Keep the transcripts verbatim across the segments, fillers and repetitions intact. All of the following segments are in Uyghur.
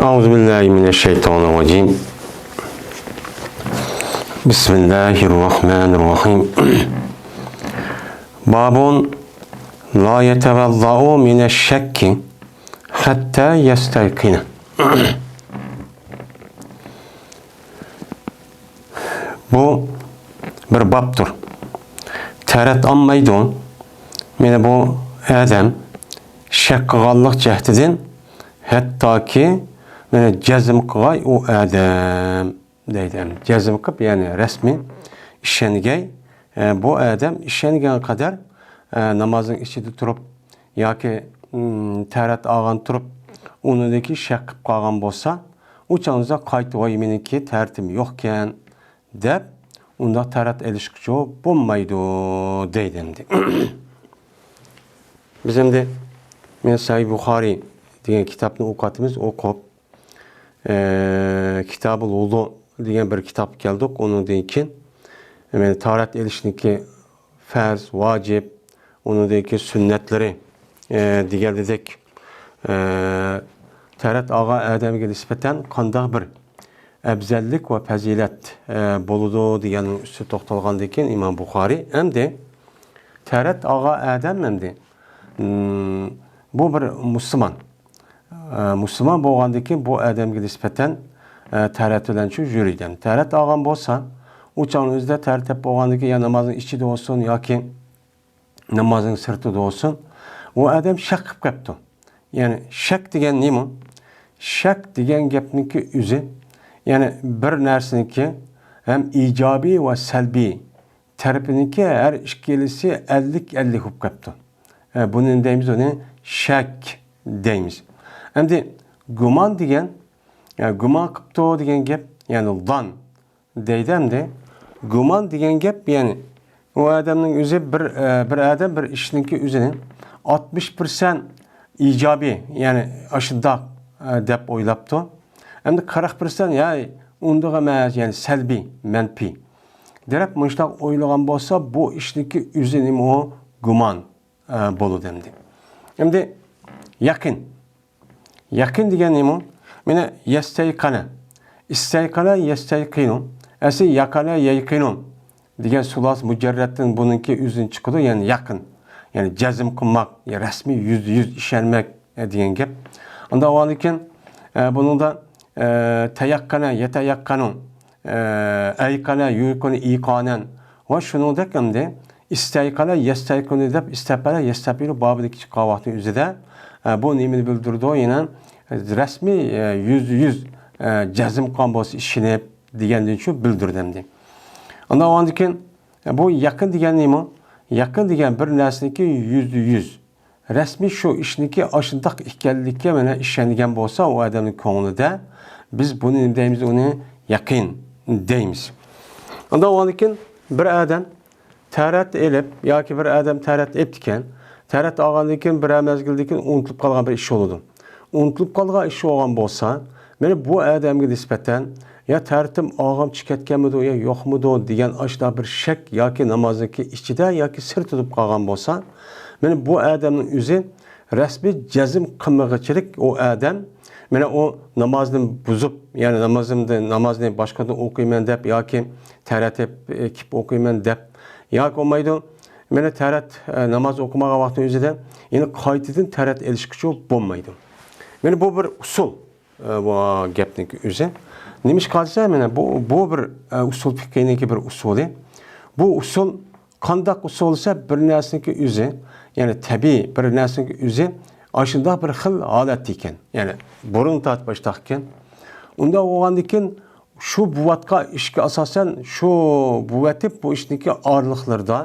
أعوذ بالله من الشيطان الرجيم. بسم الله الرحمن الرحيم. باب لا يتوضأ من الشك حتى يستيقن. بۇ بىر بابتۇر. تەرەت ئالمايدۇ. مانا بۇ ئادەم شەك قىلغانلىق جەھىتىدىن، ھەتتاكى مانا جەزم قىلغاي ئۇ ئادەم دەيدۇ. جەزم قىلىپ، يەنى رەسمىي ئىشەنگەي. ئە، بۇ ئادەم ئىشەنگەن قەدەر، ئە، نامازنىڭ ئىچىدە تۇرۇپ ياكى، ئىم، تەرەت ئالغان تۇرۇپ، ئۇنىڭدىن كېيىن شەك قىلىپ قالغان بولسا، ئۇ چاغدا قايتا، ۋاي، مېنىڭكى تەرىتىم يوقكەن، دەپ، ئۇنداق تەرەت ئېلىشقىچۇ بولمايدۇ، دەيدۇ ئەمدى. بىز ئەمدى، مەن سەھىھ بۇخارىي دېگەن كىتابنى ئوقۇۋاتىمىز، ئوقۇپ، ئە، كىتابۇل ۋۇزۇ دېگەن بىر كىتابقا كەلدۇق. ئۇنىڭدىن كېيىن، مەن تەرەت ئېلىشنىڭكى پەرز، ۋاجىپ، ئۇنىڭدىن كېيىن سۈننەتلىرى، ئە، دېگەندەك، ئە، تەرەت ئالغان ئادەمگە نىسبەتەن قانداق بىر ئەۋزەللىك ۋە پەزىلەت، ئە، بولىدۇ دېگەننىڭ ئۈستىدە توختالغاندىن كېيىن ئىمام بۇخارىي ئەمدى تەرەت ئالغان ئادەم ئەمدى، ئىم، بۇ بىر مۇسۇلمان. ئە، مۇسۇلمان بولغاندىن كېيىن بۇ ئادەمگە نىسبەتەن، ئە، تەرەت بىلەن شۇ يۈرىدۇ. تەرەت ئالغان بولسا، ئۇ چاغنىڭ ئۆزىدە تەرەت ئېلىپ بولغاندىن كېيىن يا نامازنىڭ ئىچىدە بولسۇن ياكى نامازنىڭ سىرتىدا بولسۇن، ئۇ ئادەم شەك قىلىپ قاپتۇ. يەنى شەك دېگەن نېمە؟ شەك دېگەن گەپنىڭكى ئۆزى، يەنى بىر نەرسىنىڭكى ھەم ئىجابىي ۋە سەلبىي تەرىپىنىڭكى ھەر ئىككىلىسى ئەللىك ئەللىك بولۇپ قاپتۇ. ئە، بۇنى نېمە دەيمىز؟ ئۇنى شەك دەيمىز. ئەمدى گۇمان دېگەن، يا، گۇمان قىپتۇ دېگەن گەپ، يەنى زان دەيدۇ ئەمدى. گۇمان دېگەن گەپ، يەنى ئۇ ئادەمنىڭ ئۆزى بىر، ئە، بىر ئادەم بىر ئىشنىڭكى ئۆزىنى ئاتمىش پىرسەنت ئىجابىي، يەنى ئاشۇنداق، ئە، دەپ ئويلاپتۇ. ئەمدى قىرىق پىرسەنت، يا، ئۇنداق ئەمەس، يەنى سەلبىي، مەنپىي دەپ مۇشۇنداق ئويلىغان بولسا، بۇ ئىشنىڭكى ئۆزى نېمە؟ ئۇ گۇمان، ئە، بولىدۇ ئەمدى. ئەمدى يەقىن. يەقىن دېگەن نېمە؟ مانا يەستەيقەنە. ئىستەيقەنە يەستەيقىنۇ. ئەسلى يەقەنە يەيقىنۇ دېگەن سۇلاسە مۇجەررەتتىن بۇنىڭكى ئۆزىدىن چىقىدۇ، يەنى يەقىن. يەنى جەزم قىلماق، يا رەسمىي يۈزدە يۈز ئىشەنمەك، ئە، دېگەن گەپ. ئاندىن ئاۋۋالدىن كېيىن، ئە، بۇنىڭدا، ئە، تەيەققەنە، يەتەيەققەنۇ، ئە، ئەيقەنە، يۇيقۇنۇ، ئىقانەن ۋە شۇنىڭدەك ئەمدى ئىستەيقەنە، يەستەيقىنۇ دەپ ئىستەپەلە، يەستەپىلۇ بابىدىكى چىققان ۋاقىتنىڭ ئۆزىدە، ئە، بۇ نېمىنى بىلدۈرىدۇ؟ يەنە رەسمىي، ئە، يۈزدە يۈز، ئە، جەزم قىلغان بولسا ئىشىنىپ دېگەندىن شۇ بىلدۈرىدۇ ئەمدى. ئاندىن ئاندىن كېيىن، ئە، بۇ يەقىن دېگەن نېمە؟ يەقىن دېگەن بىر نەرسىنىڭكى يۈزدە يۈز رەسمىي شۇ ئىشنىڭكى ئاشۇنداق ئىكەنلىكىگە مانا ئىشەنگەن بولسا، ئۇ ئادەمنىڭ كۆڭلىدە، بىز بۇنى نېمە دەيمىز؟ ئۇنى يەقىن دەيمىز. ئاندىن ئاندىن كېيىن بىر ئادەم تەرەت ئېلىپ ياكى بىر ئادەم تەرەت ئېلىپتىكەن، تەرەت ئالغاندىن كېيىن بىرەر مەزگىلدىن كېيىن ئۇنتۇلۇپ قالغان بىر ئىش بولىدۇ. ئۇنتۇلۇپ قالغان ئىش بولغان بولسا، مانا بۇ ئادەمگە نىسبەتەن يا تەرىتىم ئالغىمچە كەتكەنمىدۇ يا يوقمىدۇ دېگەن ئاشۇنداق بىر شەك ياكى نامازنىڭكى ئىچىدە ياكى سىرتىدا بولۇپ قالغان بولسا، مانا بۇ ئادەمنىڭ ئۆزى رەسمىي جەزم قىلمىغۇچىلىك ئۇ ئادەم، مانا ئۇ نامازنى بۇزۇپ، يەنى نامازىمدا، نامازنى باشقىدىن ئوقۇيمەن دەپ ياكى تەرەت ئېلىپ، ئېكىپ ئوقۇيمەن دەپ ياكى بولمايدۇ، مانا تەرەت، ئە، ناماز ئوقۇمىغان ۋاقتىنىڭ ئۆزىدە يەنە قايتىدىن تەرەت ئېلىشقىچۇ بولمايدۇ. مانا بۇ بىر ئۇسۇل، ئە، بۇ گەپنىڭكى ئۆزى. نېمىشقا دېسە، مانا بۇ، بۇ بىر، ئە، ئۇسۇل پىقھىنىڭكى بىر ئۇسۇلى. بۇ ئۇسۇل قانداق ئۇسۇل دېسە، بىر نەرسىنىڭكى ئۆزى، يەنى تەبىئىي بىر نەرسىنىڭكى ئۆزى ئاشۇنداق بىر خىل ھالەتتە ئىكەن. يەنى بۇرۇن تارتىپ ئاشۇنداق ئىكەن. ئۇنداق بولغاندىن كېيىن، شۇ بوۋاتقان ئىشقا ئاساسەن، شۇ بوۋاتىپ بۇ ئىشنىڭكى ئارىلىقلىرىدا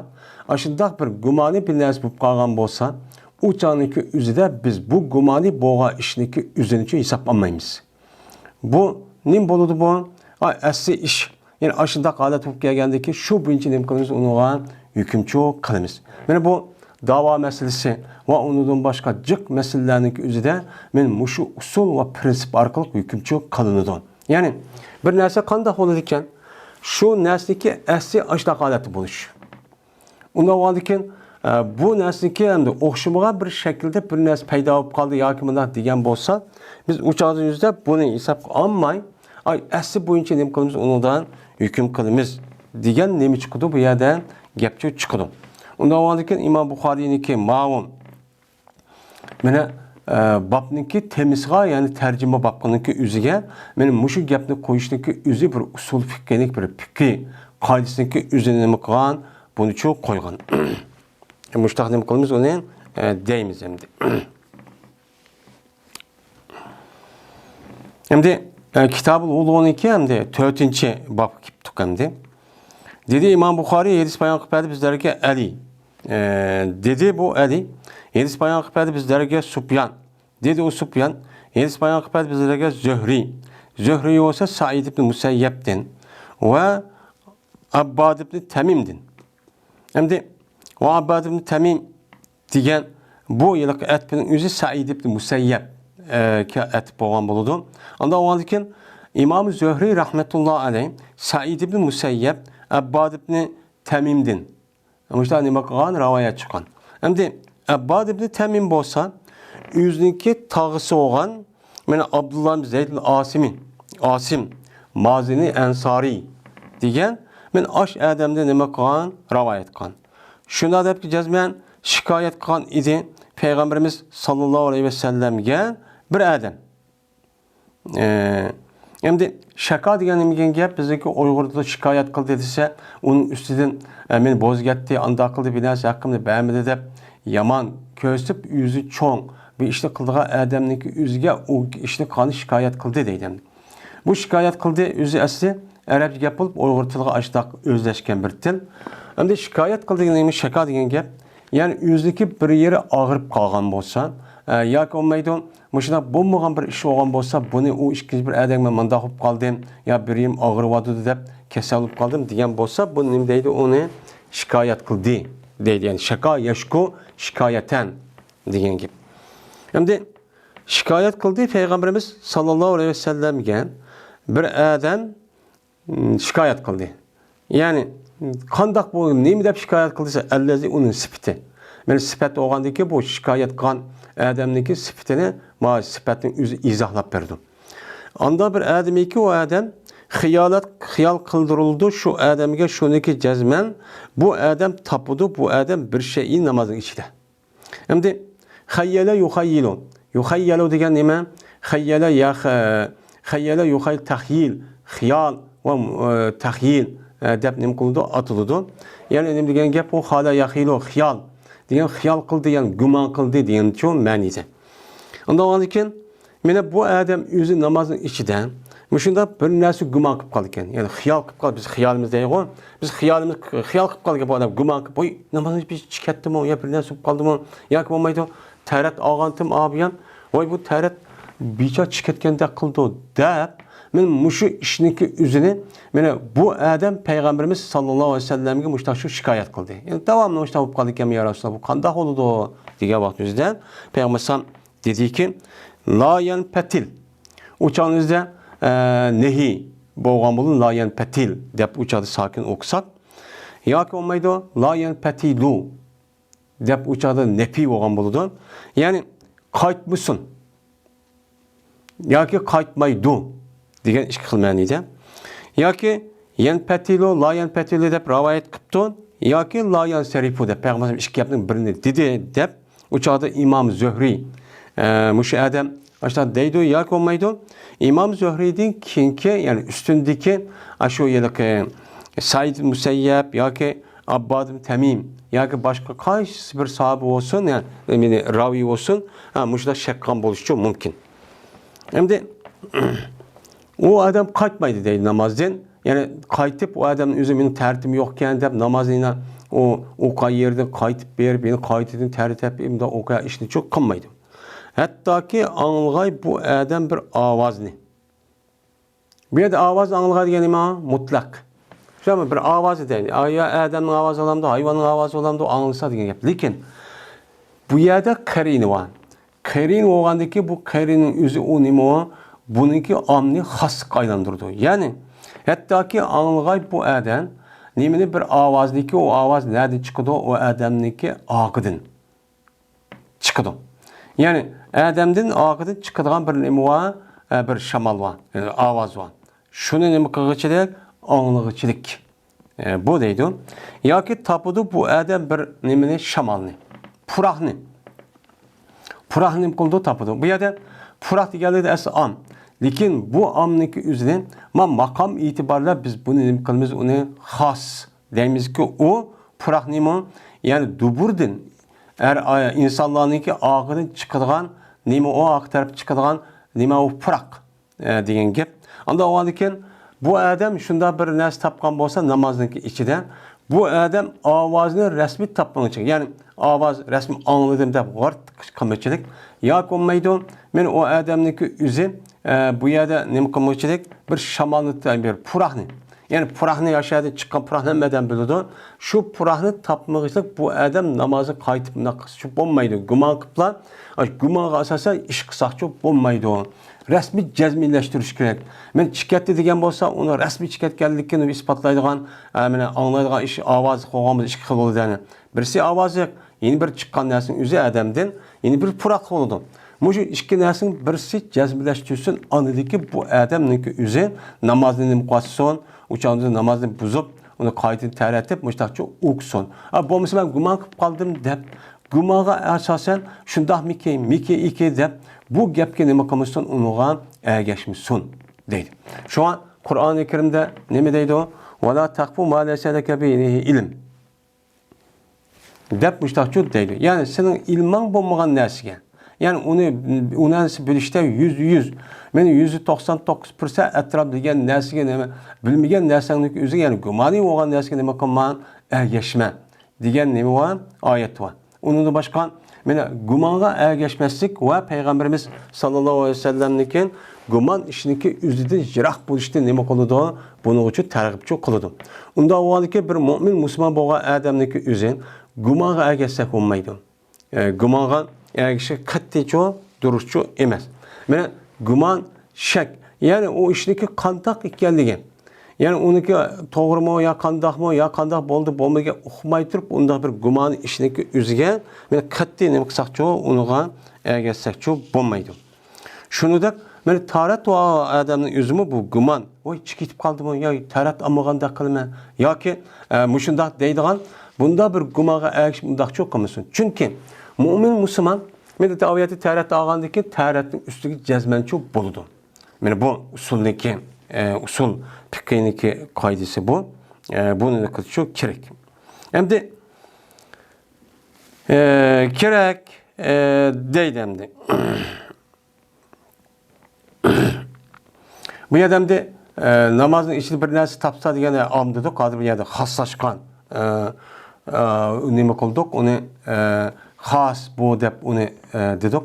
ئاشۇنداق بىر گۇمانىي بىر نەرسە بولۇپ قالغان بولسا، ئۇ چاغنىڭكى ئۆزىدە بىز بۇ گۇمانىي بولغان ئىشنىڭكى ئۆزىنىچۇ ھېساب ئالمايمىز. بۇ نېمە بولىدۇ بۇ؟ ئا، ئەسلى ئىش. يەنى ئاشۇنداق ھالەت بولۇپ كەلگەندىن كېيىن شۇ بويىچە نېمە قىلىمىز؟ ئۇنىڭغا ھۆكۈمچۇ قىلىمىز. مانا بۇ داۋا مەسىلىسى ۋە ئۇنىڭدىن باشقا جىق مەسىلىلەرنىڭكى ئۆزىدە مانا مۇشۇ ئۇسۇل ۋە پىرىنسىپ ئارقىلىق ھۆكۈمچۇ قىلىنىدۇ. يەنى بىر نەرسە قانداق بولىدىكەن؟ شۇ نەرسىنىڭكى ئەسلى ئاشۇنداق ھالەتتە بولۇش. ئۇنداق بولغاندىكىن، ئە، بۇ نەرسىنىڭكى ئەمدى ئوخشىمىغان بىر شەكىلدە بىر نەرسە پەيدا بولۇپ قالدى ياكى مۇنداق دېگەن بولسا، بىز ئۇ چاغدا يۈزدە بۇنى ھېسابقا ئالماي، ئاي، ئەسلى بويىچە نېمە قىلىمىز، ئۇنىڭدىن ھۆكۈم قىلىمىز دېگەن نېمە چىقىدۇ؟ بۇ يەردە گەپ چىقىدۇ. ئۇنداق بولغاندىكىن ئىمام بۇخارىينىڭكى ماۋۇ مانا، ئە، بابنىڭكى تېمىسىغا، يەنى تەرجىمە بابقىنىڭكى ئۆزىگە، مانا مۇشۇ گەپنى قويۇشنىڭكى ئۆزى بىر ئۇسۇل پىقھىنىڭ بىر پىقھى قائىدىسىنىڭكى ئۆزىنى نېمە قىلغان، بۇنىچۇ قويغان. مۇشۇنداق نېمە قىلىمىز ئۇنى، ئە، دەيمىز ئەمدى. ئەمدى، ئە، كىتابۇل ۋۇزۇنىڭكى ئەمدى تۆتىنچى بابقا كېلىپ تۇق ئەمدى. دېدى ئىمام بۇخارىي، ھەدىس بايان قىلىپ بەردى بىزلەرگە ئەلى. ئە، دېدى بۇ ئەلى. ھەدىس بايان قىلىپ بەردى بىزلەرگە سۇپيان. دېدى ئۇ سۇپيان. ھەدىس بايان قىلىپ بەردى بىزلەرگە زۆھرى. زۆھرى بولسا سەئىد ئىبن مۇسەييەبتىن ۋە ئەبباد ئىبن تەمىمدىن. ئەمدى ۋە ئەبباد ئىبن تەمىم دېگەن بۇ ھېلىقى ئەتىپنىڭ ئۆزى سەئىد ئىبن مۇسەييەب، ئە، كە ئەتىپ بولغان بولىدۇ. ئاندىن ئۇنىڭدىن كېيىن ئىمام زۆھرى رەھمەتۇللا ئەلەيھ سەئىد ئىبن مۇسەييەب، ئەبباد ئىبن تەمىمدىن مۇشۇنداق نېمە قىلغان، رىۋايەت چىققان. ئەمدى ئەبباد ئىبن تەمىم بولسا ئۆزىنىڭكى تاغىسى بولغان مانا ئابدۇللا ئىبن زەيدىل ئاسىمى، ئاسىم مازىنى ئەنسارى دېگەن مانا ئاش ئادەمدىن نېمە قىلغان، رىۋايەت قىلغان. شۇنداق دەپ جەزمەن شىكايەت قىلغان ئىدى پەيغەمبىرىمىز ساللاللاھۇ ئەلەيھى ۋەسەللەمگە بىر ئادەم. ئە، ئەمدى شاكا دېگەن نېمە دېگەن گەپ؟ بىزنىڭكى ئۇيغۇر تىلىدا شىكايەت قىلدى دېسە، ئۇنىڭ ئۈستىدىن، ئە، مېنى بوزەك ئەتتى، ئانداق قىلدى، بىر نەرسە ھەققىمنى بەرمىدى دەپ يامان كۆرسىتىپ، ئۆزى چوڭ بىر ئىشنى قىلىدىغان ئادەمنىڭكى ئۆزىگە ئۇ ئىشنى قىلغاننى شىكايەت قىلدى دەيدۇ. بۇ شىكايەت قىلدى ئۆزى ئەسلى ئەرەبچە گەپ بولۇپ، ئۇيغۇر تىلىغا ئاشۇنداق ئۆزلەشكەن بىر تىل. ئەمدى شىكايەت قىلدى دېگەن نېمە؟ شاكا دېگەن گەپ. يەنى ئۆزىنىڭكى بىر يېرى ئاغرىپ قالغان بولسا، ئە، ياكى بولمايدۇ، مۇشۇنداق بولمىغان بىر ئىش بولغان بولسا، بۇنى ئۇ ئىككىنچى بىر ئادەمگە مەن مۇنداق بولۇپ قالدىم، يا بىر يېرىم ئاغرىۋاتىدۇ دەپ كېسەل بولۇپ قالدىم دېگەن بولسا، بۇ نېمە دەيدۇ؟ ئۇنى شىكايەت قىلدى دەيدۇ. يەنى شاكا يەشكۇ شىكايەتەن دېگەن گەپ. ئەمدى شىكايەت قىلدى پەيغەمبىرىمىز ساللاللاھۇ ئەلەيھى ۋەسەللەمگە بىر ئادەم، م، شىكايەت قىلدى. يەنى قانداق بۇ، نېمە دەپ شىكايەت قىلدى دېسە، ئەللەزى، ئۇنىڭ سۈپىتى. مانا سۈپەت بولغاندىكى بۇ شىكايەت قىلغان ئادەمنىڭكى سۈپىتىنى ما سۈپەتنىڭ ئۆزى ئىزاھلاپ بېرىدۇ. ئاندا بىر ئادەمكى ئۇ ئادەم خىيالات، خىيال قىلدۇرۇلىدۇ شۇ ئادەمگە شۇنىكى جەزمەن، بۇ ئادەم تاپىدۇ، بۇ ئادەم بىر شەيئى نامازنىڭ ئىچىدە. ئەمدى خەييەلە يۇخەييىلۇ. يۇخەييەلۇ دېگەن نېمە؟ خەييەلە يا خە-، خەييەلە يۇخەييىل تەخيىل، خىيال ۋە، ئە، تەخيىل، ئە، دەپ نېمە قىلىدۇ؟ ئاتىلىدۇ. يەنى نېمە دېگەن گەپ؟ ئۇ خالا يەخىلۇ، خىيال دېگەن، خىيال قىلدى، يەنى گۇمان قىلدى دېگەنچۇ مەنىسى. ئۇنداق بولغاندىن كېيىن مانا بۇ ئادەم ئۆزى نامازنىڭ ئىچىدە مۇشۇنداق بىر نەرسە گۇمان قىلىپ قالىدىكەن. يەنى خىيال قىلىپ قال-، بىز خىيالىمىز دەيغۇ. بىز خىيالىمىز، خىيال قىلىپ قالىدىكەن بۇ ئادەم گۇمان قىلىپ، ۋاي، نامازنىڭ ئىچىدە چىقىپ كەتتىمۇ يا بىر نەرسە بولۇپ قالدىمۇ؟ ياكى بولمايدۇ، تەرەت ئالغانتىم ئابىيان، ۋاي، بۇ تەرەت بىچا چىقىپ كەتكەندەك قىلدى دەپ، مانا مۇشۇ ئىشنىڭكى ئۆزىنى، مانا بۇ ئادەم پەيغەمبىرىمىز ساللاللاھۇ ئەلەيھى ۋەسەللەمگە مۇشۇنداق شۇ شىكايەت قىلدى. يەنى داۋاملىق مۇشۇنداق بولۇپ قالىدىكەنمۇ، يا رەسۇلاللا، بۇ قانداق بولىدۇ دېگەن ۋاقتىمىزدا پەيغەمبەر ئەلەيھىسسالام دېدىكى، لا يەنپەتىل. ئۇ چاغنىڭ ئۆزىدە، ئە، نەھى بولغان بولىدۇ، لا يەنپەتىل دەپ ئۇ چاغدا ساكىن ئوقۇساق. ياكى بولمايدۇ، لا يەنپەتىلۇ دەپ ئۇ چاغدا نەپىي بولغان بولىدۇ. يەنى قايتمىسۇن. ياكى قايتمايدۇ دېگەن ئىككى خىل مەنىدە. ياكى يەنپەتىلۇ، لا يەنپەتىلۇ دەپ رىۋايەت قىپتۇ. ياكى لا يەنسەرىفۇ دەپ پەيغەمبەرىمىز ئىككى گەپنىڭ بىرىنى دېدى دەپ ئۇ چاغدا ئىمام زۆھرى، ئە، مۇشۇ ئادەم ئاشۇنداق دەيدۇ ياكى بولمايدۇ. ئىمام زۆھرىدىن كېيىنكى، يەنى ئۈستۈندىكى ئاشۇ ھېلىقى سەئىد مۇسەييەب ياكى ئابباد تەمىم ياكى باشقا قايسى بىر ساھابە بولسۇن، يەنى، يەنى راۋىي بولسۇن، ھە، مۇشۇنداق شەك قىلغان بولۇشىچۇ مۇمكىن. ئەمدى ئۇ ئادەم قايتمايدۇ دەيدۇ نامازدىن. يەنى قايتىپ ئۇ ئادەمنىڭ ئۆزى مېنىڭ تەرىتىم يوقكەن دەپ نامازنى يەنە ئۇ، ئۇ قاي يېرىدىن قايتىپ بېرىپ، يەنە قايتىدىن تەرىتىپ ئۇنداق ئوقۇيا ئىشنى چۇ قىلمايدۇ. ھەتتاكى ئاڭلىغاي بۇ ئادەم بىر ئاۋازنى. بۇ يەردە ئاۋاز ئاڭلىغاي دېگەن نېمە؟ مۇتلەق. شۇ بىر ئاۋاز دەيلى. يا ئادەمنىڭ ئاۋازى بولامدۇ، ھايۋاننىڭ ئاۋازى بولامدۇ، ئاڭلىسا دېگەن گەپ. لېكىن بۇ يەردە قەرىنى بار. قەرىنى بولغاندىكى بۇ قەرىنىنىڭ ئۆزى ئۇ نېمە ئۇ؟ بۇنىڭكى ئامنى خاسلىققا ئايلاندۇرىدۇ. يەنى ھەتتاكى ئاڭلىغاي بۇ ئادەم نېمىنى بىر ئاۋازنىكى، ئۇ ئاۋاز نەدىن چىقىدۇ؟ ئۇ ئادەمنىڭكى ئاغىدىن چىقىدۇ. يەنى ئادەمدىن ئاغىدىن چىقىدىغان بىر نېمە بار، ئە، بىر شامال بار، يەنى ئاۋاز بار. شۇنى نېمە قىلغۇچىلىك؟ ئاڭلىغۇچىلىك. ئە، بۇ دەيدۇ. ياكى تاپىدۇ بۇ ئادەم بىر نېمىنى، شامالنى، پۇراقنى. پۇراقنى نېمە قىلىدۇ؟ تاپىدۇ. بۇ يەردە پۇراق دېگەنلىكتە ئەسلى ئام. لېكىن بۇ ئامنىڭكى ئۆزىنى ما ماقام ئېتىبارىدا بىز بۇنى نېمە قىلىمىز؟ ئۇنى خاس دەيمىزكى، ئۇ پۇراق نېمە؟ يەنى دۇبۇردىن، ئەر، ئىنسانلارنىڭكى ئاغىدىن چىقىدىغان نېمە؟ ئۇ ئارقا تەرەپ چىقىدىغان نېمە؟ ئۇ پۇراق، ئە، دېگەن گەپ. ئاندىن ئۇنىڭدىن كېيىن بۇ ئادەم شۇنداق بىر نەرسە تاپقان بولسا نامازنىڭكى ئىچىدە، بۇ ئادەم ئاۋازنى رەسمىي تاپمىغۇچە، يەنى ئاۋاز رەسمىي ئاڭلىدىم دەپ غارت قىلمىغۇچىلىك ياكى بولمايدۇ. مەن ئۇ ئادەمنىڭكى ئۆزى، ئە، بۇ يەردە نېمە قىلمىغۇچىلىك؟ بىر شامالنى، بىر پۇراقنى، يەنى پۇراقنى، ئاشۇ يەردىن چىققان پۇراقنى ھەممە ئادەم بىلىدۇ. شۇ پۇراقنى تاپمىغۇچىلىق بۇ ئادەم نامازنى قايتىپ بۇنداق قىلسىچۇ بولمايدۇ. گۇمان قىلىپلا، ئاشۇ گۇمانغا ئاساسەن ئىش قىلساقچۇ بولمايدۇ. رەسمىي جەزملەشتۈرۈش كېرەك. مەن چىكەتتى دېگەن بولسا، ئۇنى رەسمىي چىكەتكەنلىكىنى ئىسپاتلايدىغان، ئە، مانا ئاڭلايدىغان ئىش، ئاۋاز قوغۇنىمىز ئىككى خىل بولىدۇ، يەنى. بىرسى ئاۋازى، يەنە بىر چىققان نەرسىنىڭ ئۆزى ئادەمدىن، يەنە بىر پۇراق بولىدۇ. مۇشۇ ئىككى نەرسىنىڭ بىرسى جەزملەشتۈرسۇن، ئاندىن بۇ ئادەمنىڭكى ئۆزى نامازنى نېمە قىلسۇن، ئۇ چاغدا نامازنى بۇزۇپ، ئۇنى قايتىدىن تەرەتىپ، مۇشۇنداقچە ئوقۇسۇن. ئا، بولمىسا مەن گۇمان قىلىپ قالدىم دەپ، گۇمانغا ئاساسەن شۇنداقمىكى، مىكى، ئىكى دەپ، بۇ گەپكە نېمە قىلمىسۇن، ئۇنىڭغا ئەگەشمىسۇن دەيدۇ. شۇڭا قۇرئانى كەرىمدە نېمە دەيدۇ؟ «ۋەلا تەقپۇ ما لەيسە لەكە بىھى ئىلم» دەپ مۇشتاقچۇ دەيدۇ. يەنى سېنىڭ ئىلمىڭ بولمىغان نەرسىگە، يەنى ئۇنى، ئۇ نەرسە بىلىشتە يۈزدە يۈز، مەن يۈزدە توقسان توققۇز پىرسەنت ئەتراپ دېگەن نەرسىگە نېمە، بىلمىگەن نەرسەڭنىڭ ئۆزىگە، يەنى گۇمانى بولغان نەرسىگە نېمە قىلما، ئەگەشمە دېگەن نېمە بار؟ ئايەت بار. ئۇنىڭدىن باشقا، مانا گۇمانغا ئەگەشمەسلىك ۋە پەيغەمبىرىمىز ساللاللاھۇ ئەلەيھى ۋەسەللەمنىڭكى گۇمان ئىشىنىڭكى ئۆزىدىن يىراق بولۇشنى نېمە قىلىدۇ؟ بۇنىڭ ئۈچۈن تەرغىبچۇ قىلىدۇ. ئۇنداق بولغاندىكىن بىر مۆمىن مۇسۇلمان بولغان ئادەمنىڭكى ئۆزى گۇمانغا ئەگەشسەك بولمايدۇ. ئە، گۇمانغا ئەگىشىش قەتئىيچۇ، دۇرۇسچۇ ئەمەس. مانا گۇمان، شەك، يەنى ئۇ ئىشنىڭكى قانداق ئىكەنلىكى، يەنى ئۇنىڭكى توغرىمۇ يا قانداقمۇ، يا قانداق بولدى بولمىدى ئۇقماي تۇرۇپ، ئۇنداق بىر گۇمان ئىشنىڭكى ئۆزىگە مانا قەتئىي نېمە قىلساقچۇ، ئۇنىڭغا ئەگەشسەكچۇ بولمايدۇ. شۇنىڭدەك مانا تارەت ئادەمنىڭ ئۆزىمۇ بۇ گۇمان، ۋاي، چىكىپ قالدىمۇ يا تارەت ئالمىغاندەك قىلىمەن ياكى، ئە، مۇشۇنداق دەيدىغان بۇنداق بىر گۇمانغا ئەگىشىپ ئۇنداقچۇ قىلمىسۇن. چۈنكى مۆمىن مۇسۇلمان مانا ئۇ يەردە تارەت ئالغاندىن كېيىن تارەتنىڭ ئۈستىگە جەزمەنچۇ بولىدۇ. مانا بۇ ئۇسۇلنىڭكى، ئە، ئۇسۇل پىقھىنىڭكى قائىدىسى بۇ. ئە، بۇنى قىلىشى كېرەك. ئەمدى، ئە، كېرەك، ئە، دەيدۇ ئەمدى. بۇ يەردە ئەمدى، ئە، نامازنىڭ ئىچىدە بىر نەرسە تاپسا دېگەن ئام دېدۇق، ھازىر بۇ يەردە خاسلاشقان، ئە، ئە، نېمە قىلدۇق، ئۇنى، ئە، خاس بۇ دەپ ئۇنى، ئە، دېدۇق.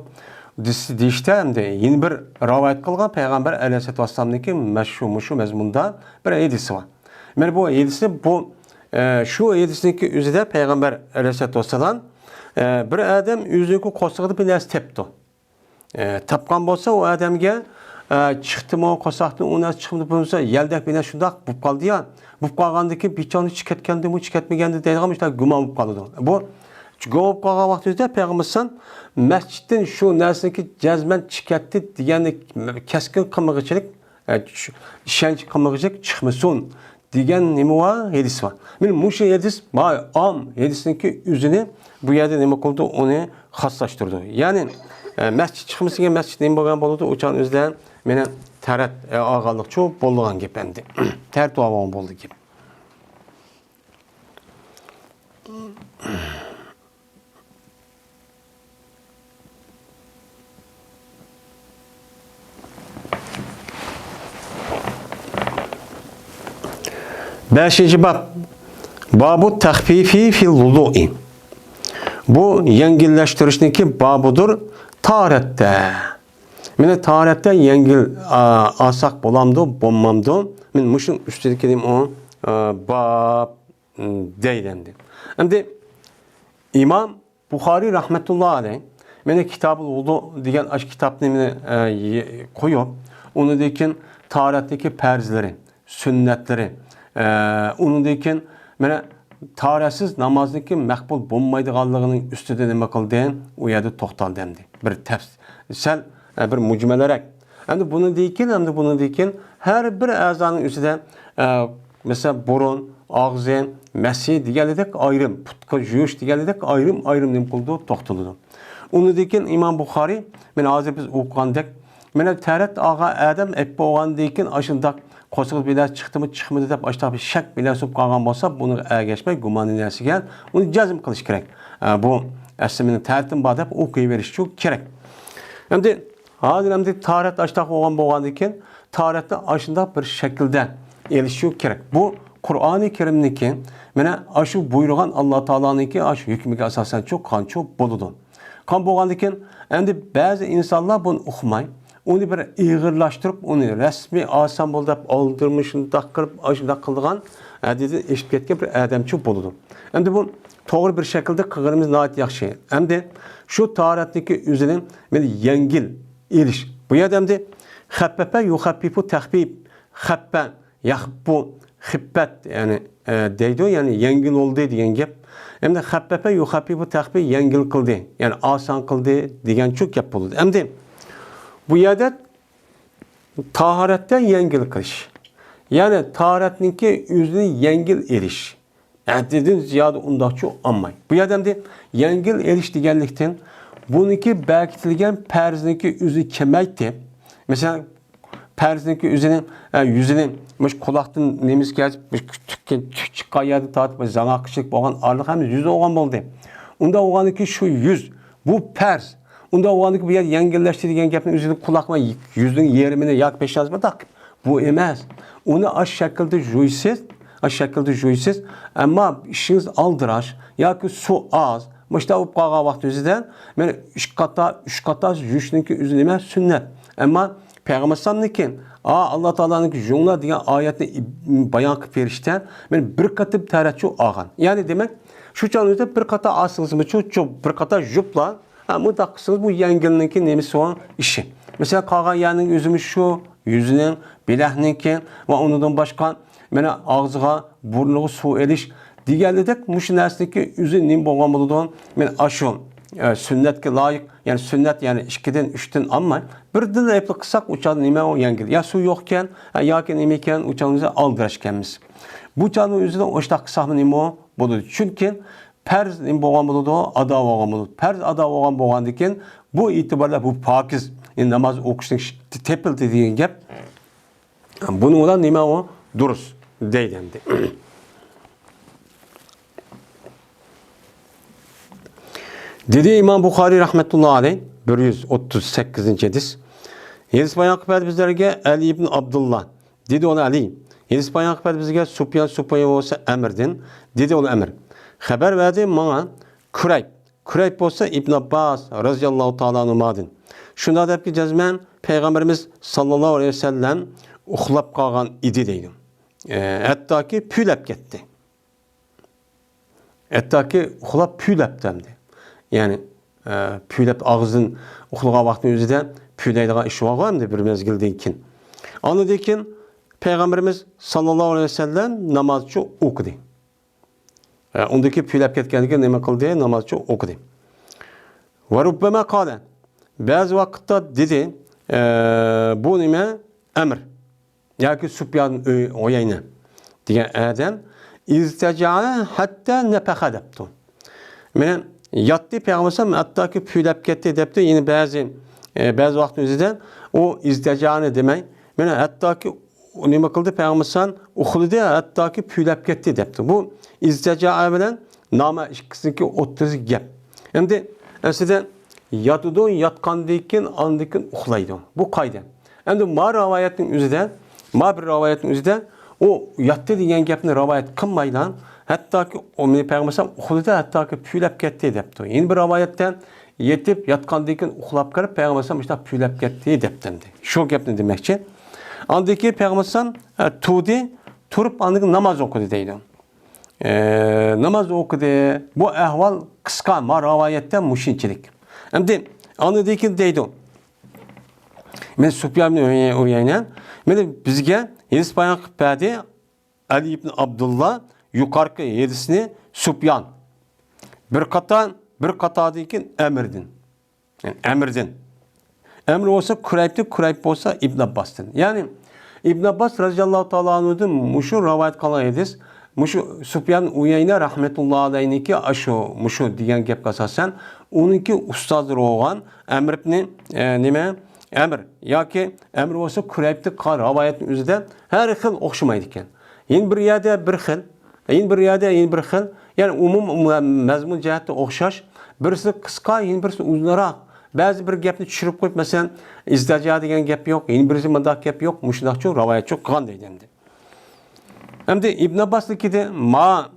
دېيىش-، دېيىشتە ئەمدى يەنە بىر رىۋايەت قىلغان پەيغەمبەر ئەلەيھىسسالاتۇ ۋەسسالامنىڭكى مەشھۇر مۇشۇ مەزمۇندا بىر ھەدىسى بار. مانا بۇ ھەدىسى بۇ، ئە، شۇ ھەدىسنىڭكى ئۆزىدە پەيغەمبەر ئەلەيھىسسالاتۇ ۋەسسالام، ئە، بىر ئادەم ئۆزىنىڭكى قورسىقىدا بىر نەرسە تېپىپتۇ. ئە، تاپقان بولسا ئۇ ئادەمگە، ئە، چىقتىمۇ، قورساقتىن ئۇ نەرسە چىقمىدى، بولمىسا يەلدەك بىر نەرسە شۇنداق بولۇپ قالدى يا، بولۇپ قالغاندىن كېيىن بىچارىنى چىكەتكەندىمۇ، چىكەتمىگەندە دەيدىغان مۇشۇنداق گۇمان بولۇپ قالىدۇ. بۇ گۇمان بولۇپ قالغان ۋاقتىمىزدا پەيغەمبىرىمىز مەسچىتتىن شۇ نەرسىنىڭكى جەزمەن چىكەتتى دېگەننى كەسكىن قىلمىغۇچىلىك، ئە، چۈش-، ئىشەنچ قىلمىغۇچىلىك چىقمىسۇن دېگەن نېمە بار؟ ھەدىس بار. مانا مۇشۇ ھەدىس، باي، ئام ھەدىسنىڭكى ئۆزىنى بۇ يەردە نېمە قىلدى؟ ئۇنى خاسلاشتۇردى. يەنى، ئە، مەسچىت چىقمىسىگە مەسچىت نېمە بولغان بولىدۇ؟ ئۇ چاغنىڭ ئۆزىدە مانا تارەت، ئە، ئالغانلىقچۇ بولىدىغان گەپ ئەمدى. تارەت ئالغان بولدى گەپ. بەشىنچى باب. بابۇ تەخفىفى فىل ۋۇزۇئى. بۇ يەڭگىللەشتۈرۈشنىڭكى بابىدۇر تاھارەتتە. مانا تاھارەتتە يەڭگىل، ئا، ئالساق بولامدۇ، بولمامدۇ؟ مانا مۇشۇنىڭ ئۈستىدىكى نېمە ئۇ، ئا، باب، م، دەيدۇ ئەمدى. ئەمدى ئىمام بۇخارىي رەھمەتۇللا ئەلەيھ مانا كىتابۇل ۋۇزۇ دېگەن ئاشۇ كىتابنى مانا، ئە، يې-، قويۇپ، ئۇنىڭدىن كېيىن تاھارەتتىكى پەرزلىرى، سۈننەتلىرى، ئە، ئۇنىڭدىن كېيىن، مانا، تاھارەتسىز نامازنىڭكى مەقبۇل بولمايدىغانلىقىنىڭ ئۈستىدە نېمە قىلدى؟ ئۇ يەردە توختالدى ئەمدى. بىر تەپس-، سەل، ئە، بىر مۇجمەلرەك. ئەمدى بۇنىڭدىن كېيىن، ئەمدى بۇنىڭدىن كېيىن ھەر بىر ئەزانىڭ ئۈستىدە، ئە، مەسىلەن، بۇرۇن، ئاغزى، مەسى دېگەنلىدەك ئايرىم، پۇتقا يۇيۇش دېگەنلىدەك ئايرىم-ئايرىم نېمە قىلىدۇ؟ توختىلىدۇ. ئۇنىڭدىن كېيىن ئىمام بۇخارىي، مانا ھازىر بىز ئوقۇغاندەك، مانا تەرەت ئالغان ئادەم ئەپ بولغاندىن كېيىن ئاشۇنداق قورسىقى بىلەن چىقتىمۇ، چىقمىدى دەپ ئاشۇنداق بىر شەك بىلەن سوپ قالغان بولسا، بۇنىڭغا ئەگەشمەي، گۇمانىي نەرسىگە ئۇنى جەزم قىلىش كېرەك. ئە، بۇ ئەسلى مېنىڭ تەرىتىم بار دەپ ئوقۇۋېرىش كېرەك. ئەمدى ھازىر ئەمدى تاھارەت ئاشۇنداق بولغان، بولغاندىن كېيىن، تاھارەتنى ئاشۇنداق بىر شەكىلدە ئېلىشى كېرەك. بۇ قۇرئانى كەرىمنىڭكى، مانا ئاشۇ بۇيرۇغان ئاللا تائالانىڭكى ئاشۇ ھۆكمىگە ئاساسەن چوققانچۇ بولىدۇ. قان بولغاندىن كېيىن، ئەمدى بەزى ئىنسانلار بۇنى ئۇقماي، ئۇنى بىر ئېغىرلاشتۇرۇپ، ئۇنى رەسمىي ئاسان بولدى دەپ، ئالدىرىمىش شۇنداق قىلىپ، ئاشۇنداق قىلىدىغان ھەددىدىن ئېشىپ كەتكەن بىر ئادەمچۇ بولىدۇ. ئەمدى بۇ توغرا بىر شەكىلدە قىلغىنىمىز ناھايىتى ياخشى. ئەمدى شۇ تاھارەتنىڭكى ئۆزىنى مانا يەڭگىل ئېلىش. بۇ يەردە ئەمدى خەپپەپە يۇخەپپىپۇ تەخپىپ، خەپپە يەخپۇ خىپپەت، يەنى، ئە، دەيدۇ، يەنى يەڭگىل بولدى دېگەن گەپ. ئەمدى خەپپەپە يۇخەپپىپۇ تەخپىپ، يەڭگىل قىلدى، يەنى ئاسان قىلدى دېگەنچۇ گەپ بولىدۇ. ئەمدى بۇ يەردە تاھارەتتە يەڭگىل قىلىش، يەنى تاھارەتنىڭكى ئۆزىنى يەڭگىل ئېلىش. ھەددىدىن زىيادە ئۇنداقچۇ ئالماي. بۇ يەردە ئەمدى يەڭگىل ئېلىش دېگەنلىكتىن، بۇنىڭكى بەكىتىلگەن پەرزنىڭكى ئۆزىنى كېمەيتتى. مەسىلەن، پەرزنىڭكى ئۆزىنى، ئە، يۈزىنى مۇشۇ قۇلاقتىن نېمىسىگە، مۇشۇ تۈك، تۈك چىققان يەردىن تارتىپ، مۇشۇ زاڭاق قىشلىق بولغان ئارىلىق ھەممە يۈز بولغان بولدى. ئۇنداق بولغاندىكىن شۇ يۈز، بۇ پەرز. ئۇنداق بولغاندىكىن بۇ يەر يەڭگىللەشتى دېگەن گەپنىڭ ئۆزىنى قۇلاقما يۈزنىڭ يېرىمىنى ياكى پېشانىسى بۇنداق. بۇ ئەمەس. ئۇنى ئاشۇ شەكىلدە يۇيىسىز، ئاشۇ شەكىلدە يۇيىسىز. ئەمما ئىشىڭىز ئالدىراش ياكى سۇ ئاز، مۇشۇنداق بولۇپ قالغان ۋاقتىڭىزدا، مانا ئۈچ قاتا، ئۈچ قاتا يۇيۇشنىڭكى ئۆزى نېمە؟ سۈننەت. ئەمما پەيغەمبەرنىڭكى، ئا، ئاللا تائالانىڭكى يۇيۇڭلار دېگەن ئايەتنى ئىب-، بايان قىلىپ بېرىشتە، مانا بىر قېتىم تەرەتچۇ ئالغان. يەنى دېمەك، شۇ چاغنىڭ ئۆزىدە بىر قاتا ئالسىڭىزمۇچۇ، چۇ، بىر قاتا يۇيۇپلا، ھە، مۇنداق قىلسىڭىز، بۇ يەڭگىلنىڭكى نېمىسى ئۇ ئىشى. مەسىلەن، قالغان يەرنىڭ ئۆزىمۇ شۇ، يۈزنىڭ، بىلەكنىڭكى ۋە ئۇنىڭدىن باشقا، مانا، ئاغزىغا، بۇرنىغا سۇ ئېلىش دېگەنلىدەك، مۇشۇ نەرسىنىڭكى ئۆزى نېمە بولغان بولىدۇ؟ مانا ئاشۇ، ئە، سۈننەتكە لايىق، يەنى سۈننەت، يەنى ئىككىدىن، ئۈچتىن ئالماي، بىردىنلا ئېلىپ قىلساق، ئۇ چاغدا نېمە ئۇ يەڭگىل؟ يا سۇ يوقكەن، ھە، ياكى نېمىكەن، ئۇ چاغدا ئۆزى ئالدىراش ئىكەنمىز. بۇ چاغنىڭ ئۆزىدە ئاشۇنداق قىلساقمۇ نېمە بولىدۇ؟ چۈنكى پەرز نېمە بولغان بولىدۇ؟ ئادا بولغان بولىدۇ. پەرز ئادا بولغان بولغاندىن كېيىن، بۇ ئېتىباردا بۇ پاكىز، يەنى ناماز ئوقۇشنىڭ تېپىلدى دېگەن گەپ. بۇنىڭ بىلەن نېمە ئۇ؟ دۇرۇس دەيدۇ ئەمدى. دېدى ئىمام بۇخارىي رەھمەتۇللا ئەلەيھ، بىر يۈز ئوتتۇز سەككىزىنچى ھەدىس. ھەدىس بايان قىلىپ بەردى بىزلەرگە ئەلى ئىبن ئابدۇللا. دېدى ئۇ ئەلى. ھەدىس بايان قىلىپ بەردى بىزگە سۇپيان، سۇپيان بولسا ئەمىردىن. دېدى ئۇ ئەمىر. خەۋەر بەردى ماڭا كۇرەيب. كۇرەيب بولسا ئىبن ئابباس رەزىياللاھۇ تائالا ئەنھۇمادىن. شۇنداق دەپكى جەزمەن پەيغەمبىرىمىز ساللاللاھۇ ئەلەيھى ۋەسەللەم ئۇخلاپ قالغان ئىدى دەيدۇ. ئە، ھەتتاكى پۈۋلەپ كەتتى. ھەتتاكى ئۇخلاپ پۈۋلەپتۇ ئەمدى. يەنى، ئە، پۈۋلەپ ئاغزىدىن ئۇخلىغان ۋاقتىنىڭ ئۆزىدە پۈۋلەيدىغان ئىش بارغۇ ئەمدى بىر مەزگىلدىن كېيىن. ئاندىن كېيىن پەيغەمبىرىمىز ساللاللاھۇ ئەلەيھى ۋەسەللەم نامازچۇ ئوقۇدى. ئە، ئۇندىكى پۈۋلەپ كەتكەندىكىن نېمە قىلدى؟ نامازچۇ ئوقۇدى. ۋە رۇببەما قالە. بەزى ۋاقىتتا دېدى، ئە، بۇ نېمە؟ ئەمىر. ياكى سۇپيان ئۆي-، ئۇيەينە دېگەن ئادەم، ئىزتەجەئە ھەتتا نەپەخە دەپتۇ. مانا ياتتى پەيغەمبەر ھەتتاكى پۈۋلەپ كەتتى دەپتۇ. يەنە بەزى، ئە، بەزى ۋاقىتنىڭ ئۆزىدە ئۇ ئىزتەجەئەنى دېمەي، مانا ھەتتاكى نېمە قىلدى؟ پەيغەمبەر ئۇخلىدى، ھەتتاكى پۈۋلەپ كەتتى دەپتۇ. بۇ ئىزتەجەئە بىلەن نامە ئىككىسىنىڭكى ئوتتۇرىسى گەپ. ئەمدى ئەسلىدە ياتىدۇ، ياتقاندىن كېيىن، ئاندىن كېيىن ئۇخلايدۇ. بۇ قايدا. ئەمدى ما رىۋايەتنىڭ ئۆزىدە، ما بىر رىۋايەتنىڭ ئۆزىدە ئۇ ياتتى دېگەن گەپنى رىۋايەت قىلمايلا، ھەتتاكى ئۇ مېنى پەيغەمبەر ئۇخلىدى، ھەتتاكى پۈۋلەپ كەتتى دەپتۇ. يەنە بىر رىۋايەتتە يېتىپ، ياتقاندىن كېيىن ئۇخلاپ قېلىپ، پەيغەمبەر مۇشۇنداق پۈۋلەپ كەتتى دەپتىمدى. شۇ گەپنى دېمەكچى. ئاندىن كېيىن پەيغەمبەر، ئە، تۇردى، تۇرۇپ ئاندىن كېيىن ناماز ئوقۇدى دەيدۇ. ئە، ناماز ئوقۇدى. بۇ ئەھۋال قىسقا، ما رىۋايەتتە مۇشۇنچىلىك. ئەمدى ئاندىن كېيىن دەيدۇ. مەن سۇپيان ئىبن ئۇيەينە، مانا بىزگە ھەدىس بايان قىلىپ بەردى. ئەلى ئىبن ئابدۇللا يۇقارقى ھەدىسنى سۇپيان. بىر قاتار، بىر قاتاردىن كېيىن ئەمردىن. يەنى ئەمردىن. ئەمر بولسا كۇرەيبتىن، كۇرەيب بولسا ئىبن ئابباستىن. يەنى ئىبن ئابباس رەزىياللاھۇ تائالا ئەنھۇدىن مۇشۇ رىۋايەت قىلغان ھەدىس، مۇشۇ سۇپيان ئۇيەينە رەھمەتۇللاھى ئەلەيھنىڭكى ئاشۇ، مۇشۇ دېگەن گەپكە ئاساسەن، ئۇنىڭكى ئۇستازلىرى بولغان ئەمر ئىبنى، ئە، نېمە؟ ئەمر ياكى ئەمر بولسا كۇرەيبتىن قىلغان رىۋايەتنىڭ ئۆزىدە ھەر خىل ئوخشىمايدىكەن. يەنە بىر يەردە بىر خىل، يەنە بىر يەردە يەنە بىر خىل. يەنى ئومۇم مەزمۇن جەھەتتە ئوخشاش. بىرسى قىسقا، يەنە بىرسى ئۇزۇنراق. بەزى بىر گەپنى چۈشۈرۈپ قويۇپ، مەسىلەن، ئىزدىجا دېگەن گەپ يوق، يەنە بىرسى مۇنداق گەپ يوق، مۇشۇنداقچۇ رىۋايەتچۇ قىلغان دەيدۇ ئەمدى. ئەمدى ئىبن ئابباسنىڭكىدە، ما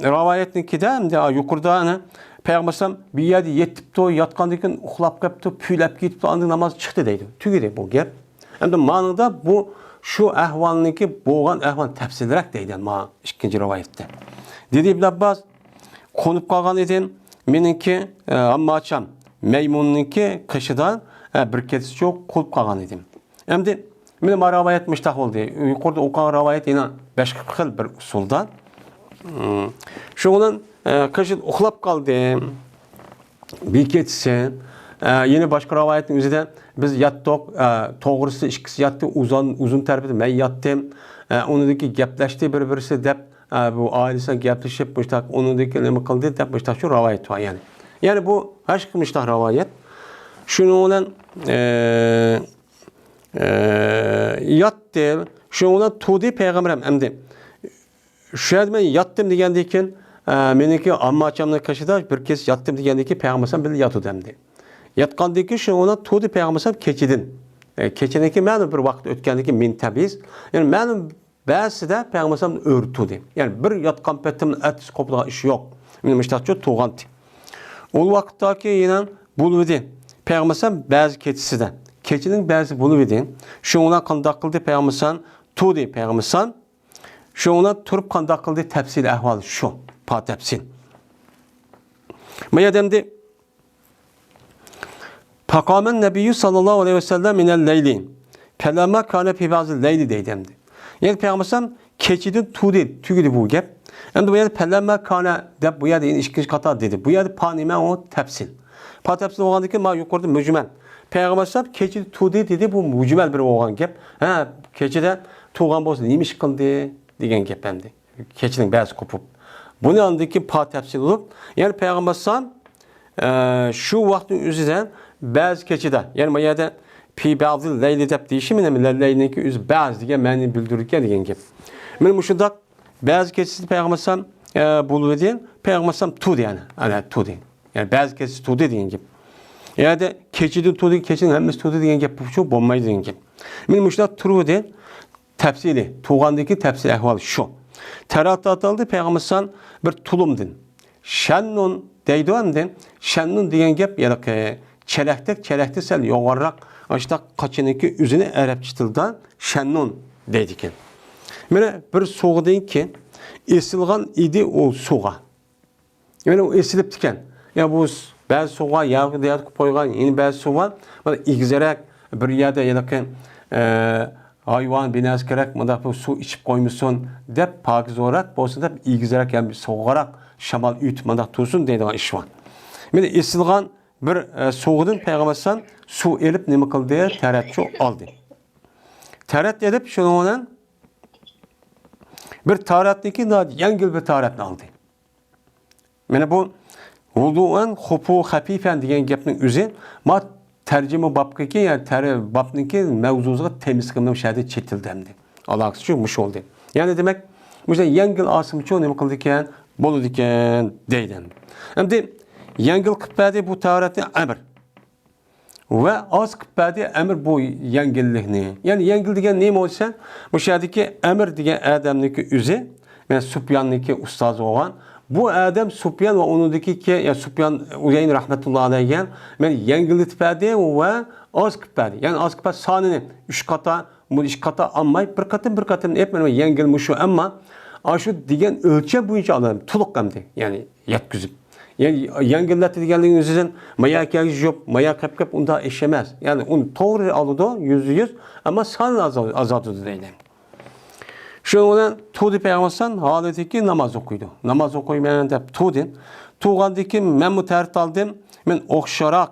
رىۋايەتنىڭكىدە، ئەمدى، ھا، يۇقىرىدا، ئەنە، پەيغەمبەر ئەلەيھىسسالام بىر يەردە يېتىپتۇ، ياتقاندىن كېيىن ئۇخلاپ قېپتۇ، پۈۋلەپ كېتىپتۇ، ئاندىن ناماز چىقتى دەيدۇ. تۈگىدى بۇ گەپ. ئەمدى مانىڭدا بۇ شۇ ئەھۋالنىڭكى بولغان ئەھۋال تەپسىلرەك دەيدۇ، ما ئىككىنچى رىۋايەتتە. دېدى ئىبن ئابباس، قونۇپ قالغان ئىدىم، مېنىڭكى، ئە، ھامماچام مەيمۇننىڭكى قېشىدا، ئە، بىر كېچىچۇ قونۇپ قالغان ئىدىم. ئەمدى مانا ما رىۋايەت مۇشتاق بولدى. يۇقىرىدا ئوقۇغان رىۋايەت يەنە بەش خىل بىر ئۇسۇلدا. شۇنىڭ بىلەن، ئە، قېشىدا ئۇخلاپ قالدىم. بىر كېچىسى، ئە، يەنە باشقا رىۋايەتنىڭ ئۆزىدە بىز ياتتۇق، ئە، توغرىسى ئىككىسى ياتتى، ئۇزۇن، ئۇزۇن تەرىپىدە مەن ياتتىم. ئە، ئۇنىڭدىن كېيىن گەپلەشتى بىر-بىرسى دەپ، ئە، بۇ ئائىلىسى گەپلىشىپ مۇشتاق، ئۇنىڭدىن كېيىن نېمە قىلدى دەپ مۇشتاق شۇ رىۋايەت بار يەنى. يەنى بۇ ھەر مۇشتاق رىۋايەت. شۇنىڭ بىلەن، ئە، ئە، ياتتى. شۇنىڭ بىلەن تۇردى پەيغەمبەرەم ئەمدى. شۇ يەردە مەن ياتتىم دېگەندىن كېيىن، ئە، مېنىڭكى ئامماچامنىڭ قېشىدا بىر كېچە ياتتىم دېگەندىن كېيىن پەيغەمبەر ئەلەيھىسسالام بىللە ياتىدۇ ئەمدى. ياتقاندىن كېيىن شۇنىڭ بىلەن تۇردى پەيغەمبەر ئەلەيھىسسالام كېچىدىن. ئە، كېچىدىن كېيىن مەلۇم بىر ۋاقىت ئۆتكەندىن كېيىن مىن تەبئىز. يەنى مەلۇم بەزىدە پەيغەمبەر ئەلەيھىسسالام ئۆرە تۇردى. يەنى بىر ياتقان پېتىم ئەتىسى قوپىدىغان ئىش يوق. مېنى مۇشتاقچۇ تۇرغانتى. ئۇ ۋاقىتتاكى يەنە بولۇۋىدى. پەيغەمبەر ئەلەيھىسسالام بەزى كېچىسىدە، كېچىنىڭ بەزى بولۇۋىدى. شۇنىڭ بىلەن قانداق قىلدى پەيغەمبەر ئەلەيھىسسالام؟ تۇردى پەيغەمبەر ئەلەيھىسسالام. شۇنىڭ بىلەن تۇرۇپ قانداق قىلدى؟ تەپسىلىي ئەھۋال شۇ. پا تەپسىل. ما يەردە ئەمدى فقام النبي صلى الله عليه وسلم من الليل فلما كان في بعض الليل دەيدۇ ئەمدى. يەنى پەيغەمبەر ئەلەيھىسسالام كېچىدىن تۇردى، تۈگىدى بۇ گەپ. ئەمدى بۇ يەردە فلما كان دەپ بۇ يەردە يەنە ئىككىنچى قاتار دېدى. بۇ يەردە پا نېمە ئۇ؟ تەپسىل. پا تەپسىل بولغاندىن كېيىن مانا يۇقىرىدا مۇجمەل. پەيغەمبەر ئەلەيھىسسالام كېچىدە تۇردى دېدى، بۇ مۇجمەل بىر بولغان گەپ. ھە، كېچىدە تۇرغان بولسا نېمە ئىش قىلدى دېگەن گەپ ئەمدى. كېچىنىڭ بەزى قوپۇپ. بۇنى ئاندىن كېيىن پا تەپسىل بولۇپ، يەنى پەيغەمبەر ئەلەيھىسسالام، ئە، شۇ ۋاقىتنىڭ ئۆزىدە بەزى كېچىدە، يەنى ما يەردە في بعض الليل دەپ دېيىشى مەن لەللەيلنىڭكى ئۆزى بەزى دېگەن مەنىنى بىلدۈرىدىكەن دېگەن گەپ. مانا مۇشۇنداق بەزى كېچىسىدە پەيغەمبەر ئەلەيھىسسالام، ئە، بولۇۋىدى، پەيغەمبەر ئەلەيھىسسالام تۇردى يەنى. ئەنە تۇردى. يەنى بەزى كېچىسى تۇردى دېگەن گەپ. يەنى كېچىدىن تۇردى، كېچىنىڭ ھەممىسى تۇردى دېگەن گەپ شۇ بولمايدۇ دېگەن گەپ. مانا مۇشۇنداق تۇرۇۋىدى. تەپسىلى، تۇرغاندىكى تەپسىلىي ئەھۋال شۇ. تەرەت ئاتالدى پەيغەمبەر ئەلەيھىسسالام بىر تۇلۇمدىن. شەننۇن دەيدۇ ئەمدى. شەننۇن دېگەن گەپ ھېلىقى چېلەكتەك، چېلەكتىن سەل يوغانراق، ئاشۇنداق قاچىنىڭكى ئۆزىنى ئەرەبچە تىلدا شەننۇن دەيدىكەن. مانا بىر سۇغىدىنكى ئېسىلغان ئىدى ئۇ سۇغا. يەنى ئۇ ئېسىلىپتىكەن. يا بۇ س-، بەزى سۇغا ياغ-، ياغ قويغان، يەنە بەزى سۇغا مانا ئېگىزرەك بىر يەردە ھېلىقى، ئە، ھايۋان بىنەسى كېرەك، مۇنداق بىر سۇ ئىچىپ قويمىسۇن دەپ، پاكىزراق بولسۇن دەپ، ئېگىزرەك ھەم سوغۇقراق شامال ئۆتۈپ مۇنداق تۇرسۇن دەيدىغان ئىش بار. مانا ئېسىلغان بىر، ئە، سۇغىدىن پەيغەمبەر ئەلەيھىسسالام سۇ ئېلىپ نېمە قىلدى؟ تەرەتچۇ ئالدى. تەرەت ئېلىپ شۇنىڭ بىلەن بىر تارەتنىڭكى ناھايىتى يەڭگىل بىر تارەتنى ئالدى. مانا بۇ ۋۇدۇئەن خۇفۇ خەپىفەن دېگەن گەپنىڭ ئۆزى ما تەرجىمە بابقىكى، يەنى تەر-، بابنىڭكى مەۋزۇسىغا تېمىسىغا مۇشۇ يەردە چېتىلدى ئەمدى. ئالاقىسى شۇ، مۇشۇ بولدى. يەنى دېمەك، مۇشۇ يەڭگىل ئالسىمۇچۇ نېمە قىلىدىكەن؟ بولىدىكەن دەيدۇ. ئەمدى يەڭگىل قىلىپ بەردى بۇ تارەتنى ئەمر. ۋە ئاز قىلىپ بەردى ئەمر بۇ يەڭگىللىكنى. يەنى يەڭگىل دېگەن نېمە بولسا، مۇشۇ يەردىكى ئەمر دېگەن ئادەمنىڭكى ئۆزى، مەن سۇپياننىڭكى ئۇستازى بولغان. بۇ ئادەم سۇپيان ۋە ئۇنىڭدىكى كە-، يا سۇپيان ئۇيەينى رەھمەتۇللا ئەلەيھىگە مەن يەڭگىللىتىپ بەردى ۋە ئاز قىلىپ بەردى. يەنى ئاز قىلىپ بەردى سانىنى ئۈچ قاتا، بۇ ئىككى قاتا ئالماي، بىر قېتىم، بىر قېتىم ئېيتىپ، مانا يەڭگىل مۇشۇ، ئەمما ئاشۇ دېگەن ئۆلچەم بويىچە ئالىمەن، تولۇق ئەمدى، يەنى يەتكۈزۈپ. يەنى يەڭگىللەتتى دېگەنلىكىنىڭ ئۆزىدىن مايا كەلگۈچى يوق، مايا قېپ كەپ ئۇنداق ئىش ئەمەس. يەنى ئۇنى توغرا ئالىدۇ، يۈزدە يۈز، ئەمما سانى ئاز-، ئازالتىدۇ دەيدۇ. شۇنىڭ بىلەن تۇردى پەيغەمبەر ھالىتىكى ناماز ئوقۇيدۇ. ناماز ئوقۇيمەن دەپ تۇردى. تۇرغاندىن كېيىن مەنمۇ تەرەت ئالدىم. مەن ئوخشاراق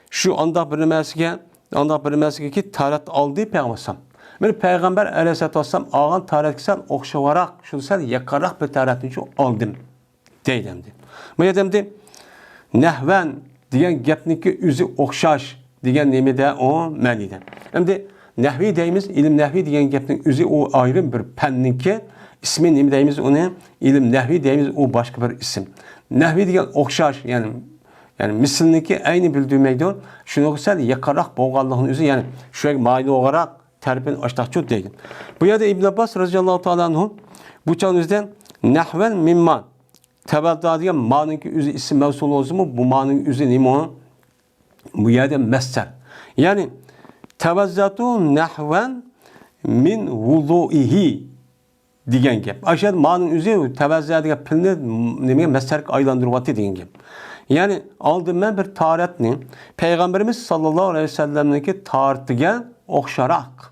شۇ ئانداق بىر نېمەسىگە، ئانداق بىر نېمەسىگىكى تەرەت ئالدى پەيغەمبەر. مەن پەيغەمبەر ئەلەيھىسسالاتۇ ۋەسسالام ئالغان تەرەتكە سەل ئوخشىۋاراق، شۇ سەل يېقىنراق بىر تەرەتنى شۇ ئالدىم. دەيدۇ ئەمدى. بۇ يەردە ئەمدى نەھۋەن دېگەن گەپنىڭكى ئۆزى ئوخشاش دېگەن نېمىدە ئۇ مەنىدە. ئەمدى نەھۋى دەيمىز، ئىلىم نەھۋى دېگەن گەپنىڭ ئۆزى ئۇ ئايرىم بىر پەننىڭكى ئىسمى، نېمە دەيمىز ئۇنى؟ ئىلىم نەھۋى دەيمىز، ئۇ باشقا بىر ئىسىم. نەھۋى دېگەن ئوخشاش، يەنى، يەنى مىسلىنىڭكى ئەينى بىلدۈرمەيدۇ. شۇنىڭغا سەل يېقىنراق بولغانلىقىنىڭ ئۆزى، يەنى شۇ يەرگە مايىللىغانراق تەرىپىنى ئاچتاقچۇ دەيدۇ. بۇ يەردە ئىبن ئابباس رەزىياللاھۇ تائالا ئەنھۇ بۇ چاغنىڭ ئۆزىدە نەھۋەن مىمما تەۋەللا دېگەن مانىڭكى ئۆزى ئىسىم مەۋسۇل بولسىمۇ، بۇ مانىڭ ئۆزى نېمە؟ بۇ يەردە مەسدەر. يەنى تەۋەززەتۇ نەھۋەن مىن ۋۇزۇئىھى دېگەن گەپ. ئاشۇ يەردە مانىڭ ئۆزى تەۋەززە دېگەن پېئىلنى نېمىگە، مەسدەرگە ئايلاندۇرۇۋاتتى دېگەن گەپ. يەنى ئالدىمەن بىر تارەتنى پەيغەمبىرىمىز ساللاللاھۇ ئەلەيھى ۋەسەللەمنىڭكى تارىتىگە ئوخشاراق،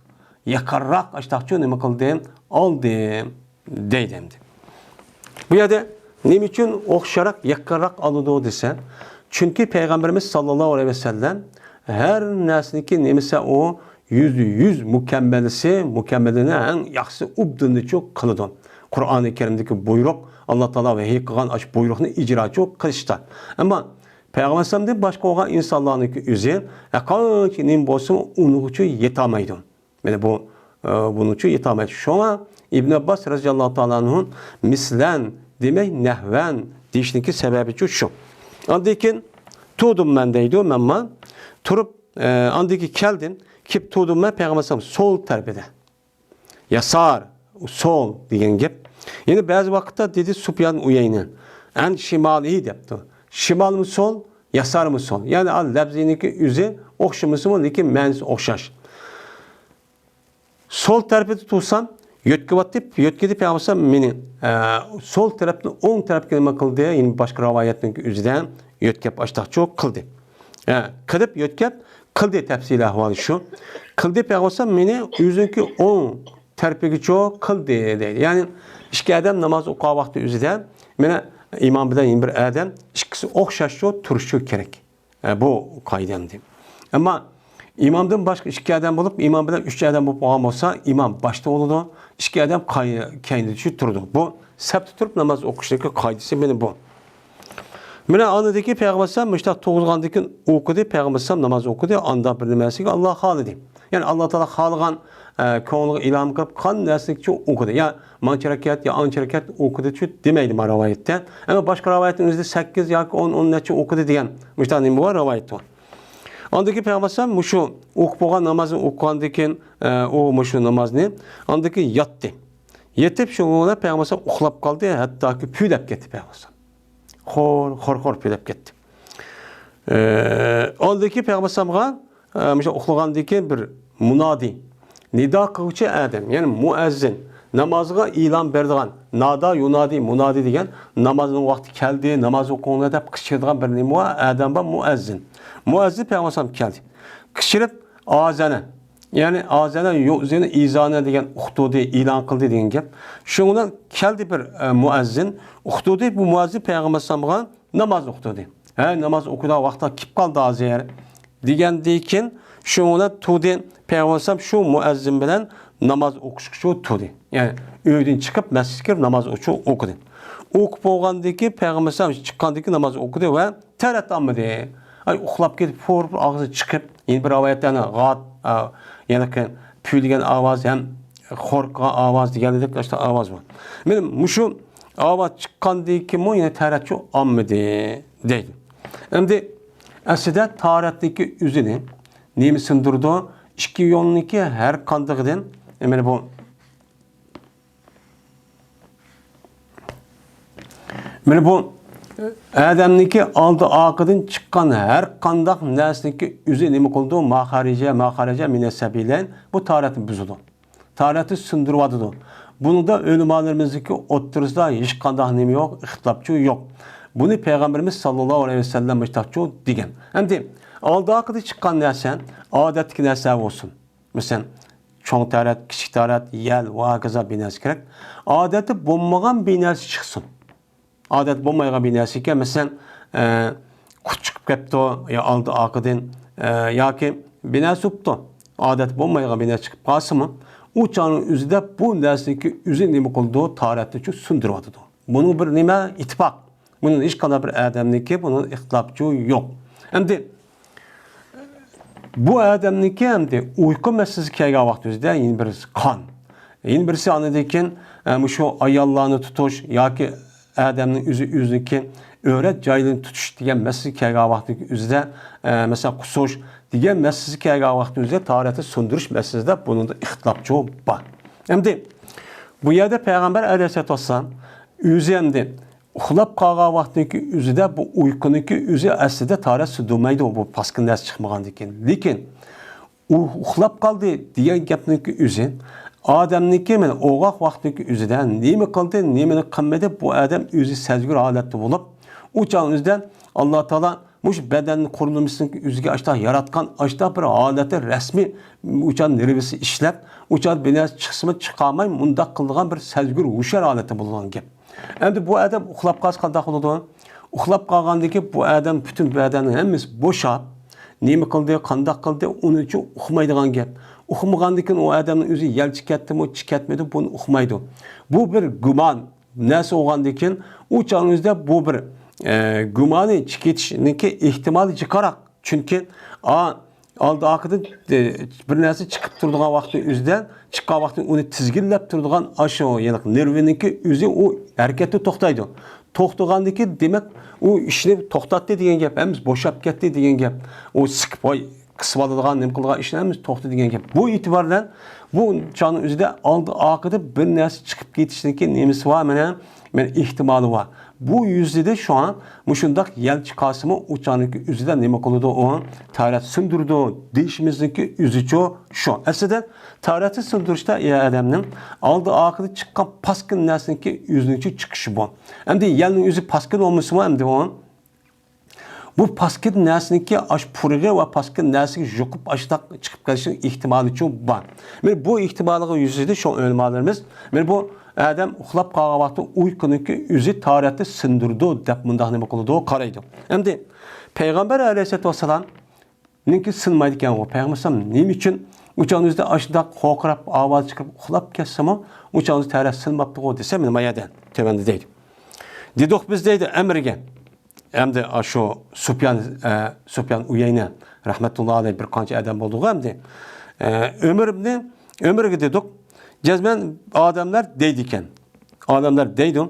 يېقىنراق ئاشتاقچۇ نېمە قىلدىم؟ ئالدىم. دەيدۇ ئەمدى. بۇ يەردە نېمە ئۈچۈن ئوخشاراق، يېقىنراق ئالىدۇ دېسە، چۈنكى پەيغەمبىرىمىز ساللاللاھۇ ئەلەيھى ۋەسەللەم ھەر نەرسىنىڭكى نېمىسى ئۇ يۈزدە يۈز مۇكەممەلىسى، مۇكەممىلىنى ئەڭ ياخشىسى ئوبداننىچۇ قىلىدۇ. قۇرئانى كەرىمدىكى بۇيرۇق، ئاللا تائالا ۋەھىي قىلغان ئاشۇ بۇيرۇقنى ئىجراچۇ قىلىشتا. ئەمما پەيغەمبەر ئەلەيھىسسالامدىن باشقا بولغان ئىنسانلارنىڭكى ئۆزى ھەرقانچە نېمە بولسىمۇ ئۇنىڭغىچۇ يېتەلمەيدۇ. مانا بۇ، ئە، بۇنىڭچۇ يېتەلمەيدۇ. شۇڭا ئىبن ئابباس رەزىياللاھۇ تائالا ئەنھۇ مىسلەن دېمەي نەھۋەن دېيىشنىڭكى سەۋەبىچۇ شۇ. ئاندىن كېيىن تۇردۇم مەن دەيدۇ، مەنمۇ تۇرۇپ، ئە، ئاندىن كېيىن كەلدىم، كېلىپ تۇردۇم مەن پەيغەمبەر ئەلەيھىسسالام سول تەرىپىدە. يەسار، سول دېگەن گەپ. يەنە بەزى ۋاقىتتا دېدى سۇپيان ئۇيەينە، ئەن شىمالىھى دەپتۇ. شىمالمۇ سول، يەسارمۇ سول. يەنى ئا لەپزىنىڭكى ئۆزى ئوخشىمىسىمۇ، لېكىن مەنىسى ئوخشاش. سول تەرىپىدە تۇرسام، يۆتكىۋاتتى، يۆتكىدى پەيغەمبەر مېنى، ئە، سول تەرەپتىن ئوڭ تەرەپكە نېمە قىلدى؟ يەنە باشقا رىۋايەتنىڭكى ئۆزىدە يۆتكەپ ئاشتاقچۇ قىلدى. ئە، قىلىپ يۆتكەپ قىلدى، تەپسىلىي ئەھۋالى شۇ. قىلدى پەيغەمبەر مېنى ئۆزىنىڭكى ئوڭ تەرىپىگىچۇ قىلدى دەيدۇ. يەنى ئىككى ئادەم ناماز ئوقۇغان ۋاقتى ئۆزىدە، مانا ئىمام بىلەن يەنە بىر ئادەم ئىككىسى ئوخشاشچۇ تۇرۇشى كېرەك. ئە، بۇ قائىدە ئەمدى. ئەمما ئىمامدىن باشقا ئىككى ئادەم بولۇپ، ئىمام بىلەن ئۈچ ئادەم بولۇپ قالغان بولسا، ئىمام باشتا بولىدۇ، ئىككى ئادەم قاي-، كەينىدە چۈشۈپ تۇرىدۇ. بۇ سەپتە تۇرۇپ ناماز ئوقۇشنىڭكى قائىدىسى مانا بۇ. مانا ئاندىكى پەيغەمبەر ئەلەيھىسسالام مۇشۇنداق تۇرغۇزغاندىن كېيىن ئوقۇدى، پەيغەمبەر ئەلەيھىسسالام ناماز ئوقۇدى، ئانداق بىر نېمىسىگە ئاللا خالىدى. يەنى ئاللا تائالا خالىغان، ئە، كۆڭلىگە ئىلھام قىلىپ قان نەرسىنى ئوقۇدى. يا مانچە رەكەت، يا ئانچە رەكەت ئوقۇدى چۈ دېمەيدۇ ما رىۋايەتتە. ئەمما باشقا رىۋايەتنىڭ ئۆزىدە سەككىز ياكى ئون، ئون نەچچە ئوقۇدى دېگەن مۇشۇنداق نېمە بار، رىۋايەت بار. ئاندىكى پەيغەمبەر ئەلەيھىسسالام مۇشۇ ئوقۇپ بولغان نامازنى ئوقۇغاندىن كېيىن، ئە، ئۇ مۇشۇ نامازنى ئاندىكى ياتتى. يېتىپ شۇ بىلەن پەيغەمبەر ئەلەيھىسسالام ئۇخلاپ قالدى، ھەتتاكى پۈۋلەپ كەتتى پەيغەمبەر ئەلەيھىسسالام. خور، خور، خور پۈۋلەپ كەتتى. ئە، ئاندىكى پەيغەمبەر ئەلەيھىسسالامغا ئە، مۇشۇ ئۇخلىغاندىن كېيىن بىر مۇنادى، نىدا قىلغۇچى ئادەم، يەنى مۇئەززىن، نامازغا ئېلان بېرىدىغان، نادا يۇنادى، مۇنادى دېگەن، نامازنىڭ ۋاقتى كەلدى، ناماز ئوقۇڭلار دەپ قىچقىرىدىغان بىر نېمە بار، ئادەم بار، مۇئەززىن. مۇئەززىن پەيغەمبەر ئەلەيھىسسالام كەلدى. قىچقىرىپ، ئازەنە، يەنى ئازەنە يۇئزىنۇ ئىزانە دېگەن ئۇقتۇردى، ئېلان قىلدى دېگەن گەپ. شۇنىڭ بىلەن كەلدى بىر، ئە، مۇئەززىن، ئۇقتۇردى، بۇ مۇئەززىن پەيغەمبەر ئەلەيھىسسالامغا ناماز ئوقۇتىدۇ. ھە، ناماز ئوقۇيدىغان ۋاقىتلار كېلىپ قالدى ھازىر، دېگەندىن كېيىن شۇنىڭ بىلەن تۇردى. پەيغەمبەر ئەلەيھىسسالام شۇ مۇئەززىن بىلەن ناماز ئوقۇشقا شۇ تۇردى. يەنى ئۆيدىن چىقىپ، مەسچىتكە كىرىپ ناماز ئوقۇشۇ ئوقۇدى. ئوقۇپ بولغاندىن كېيىن پەيغەمبەر ئەلەيھىسسالام چىققاندىن كېيىن ناماز ئوقۇدى ۋە تەرەت ئالمىدى. ئاي، ئۇخلاپ كېتىپ، پۇر-پۇر ئاغزىنى چىقىپ، يەنە بىر رىۋايەتتە يەنە غات، ئا، يەنە پۈۋلىگەن ئاۋاز ھەم خورققان ئاۋاز دېگەندەك ئاشۇنداق ئاۋاز بار. مانا مۇشۇ ئاۋاز چىققاندىن كېيىنمۇ يەنە تەرەتچۇ ئالمىدى دەيدۇ. ئەمدى ئەسلىدە تارەتنىڭكى ئۆزىنى نېمە سىندۇرىدۇ؟ ئىككى يولنىڭكى ھەر قاندىقىدىن، مانا بۇ، مانا بۇ ئادەمنىڭكى ئالدى ئارقىدىن چىققان ھەر قانداق نەرسىنىڭكى ئۆزى نېمە قىلىدۇ؟ ماخارىجە، ماخارىجە مىنەس سەبىلەين، بۇ تارەتنى بۇزىدۇ. تارەتنى سىندۇرۇۋاتىدۇ. بۇنىڭدا ئۆلىمالىرىمىزنىڭكى ئوتتۇرىسىدا ھېچقانداق نېمە يوق، ئىختىلاپچۇ يوق. بۇنى پەيغەمبىرىمىز ساللاللاھۇ ئەلەيھى ۋەسەللەم مۇشتاقچۇ دېگەن. ئەمدى ئالدى ئارقىدا چىققان نەرسە، ئادەتتىكى نەرسە بولسۇن. مەسىلەن، چوڭ تارەت، كىچىك تارەت، يەل ۋە ھاكازا بىر نەرسە كېرەك. ئادەتتە بولمىغان بىر نەرسە چىقسۇن. ئادەتتە بولمايدىغان بىر نەرسە ئىكەن، مەسىلەن، ئە، قۇت چىقىپ كەپتۇ، يا ئالدى ئارقىدىن، ئە، ياكى بىر نەرسە بوپتۇ. ئادەتتە بولمايدىغان بىر نەرسە چىقىپ قالسىمۇ، ئۇ چاغنىڭ ئۆزىدە بۇ نەرسىنىڭكى ئۆزى نېمە قىلىدۇ؟ تارەتنى شۇ سۇندۇرۇۋاتىدۇ. بۇنىڭ بىر نېمە ئىتتىپاق؟ بۇنىڭ ھېچقانداق بىر ئادەمنىڭكى بۇنىڭ ئىختىلاپچۇ يوق. ئەمدى بۇ ئادەمنىڭكى ئەمدى ئۇيقۇ مەسىلىسى كەلگەن ۋاقىت ئۆزىدە يەنە بىرسى قان. يەنە بىرسى ئاندىن كېيىن، ئە، مۇشۇ ئاياللارنى تۇتۇش ياكى ئادەمنىڭ ئۆزى ئۆزىنىڭكى ئۆرەت جايلىرىنى تۇتۇش دېگەن مەسىلە كەلگەن ۋاقىتنىڭ ئۆزىدە، ئە، مەسىلەن، قۇسۇش دېگەن مەسىلىسى كەلگەن ۋاقىتنىڭ ئۆزىدە تارەتنى سۇندۇرۇش مەسىلىسىدە بۇنىڭدا ئىختىلاپچۇ بار. ئەمدى بۇ يەردە پەيغەمبەر ئەلەيھىسسالاتۇ ۋەسسالام ئۆزى ئەمدى ئۇخلاپ قالغان ۋاقتىنىڭكى ئۆزىدە بۇ ئۇيقۇنىڭكى ئۆزى ئەسلىدە تارەت سۇندۇرمايدۇ، بۇ پاسكىنا نەرسە چىقمىغاندىن كېيىن. لېكىن ئۇ ئۇخلاپ قالدى دېگەن گەپنىڭكى ئۆزى ئادەمنىڭكى مانا ئوغاق ۋاقتىنىڭكى ئۆزىدە نېمە قىلدى، نېمىنى قىلمىدى، بۇ ئادەم ئۆزى سەزگۈر ھالەتتە بولۇپ، ئۇ چاغنىڭ ئۆزىدە ئاللا تائالا مۇشۇ بەدەن قۇرۇلمىسىنىڭ ئۆزىگە ئاشتاق ياراتقان ئاشتاق بىر ھالەتتە رەسمىي ئۇ چاغ نېرۋىسى ئىشلەپ، ئۇ چاغ بىر نەرسە چىقسىمۇ چىقارماي مۇنداق قىلىدىغان بىر سەزگۈر ھوشيار ھالەتتە بولغان گەپ. ئەمدى بۇ ئادەم ئۇخلاپ قالسا قانداق بولىدۇ؟ ئۇخلاپ قالغاندىن كېيىن بۇ ئادەم پۈتۈن بەدەننىڭ ھەممىسى بوشاپ، نېمە قىلدى، قانداق قىلدى، ئۇنىڭ ئۈچۈن ئۇقمايدىغان گەپ. ئۇقمىغاندىن كېيىن ئۇ ئادەمنىڭ ئۆزى يەل چىكەتتىمۇ، چىكەتمىدى، بۇنى ئۇقمايدۇ. بۇ بىر گۇمان نەرسە بولغاندىن كېيىن، ئۇ چاغنىڭ ئۆزىدە بۇ بىر، ئە، گۇمانى چىكىتىشنىڭكى ئېھتىمالى جىقراق. چۈنكى، ئا، ئالدى ئارقىدىن، ئە، بىر نەرسە چىقىپ تۇرىدىغان ۋاقىتنىڭ ئۆزىدە، چىققان ۋاقىتنى ئۇنى تىزگىنلەپ تۇرىدىغان ئاشۇ، يەنى نېرۋىنىڭكى ئۆزى ئۇ ھەرىكەتتە توختايدۇ. توختىغاندىكى، دېمەك، ئۇ ئىشنى توختاتتى دېگەن گەپ ئەمەس، بوشاپ كەتتى دېگەن گەپ. ئۇ سىقىپ، ۋاي، قىسىۋالىدىغان، نېمە قىلىدىغان ئىشلار ئەمەس، توختىدى دېگەن گەپ. بۇ ئېتىبار بىلەن بۇ چاغنىڭ ئۆزىدە ئالدى ئارقىدا بىر نەرسە چىقىپ كېتىشنىڭكى نېمىسى بار، مانا، مانا ئېھتىمالى بار. بۇ يۈزىدە شۇڭا مۇشۇنداق يەل چىقارسىمۇ، ئۇ چاغنىڭكى ئۆزىدە نېمە قىلىدۇ؟ ئۇ تارەت سۇندۇرىدۇ دېيىشىمىزنىڭكى ئۆزىچۇ شۇ. ئەسلىدە تارەتنى سۇندۇرۇشتا ئەر ئادەمنىڭ ئالدى ئارقىدا چىققان پاسكىنا نەرسىنىڭكى ئۆزىنىڭچە چىقىشى بۇ. ئەمدى يەلنىڭ ئۆزى پاسكىنا بولمىسىمۇ، ئەمدى ئۇ بۇ پاسكىنا نەرسىنىڭكى ئاش پۇرىقى ۋە پاسكىنا نەرسىگە يۇقۇپ ئاشتاق چىقىپ قېلىشنىڭ ئېھتىمالىچۇ بار. مانا بۇ ئېھتىمالغا يۈزىدە شۇ ئۆلىمالىرىمىز، مانا بۇ ئادەم ئۇخلاپ قالغان ۋاقتى ئۇيقۇنىڭكى ئۆزى تارەتنى سۇندۇرىدۇ دەپ مۇنداق نېمە قىلىدۇ، قارايدۇ. ئەمدى پەيغەمبەر ئەلەيھىسسالاتۇ ۋەسسالامنىڭكى سۇنمايدىكەنغۇ، پەيغەمبەر ئەلەيھىسسالام نېمە ئۈچۈن ئۇ چاغنىڭ ئۆزىدە ئاشۇنداق قورقۇراپ ئاۋاز چىقىرىپ ئۇخلاپ كەتسىمۇ، ئۇ چاغنىڭ ئۆزىدە تارەت سۇنماپتىغۇ دېسە، مانا ما يەردە تۆۋەندە دەيدۇ. دېدۇق بىز دەيدۇ ئەمىرگە. ئەمدى ئاشۇ سۇپيان، ئە، سۇپيان ئۇيەينە رەھمەتۇللا ئەلەيھ بىر قانچە ئادەم بولدىغۇ ئەمدى. ئە، ئۆمەر ئىبنى، ئۆمەرگە دېدۇق، جەزمەن ئادەملەر دەيدىكەن. ئادەملەر دەيدۇ.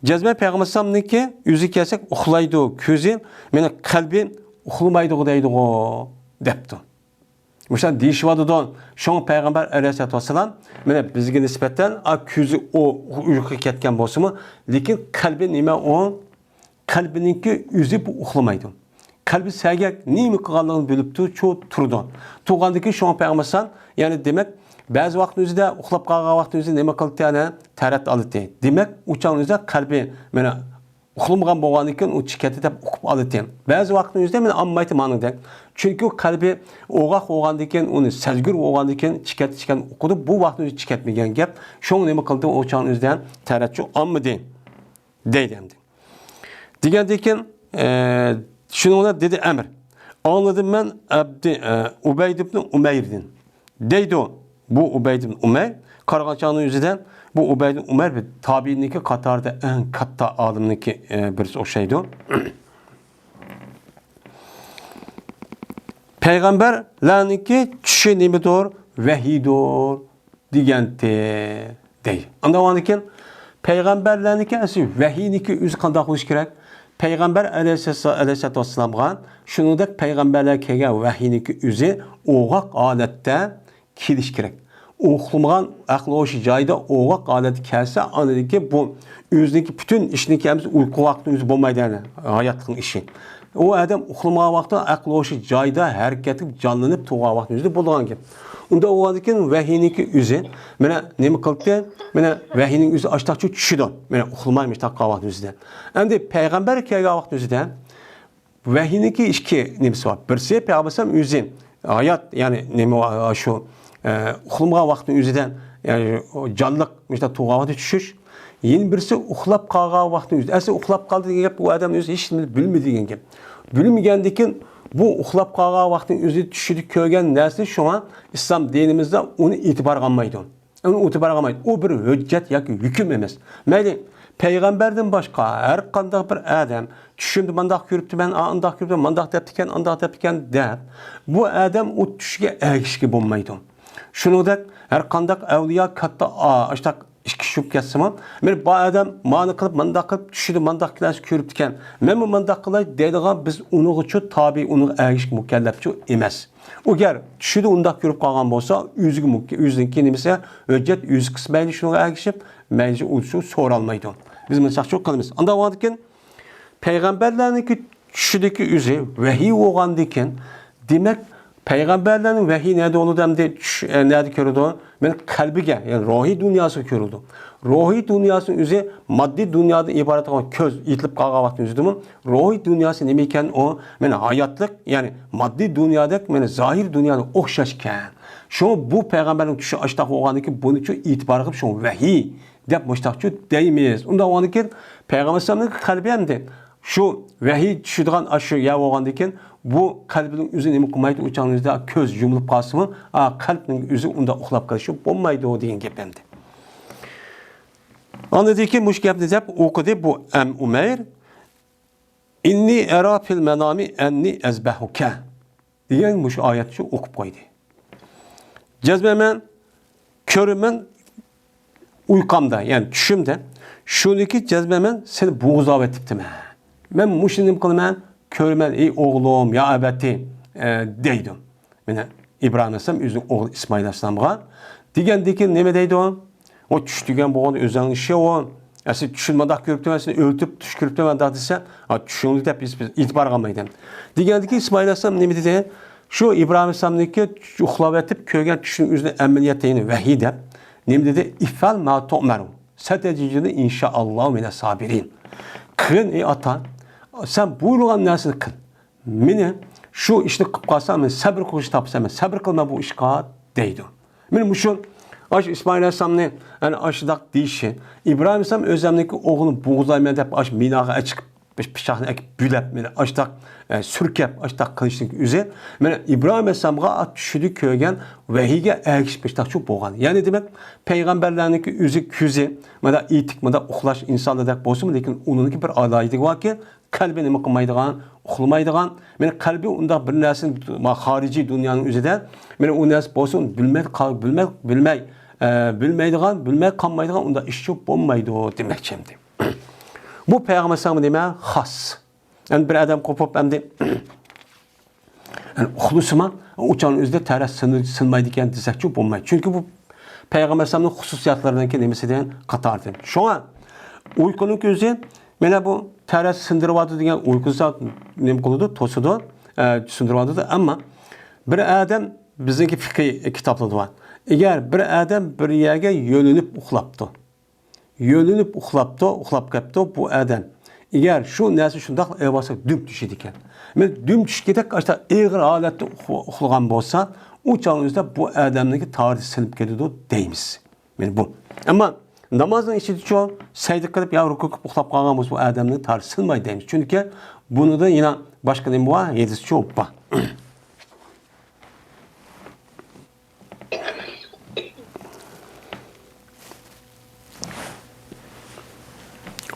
جەزمەن پەيغەمبەر ئەلەيھىسسالامنىڭكى ئۆزىگە كەلسەك ئۇخلايدۇ، كۆزى، مېنىڭ قەلبى ئۇخلىمايدىغۇ دەيدىغۇ، دەپتۇ. مۇشۇنداق دېيىشىۋاتىدۇ. شۇڭا پەيغەمبەر ئەلەيھىسسالاتۇ ۋەسسالام، مانا بىزگە نىسبەتەن، ئا، كۆزى ئۇ ئۇيقۇغا كەتكەن بولسىمۇ، لېكىن قەلبى نېمە ئۇ؟ قەلبىنىڭكى ئۆزى بۇ ئۇخلىمايدۇ. قەلبى سەگەك، نېمە قىلغانلىقىنى بىلىپتۇ، چۇ تۇرىدۇ. تۇرغاندىن كېيىن شۇڭا پەيغەمبەر ئەلەيھىسسالام، يەنى دېمەك، بەزى ۋاقىتنىڭ ئۆزىدە ئۇخلاپ قالغان ۋاقىتنىڭ ئۆزىدە نېمە قىلىدىكەن؟ تارەت ئالىدىكەن. دېمەك، ئۇ چاغنىڭ ئۆزىدە قەلبى، مانا، ئۇخلىمىغان بولغاندىن كېيىن ئۇ چىكەتتى دەپ ئۇقۇپ ئالىدىكەن. بەزى ۋاقىتنىڭ ئۆزىدە مانا ئالمايتتى مانىڭدەك. چۈنكى ئۇ قەلبى ئوغاق بولغاندىن كېيىن، ئۇنى سەزگۈر بولغاندىن كېيىن چىكەتتى، چىكەتتى ئۇقىدۇ. بۇ ۋاقىتنىڭ ئۆزىدە چىكەتمىگەن گەپ. شۇڭا نېمە قىلدى؟ ئۇ چاغنىڭ ئۆزىدە تارەتچۇ ئالمىدى. دەيدۇ ئەمدى. دېگەندىن كېيىن، ئە، شۇنىڭ بىلەن دېدى ئەمىر. ئاڭلىدىم مەن ئەبدى، ئە، ئۇبەيد ئىبنى ئۇمەيردىن. دەيدۇ. بۇ ئۇبەيد ئىبن ئۇمەير قارىغان چاغنىڭ ئۆزىدە بۇ ئۇبەيد ئىبن ئۇمەير بىر تابىئىننىڭكى قاتارىدا ئەڭ كاتتا ئالىمنىڭكى، ئە، بىرسى ئوخشايدۇ. پەيغەمبەرلەرنىڭكى چۈشى نېمىدۇر؟ ۋەھىيدۇر دېگەنتى، دەيدۇ. ئاندىن كېيىن پەيغەمبەرلەرنىڭكى ئەسلى ۋەھىينىڭكى ئۆزى قانداق بولۇشى كېرەك؟ پەيغەمبەر ئەلەيھىسسالام، ئەلەيھىسسالاتۇ ۋەسسالامغا شۇنىڭدەك پەيغەمبەرلەرگە كەلگەن ۋەھىينىڭكى ئۆزى ئوغاق ھالەتتە كېلىشى كېرەك. ئۇخلىمىغان، ئەقلى ھوشى جايىدا ئوغاق ھالەتتە كەلسە، ئاندىن كېيىن بۇ ئۆزىنىڭكى پۈتۈن ئىشىنىڭكى ئەمەسە ئۇيقۇ ۋاقتىنىڭ ئۆزى بولمايدۇ، يەنى ھاياتلىقنىڭ ئىشى. ئۇ ئادەم ئۇخلىمىغان ۋاقىتتا ئەقلى ھوشى جايىدا ھەرىكەتلىك، جانلىنىپ تۇرغان ۋاقىتنىڭ ئۆزىدە بولىدىغان گەپ. ئۇنداق بولغاندىن كېيىن ۋەھىينىڭكى ئۆزى، مانا نېمە قىلدى؟ مانا ۋەھىينىڭ ئۆزى ئاشتاقچە چۈشىدۇ. مانا ئۇخلىماي مۇشتاق قالغان ۋاقىتنىڭ ئۆزىدە. ئەمدى پەيغەمبەر كەلگەن ۋاقىتنىڭ ئۆزىدە ۋەھىينىڭكى ئىككى نېمىسى بار. بىرسى پەيغەمبەر ئەلەيھىسسالام ئۆزى ھايات، يەنى نېمە، شۇ ئە، ئۇخلىمىغان ۋاقىتنىڭ ئۆزىدە، يەنى جانلىق مۇشۇنداق تۇرغان ۋاقىتتا چۈشۈش. يەنە بىرسى ئۇخلاپ قالغان ۋاقىتنىڭ ئۆزىدە. ئەسلى ئۇخلاپ قالدى دېگەن گەپ بۇ ئادەم ئۆزى ھېچ نېمىنى بىلمىدى دېگەن گەپ. بىلمىگەندىن كېيىن بۇ ئۇخلاپ قالغان ۋاقىتنىڭ ئۆزى چۈشىدە كۆرگەن نەرسە شۇڭا ئىسلام دىنىمىزدا ئۇنى ئېتىبارغا ئالمايدۇ. ئۇنى ئېتىبارغا ئالمايدۇ. ئۇ بىر ھۆججەت ياكى ھۆكۈم ئەمەس. مەيلى، پەيغەمبەردىن باشقا ھەر قانداق بىر ئادەم چۈشۈمدە مانداق كۆرۈپتىمەن، ئا، ئانداق كۆرۈپتىمەن، مانداق دەپتىكەن، ئانداق دەپتىكەن دەپ، بۇ ئادەم ئۇ چۈشىگە ئەگىشكە بولمايدۇ. شۇنىڭدەك ھەر قانداق ئەۋلىيا كاتتا، ئا، ئاشتاق ئىككى چۈشۈپ كەتسىمۇ، مەن بۇ ئادەم مانا قىلىپ، مانداق قىلىپ، چۈشىدە مانداق نەرسە كۆرۈپتىكەن، مەنمۇ مانداق قىلاي دەيدىغان، بىز ئۇنىڭغىچۇ تابىئ، ئۇنىڭغا ئەگىشىشكە مۇكەللەپچۇ ئەمەس. ئۇ گەر چۈشىدە ئۇنداق كۆرۈپ قالغان بولسا، ئۆزىگە مۇك-، ئۆزىنىڭكى نېمىسى، ھۆججەت ئۆزى قىلسا مەيلى شۇنىڭغا ئەگىشىپ، مەيلى ئۇ شۇ سورالمايدۇ. بىز مۇشۇنداقچۇ قىلىمىز. ئانداق بولغاندىكىن پەيغەمبەرلەرنىڭكى چۈشىدىكى ئۆزى ۋەھىي بولغاندىكىن، دېمەك، پەيغەمبەرلەرنىڭ ۋەھىي نەدە بولىدۇ ئەمدى؟ چۈش، ئە، نەدە كۆرىدۇ؟ مەن قەلبىگە، يەنى روھىي دۇنياسىغا كۆرۈلىدۇ. روھىي دۇنياسىنىڭ ئۆزى ماددىي دۇنيادىن ئىبارەت بولغان كۆز يېتىلىپ قالغان ۋاقىتنىڭ ئۆزىدىمۇ روھىي دۇنياسى نېمە ئىكەن ئۇ؟ مانا ھاياتلىق، يەنى ماددىي دۇنيادەك، مانا زاھىر دۇنياغا ئوخشاش ئىكەن. شۇڭا بۇ پەيغەمبەرنىڭ چۈشى ئاشتاق بولغاندىكىن بۇنىچۇ ئېتىبار قىلىپ شۇ ۋەھىي دەپ مۇشتاقچۇ دەيمىز. ئۇنداق بولغاندىكىن پەيغەمبەر ئەلەيھىسسالامنىڭ قەلبى ئەمدى شۇ ۋەھىي چۈشىدىغان ئاشۇ يەر بولغاندىكىن بۇ قەلبىنىڭ ئۆزى نېمە قىلمايدۇ، ئۇ چاغنىڭ ئۆزىدە كۆز يۇمۇلۇپ قالسىمۇ، ئا، قەلبنىڭ ئۆزى ئۇنداق ئۇخلاپ قېلىشى بولمايدۇ دېگەن گەپ ئەمدى. ئاندىن كېيىن مۇشۇ گەپنى دەپ ئوقۇدى بۇ ئەم ئۇمەير. «ئىننى ئەرا فىل مەنامى ئەننى ئەزبەھۇكە» دېگەن مۇشۇ ئايەتنى ئوقۇپ قويدى. جەزمەن مەن كۆرىمەن ئۇيقامدا، يەنى چۈشۈمدە، شۇنىكى جەزمەن مەن سېنى بوغۇزلاۋېتىپتىمەن. مەن مۇشۇنى نېمە قىلىمەن؟ كۆرىمەن، ئەي ئوغلۇم، يا ئەبەتى، ئە، دەيدۇ. مانا ئىبراھىم ئەلەيھىسسالام ئۆزىنىڭ ئوغلى ئىسمائىل ئەلەيھىسسالامغا دېگەندىكىن نېمە دەيدۇ؟ ئۇ چۈش دېگەن بولغان ئۆزۈڭنىڭ ئىشى ئۇ. ئەسلى چۈشنى مانداق كۆرۈپتىمەن، سېنى ئۆلتۈرۈپ چۈش كۆرۈپتىمەن مانداق دېسە، ئا، چۈشۈڭنى دەپ ھېچ بىر ئېتىبارغا ئالمايدۇ. دېگەندىكىن ئىسمائىل ئەلەيھىسسالام نېمە دېدى؟ شۇ ئىبراھىم ئەلەيھىسسالامنىڭكى ئۇخلاۋېتىپ كۆرگەن چۈشىنىڭ ئۆزىنى ئەمەلىيەتتە يەنى ۋەھىي دەپ، نېمە دېدى؟ «ئىفئەل ما تۇئمەرۇ، ستجدنى ئىنشائاللاھۇ مىنەس سابىرىن.» قىلغىن، ئەي ئاتا، سەن بۇيرۇغان نەرسىنى قىل. مېنى شۇ ئىشنى قىلىپ قالساڭ، مەن سەبرى قىلغۇچى تاپىسەن، مەن سەبرى قىلىمەن بۇ ئىشقا، دەيدۇ. مانا مۇشۇ، ئاشۇ ئىسمائىل ئەلەيھىسسالامنى، يەنى ئاشۇنداق دېيىشى، ئىبراھىم ئەلەيھىسسالام ئۆزەمنىڭكى ئوغلىنى بوغۇزلايمەن دەپ، ئاشۇ مىناغا ئەچىقىپ، پىچاقنى ئەكىپ بۆلەپ، مانا ئاشۇنداق، ئە، سۈركەپ، ئاشۇنداق قىلىشنىڭ ئۆزى، مانا ئىبراھىم ئەلەيھىسسالامغا چۈشىدە كۆرگەن ۋەھىيگە ئەگىشىپ ئاشۇنداقچۇ بولغان. يەنى دېمەك، پەيغەمبەرلەرنىڭكى ئۆزى كۆزى، مانا ئېيتىپ، مانا ئۇخلاش ئىنسانلاردەك بولسىمۇ، لېكىن ئۇنىڭكى بىر ئالاھىدىلىكى باركى، قەلبى نېمە قىلمايدىغان، ئۇخلىمايدىغان، مانا قەلبى ئۇنداق بىر نەرسىنى، ما، خارىجىي دۇنيانىڭ ئۆزىدە، مانا ئۇ نەرسە بولسۇن، بىلمەي قال-، بىلمەي، بىلمەي، ئە، بىلمەيدىغان، بىلمەي قالمايدىغان ئۇنداق ئىشچۇ بولمايدۇ دېمەكچى ئەمدى. بۇ پەيغەمبەر ئەلەيھىسسالامغا نېمە خاس؟ ئەمدى بىر ئادەم قوپۇپ ئەمدى يەنى ئۇخلىسىمۇ، ئۇ چاغنىڭ ئۆزىدە تەرەت سىنىدۇ، سىنمايدىكەن دېسەكچۇ بولمايدۇ. چۈنكى بۇ پەيغەمبەر ئەلەيھىسسالامنىڭ خۇسۇسىيەتلىرىنىڭكى نېمىسىدىن، قاتارىدىن. شۇڭا ئۇيقۇنىڭ ئۆزى، مانا بۇ تەرەت سىندۇرۇۋاتىدۇ دېگەن ئۇيقۇسى نېمە قىلىدۇ، توسىدۇ، ئە، سىندۇرۇۋاتىدۇ. ئەمما بىر ئادەم، بىزنىڭكى فىقھىي كىتابلىرىدا بار. ئەگەر بىر ئادەم بىر يەرگە يۆلىنىپ ئۇخلاپتۇ، يۆلىنىپ ئۇخلاپتۇ، ئۇخلاپ كەپتۇ بۇ ئادەم. ئەگەر شۇ نەرسە شۇنداق ئەۋۋالسا دۈم چۈشىدىكەن. مانا دۈم چۈشكىدەك ئاشتا ئېغىر ھالەتتە ئۇخ-، ئۇخلىغان بولسا، ئۇ چاغنىڭ ئۆزىدە بۇ ئادەمنىڭكى تارىتى سىنىپ كېتىدۇ دەيمىز. مانا بۇ. ئەمما نامازنىڭ ئىچىدىچۇ سەجدە قىلىپ يا رۇكۇ قىلىپ ئۇخلاپ قالغان بولسا، بۇ ئادەمنىڭ تارىتى سىنمايدۇ دەيمىز. چۈنكى بۇنىڭدا يەنە باشقا نېمە بار؟ ھەدىسچۇ بار.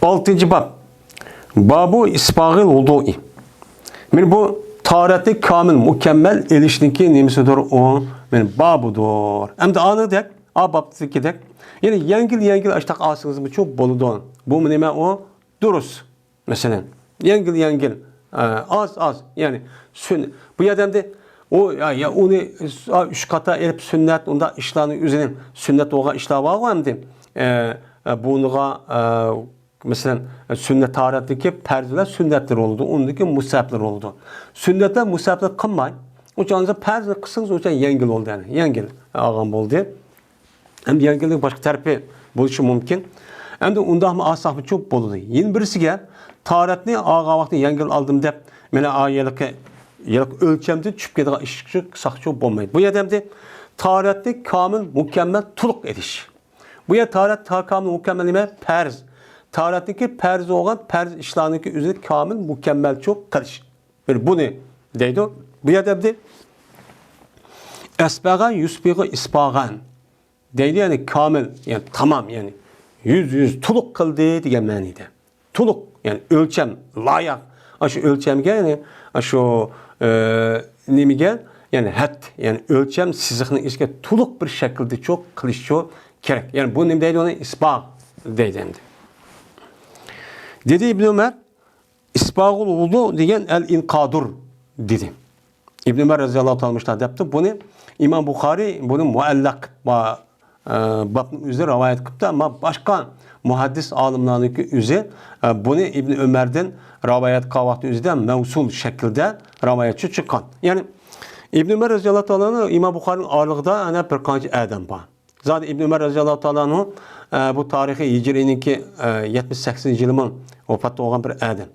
ئالتىنچى باب. بابۇ ئىسباغىل ۋۇدۇئى. مانا بۇ تاھارەتنى كامىل، مۇكەممەل ئېلىشنىڭكى نېمىسىدۇر ئۇ؟ مانا بابىدۇر. ئەمدى ئانىدەك، ئا بابتىكىدەك، يەنى يەڭگىل-يەڭگىل ئاشتاق ئالسىڭىزمۇچۇ بولىدۇ. بۇمۇ نېمە ئۇ؟ دۇرۇس. مەسىلەن، يەڭگىل-يەڭگىل، ئە، ئاز-ئاز، يەنى سۈن-، بۇ يەردە ئەمدى ئۇ، يا، يا ئۇنى، ئا، ئۈچ قاتا ئېلىپ سۈننەت، ئۇنداق ئىشلارنى ئۆزىنىڭ سۈننەت بولغان ئىشلار بارغۇ ئەمدى. ئە، ئە، بۇنىڭغا، ئە، مەسىلەن، سۈننەت تاھارەتتىكى پەرزلەر سۈننەتلىرى بولىدۇ، ئۇنىڭدىكى مۇستەھەپلىرى بولىدۇ. سۈننەتلەر مۇستەھەپلەر قىلماي، ئۇنچە ئالسا پەرزنى قىلسىڭىز، ئۇنچە يەڭگىل بولدى، يەنى يەڭگىل ئالغان بولدى. ئەمدى يەڭگىلنىڭ باشقا تەرىپى بولۇشى مۇمكىن. ئەمدى ئۇنداقمۇ ئالساقمۇچۇ بولىدۇ. يەنە بىرسىگە تاھارەتنى ئالغان ۋاقتىدا يەڭگىل ئالدىم دەپ، مانا ئا يەرلىكى، يەرلىك ئۆلچەمدىن چۈشۈپ كېتىدىغان ئىش قىلساقچۇ بولمايدۇ. بۇ يەردە ئەمدى تاھارەتنى كامىل، مۇكەممەل، تولۇق ئېلىش. بۇ يەر تاھارەت تا-، كامىل، مۇكەممەل نېمە؟ پەرز. تاھارەتنىڭكى پەرز بولغان پەرز ئىشلارنىڭكى ئۆزىنى كامىل، مۇكەممەلچۇ قىلىش. بىر بۇنى دەيدۇ. بۇ يەردە ئەمدى ئەسبەغە يۇسبىغۇ ئىسباغەن دەيدۇ، يەنى كامىل، يەنى تامام، يەنى يۈز، يۈز تولۇق قىلدى دېگەن مەنىدە. تولۇق، يەنى ئۆلچەم، لايىق. ئاشۇ ئۆلچەمگە، يەنى ئاشۇ، ئە، نېمىگە، يەنى ھەد، يەنى ئۆلچەم سىزىقنىڭ ئىچىگە تولۇق بىر شەكىلدىچۇ قىلىشچۇ كېرەك. يەنى بۇ نېمە دەيدۇ؟ ئۇنى ئىسباغ دەيدۇ ئەمدى. دېدى ئىبن ئۆمەر، ئىسباغۇل ۋۇزۇ دېگەن ئەل ئىنقادۇر دېدى. ئىبن ئۆمەر رەزىياللاھۇ تائالا مۇشۇنداق دەپتۇ. بۇنى ئىمام بۇخارىي بۇنى مۇئەللەق، ئە، بابنىڭ ئۆزىدە رىۋايەت قىپتۇ، ئەمما باشقا مۇھەددىس ئالىملارنىڭكى ئۆزى، ئە، بۇنى ئىبن ئۆمەردىن رىۋايەت قىلغان ۋاقتى ئۆزىدە مەۋسۇل شەكىلدە رىۋايەتچۇ چىققان. يەنى ئىبن ئۆمەر رەزىياللاھۇ تائالا ئىمام بۇخارىنىڭ ئارىلىقىدا ئەنە بىر قانچە ئادەم بار. زادى ئىبن ئۆمەر رەزىياللاھۇ تائالا ئەنھۇ، ئە، بۇ تارىخىي ھىجرىينىڭكى، ئە، يەتمىش سەككىزىنچى يىلىمۇ ۋاپات بولغان بىر ئادەم.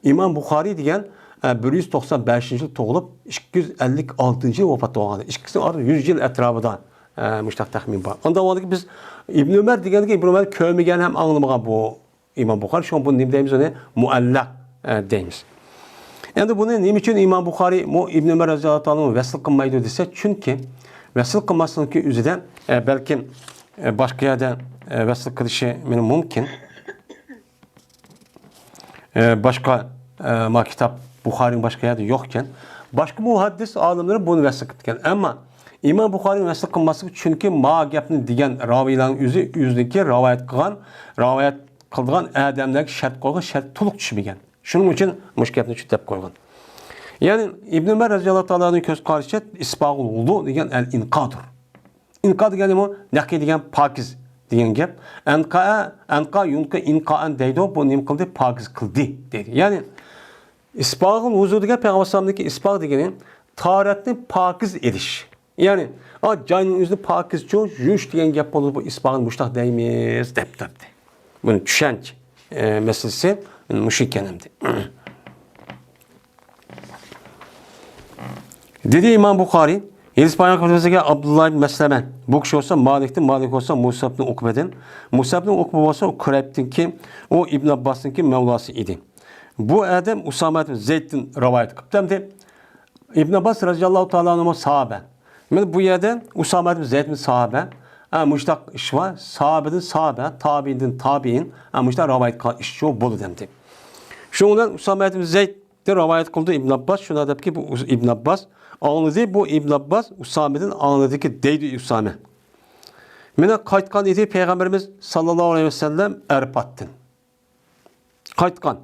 ئىمام بۇخارىي دېگەن، ئە، بىر يۈز توقسان بەشىنچى يىل تۇغۇلۇپ، ئىككى يۈز ئەللىك ئالتىنچى يىل ۋاپات بولغان. ئىككىسىنىڭ ئارىسىدا يۈز يىل ئەتراپىدا، ئە، مۇشۇنداق تەخمىن بار. ئاندىن بىز ئىبن ئۆمەر دېگەندىكىن ئىبن ئۆمەر كۆرمىگەن ھەم ئاڭلىمىغان بۇ ئىمام بۇخارىي، شۇڭا بۇنى نېمە دەيمىز؟ ئۇنى مۇئەللەق، ئە، دەيمىز. ئەمدى بۇنى نېمە ئۈچۈن ئىمام بۇخارىي بۇ ئىبن ئۆمەر رەزىياللاھۇ تائالا ۋەسل قىلمايدۇ دېسە، چۈنكى ۋەسل قىلماسلىقنىڭكى ئۆزىدە، ئە، بەلكىم، ئە، باشقا يەردە، ئە، ۋەسل قىلىشى مېنىڭ مۇمكىن. ئە، باشقا، ئە، ما كىتاب بۇخارىنىڭ باشقا يەردە يوق ئىكەن. باشقا مۇھەددىس ئالىملىرى بۇنى ۋەسل قىپتىكەن. ئەمما ئىمام بۇخارىي ۋەسل قىلماسلىقى، چۈنكى ما گەپنى دېگەن راۋىيلارنىڭ ئۆزى ئۆزىنىڭكى رىۋايەت قىلغان، رىۋايەت قىلىدىغان ئادەملەرگە شەرت قويغان، شەرت تولۇق چۈشمىگەن. شۇنىڭ ئۈچۈن مۇشۇ گەپنى شۇ دەپ قويغان. يەنى ئىبن ئۆمەر رەزىياللاھۇ تائالا ئەنھۇ كۆز قارىشى ئىسباغۇل ۋۇزۇ دېگەن ئەل ئىنقادۇر. ئىنقا دېگەن نېمە؟ نەقى دېگەن پاكىز دېگەن گەپ. ئەنقا، ئەنقا يۇنقى ئىنقائەن دەيدۇ. بۇ نېمە قىلدى؟ پاكىز قىلدى دەيدۇ. يەنى ئىسباغۇل ۋۇزۇ دېگەن پەيغەمبەر ئەلەيھىسسالامنىڭكى ئىسباغ دېگىنى تاھارەتنى پاكىز ئېلىش. يەنى، ئا، جاينىڭ ئۆزىنى پاكىز يۇيۇش دېگەن گەپ بولىدۇ، بۇ ئىسباغنى مۇشۇنداق دەيمىز دەپ تۇردى. بۇنى چۈشەنچە، ئە، مەسىلىسى مۇشۇ ئىكەن ئەمدى. دېدى ئىمام بۇخارىي، ھەدىس بايان قىلغۇچىسىگە ئابدۇللا ئىبن مەسلەمە، بۇ كىشى بولسا مالىكتىن، مالىك بولسا مۇسا ئىبن ئۇقبىدىن، مۇسا ئىبن ئۇقبە بولسا كۇرەيبتىنكى، ئۇ ئىبن ئابباسنىڭكى مەۋلاسى ئىدى. بۇ ئادەم ئۇسامە ئىبن زەيدتىن رىۋايەت قىپتۇ ئەمدى. ئىبن ئابباس رەزىياللاھۇ تائالا ئەنھۇ ساھابە. مانا بۇ يەردە ئۇسامە ئىبن زەيد ئىبن ساھابە. ئە، مۇشۇنداق ئىش بار. ساھابىدىن ساھابە، تابىئىندىن تابىئىن. ئە، مۇشۇنداق رىۋايەت قىلغان ئىشچۇ بولىدۇ ئەمدى. شۇنىڭ بىلەن ئۇسامە ئىبن زەيدتىن رىۋايەت قىلدى ئىبن ئابباس. شۇنداق دەپكى، بۇ ئىبن ئابباس ئاڭلىدى، بۇ ئىبن ئابباس ئۇسامىدىن ئاڭلىدىكى دەيدۇ ئۇسامە. مانا قايتقان ئىدى پەيغەمبىرىمىز ساللاللاھۇ ئەلەيھى ۋەسەللەم ئەرپاتتىن. قايتقان.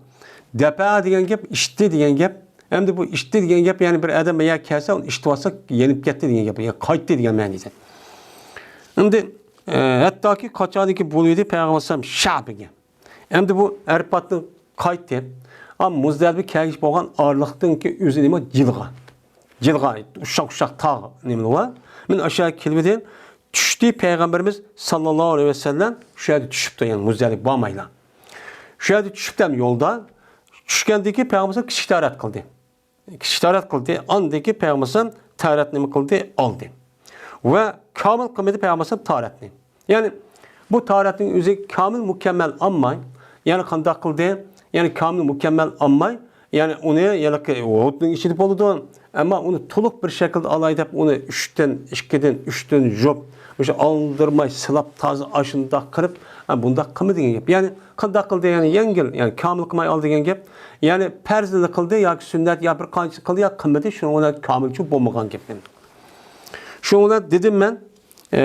دەپە دېگەن گەپ، ئىچتى دېگەن گەپ. ئەمدى بۇ ئىچتى دېگەن گەپ، يەنى بىر ئادەم بىر يەرگە كەلسە، ئۇنى ئىچتىۋالسا، يېنىپ كەتتى دېگەن گەپ. يەنى قايتتى دېگەن مەنىدە. ئەمدى، ئە، ھەتتاكى قاچانكى بولۇۋىدى پەيغەمبەر ئەلەيھىسسالام شەبىگە. ئەمدى بۇ ئەرپاتتىن قايتتى. ئا، مۇزدەلىپە كەلگۈچە بولغان ئارىلىقتىنكى ئۆزى نېمە؟ جىلغا. جىلغا، ئۇششاق-ئۇششاق تاغ نېمىلىرى بار. مانا ئاشۇ يەرگە كېلىۋىدى. چۈشتى پەيغەمبىرىمىز ساللاللاھۇ ئەلەيھى ۋەسەللەم شۇ يەردە چۈشۈپتۇ، يەنى مۇزدەلىپە بارمايلا. شۇ يەردە چۈشۈپتۇ ھەم يولدا. چۈشكەندىن كېيىن پەيغەمبەر كىچىك تاھارەت قىلدى. كىچىك تاھارەت قىلدى. ئاندىن كېيىن پەيغەمبەر تاھارەت نېمە قىلدى؟ ئالدى. ۋە كامىل قىلمىدى پەيغەمبەر تاھارەتنى. يەنى بۇ تاھارەتنىڭ ئۆزى كامىل مۇكەممەل ئالماي، يەنى قانداق قىلدى؟ يەنى كامىل مۇكەممەل ئالماي، يەنى ئۇنى ھېلىقى ھوتنىڭ ئىچىدە بولىدۇ. ئەمما ئۇنى تولۇق بىر شەكىلدە ئالاي دەپ، ئۇنى ئۈچتىن، ئىككىدىن، ئۈچتىن يۇيۇپ، مۇشۇ ئالدىرماي سىلاپ تازا ئاشۇنداق قىلىپ، ھە، بۇنداق قىلما دېگەن گەپ. يەنى قانداق قىلدى؟ يەنى يەڭگىل، يەنى كامىل قىلماي ئال دېگەن گەپ. يەنى پەرزنى قىلدى ياكى سۈننەت يا بىر قانچە قىلدى يا قىلمىدى، شۇنىڭ بىلەن كامىلچە بولمىغان گەپ. شۇنىڭ بىلەن دېدىم مەن، ئە،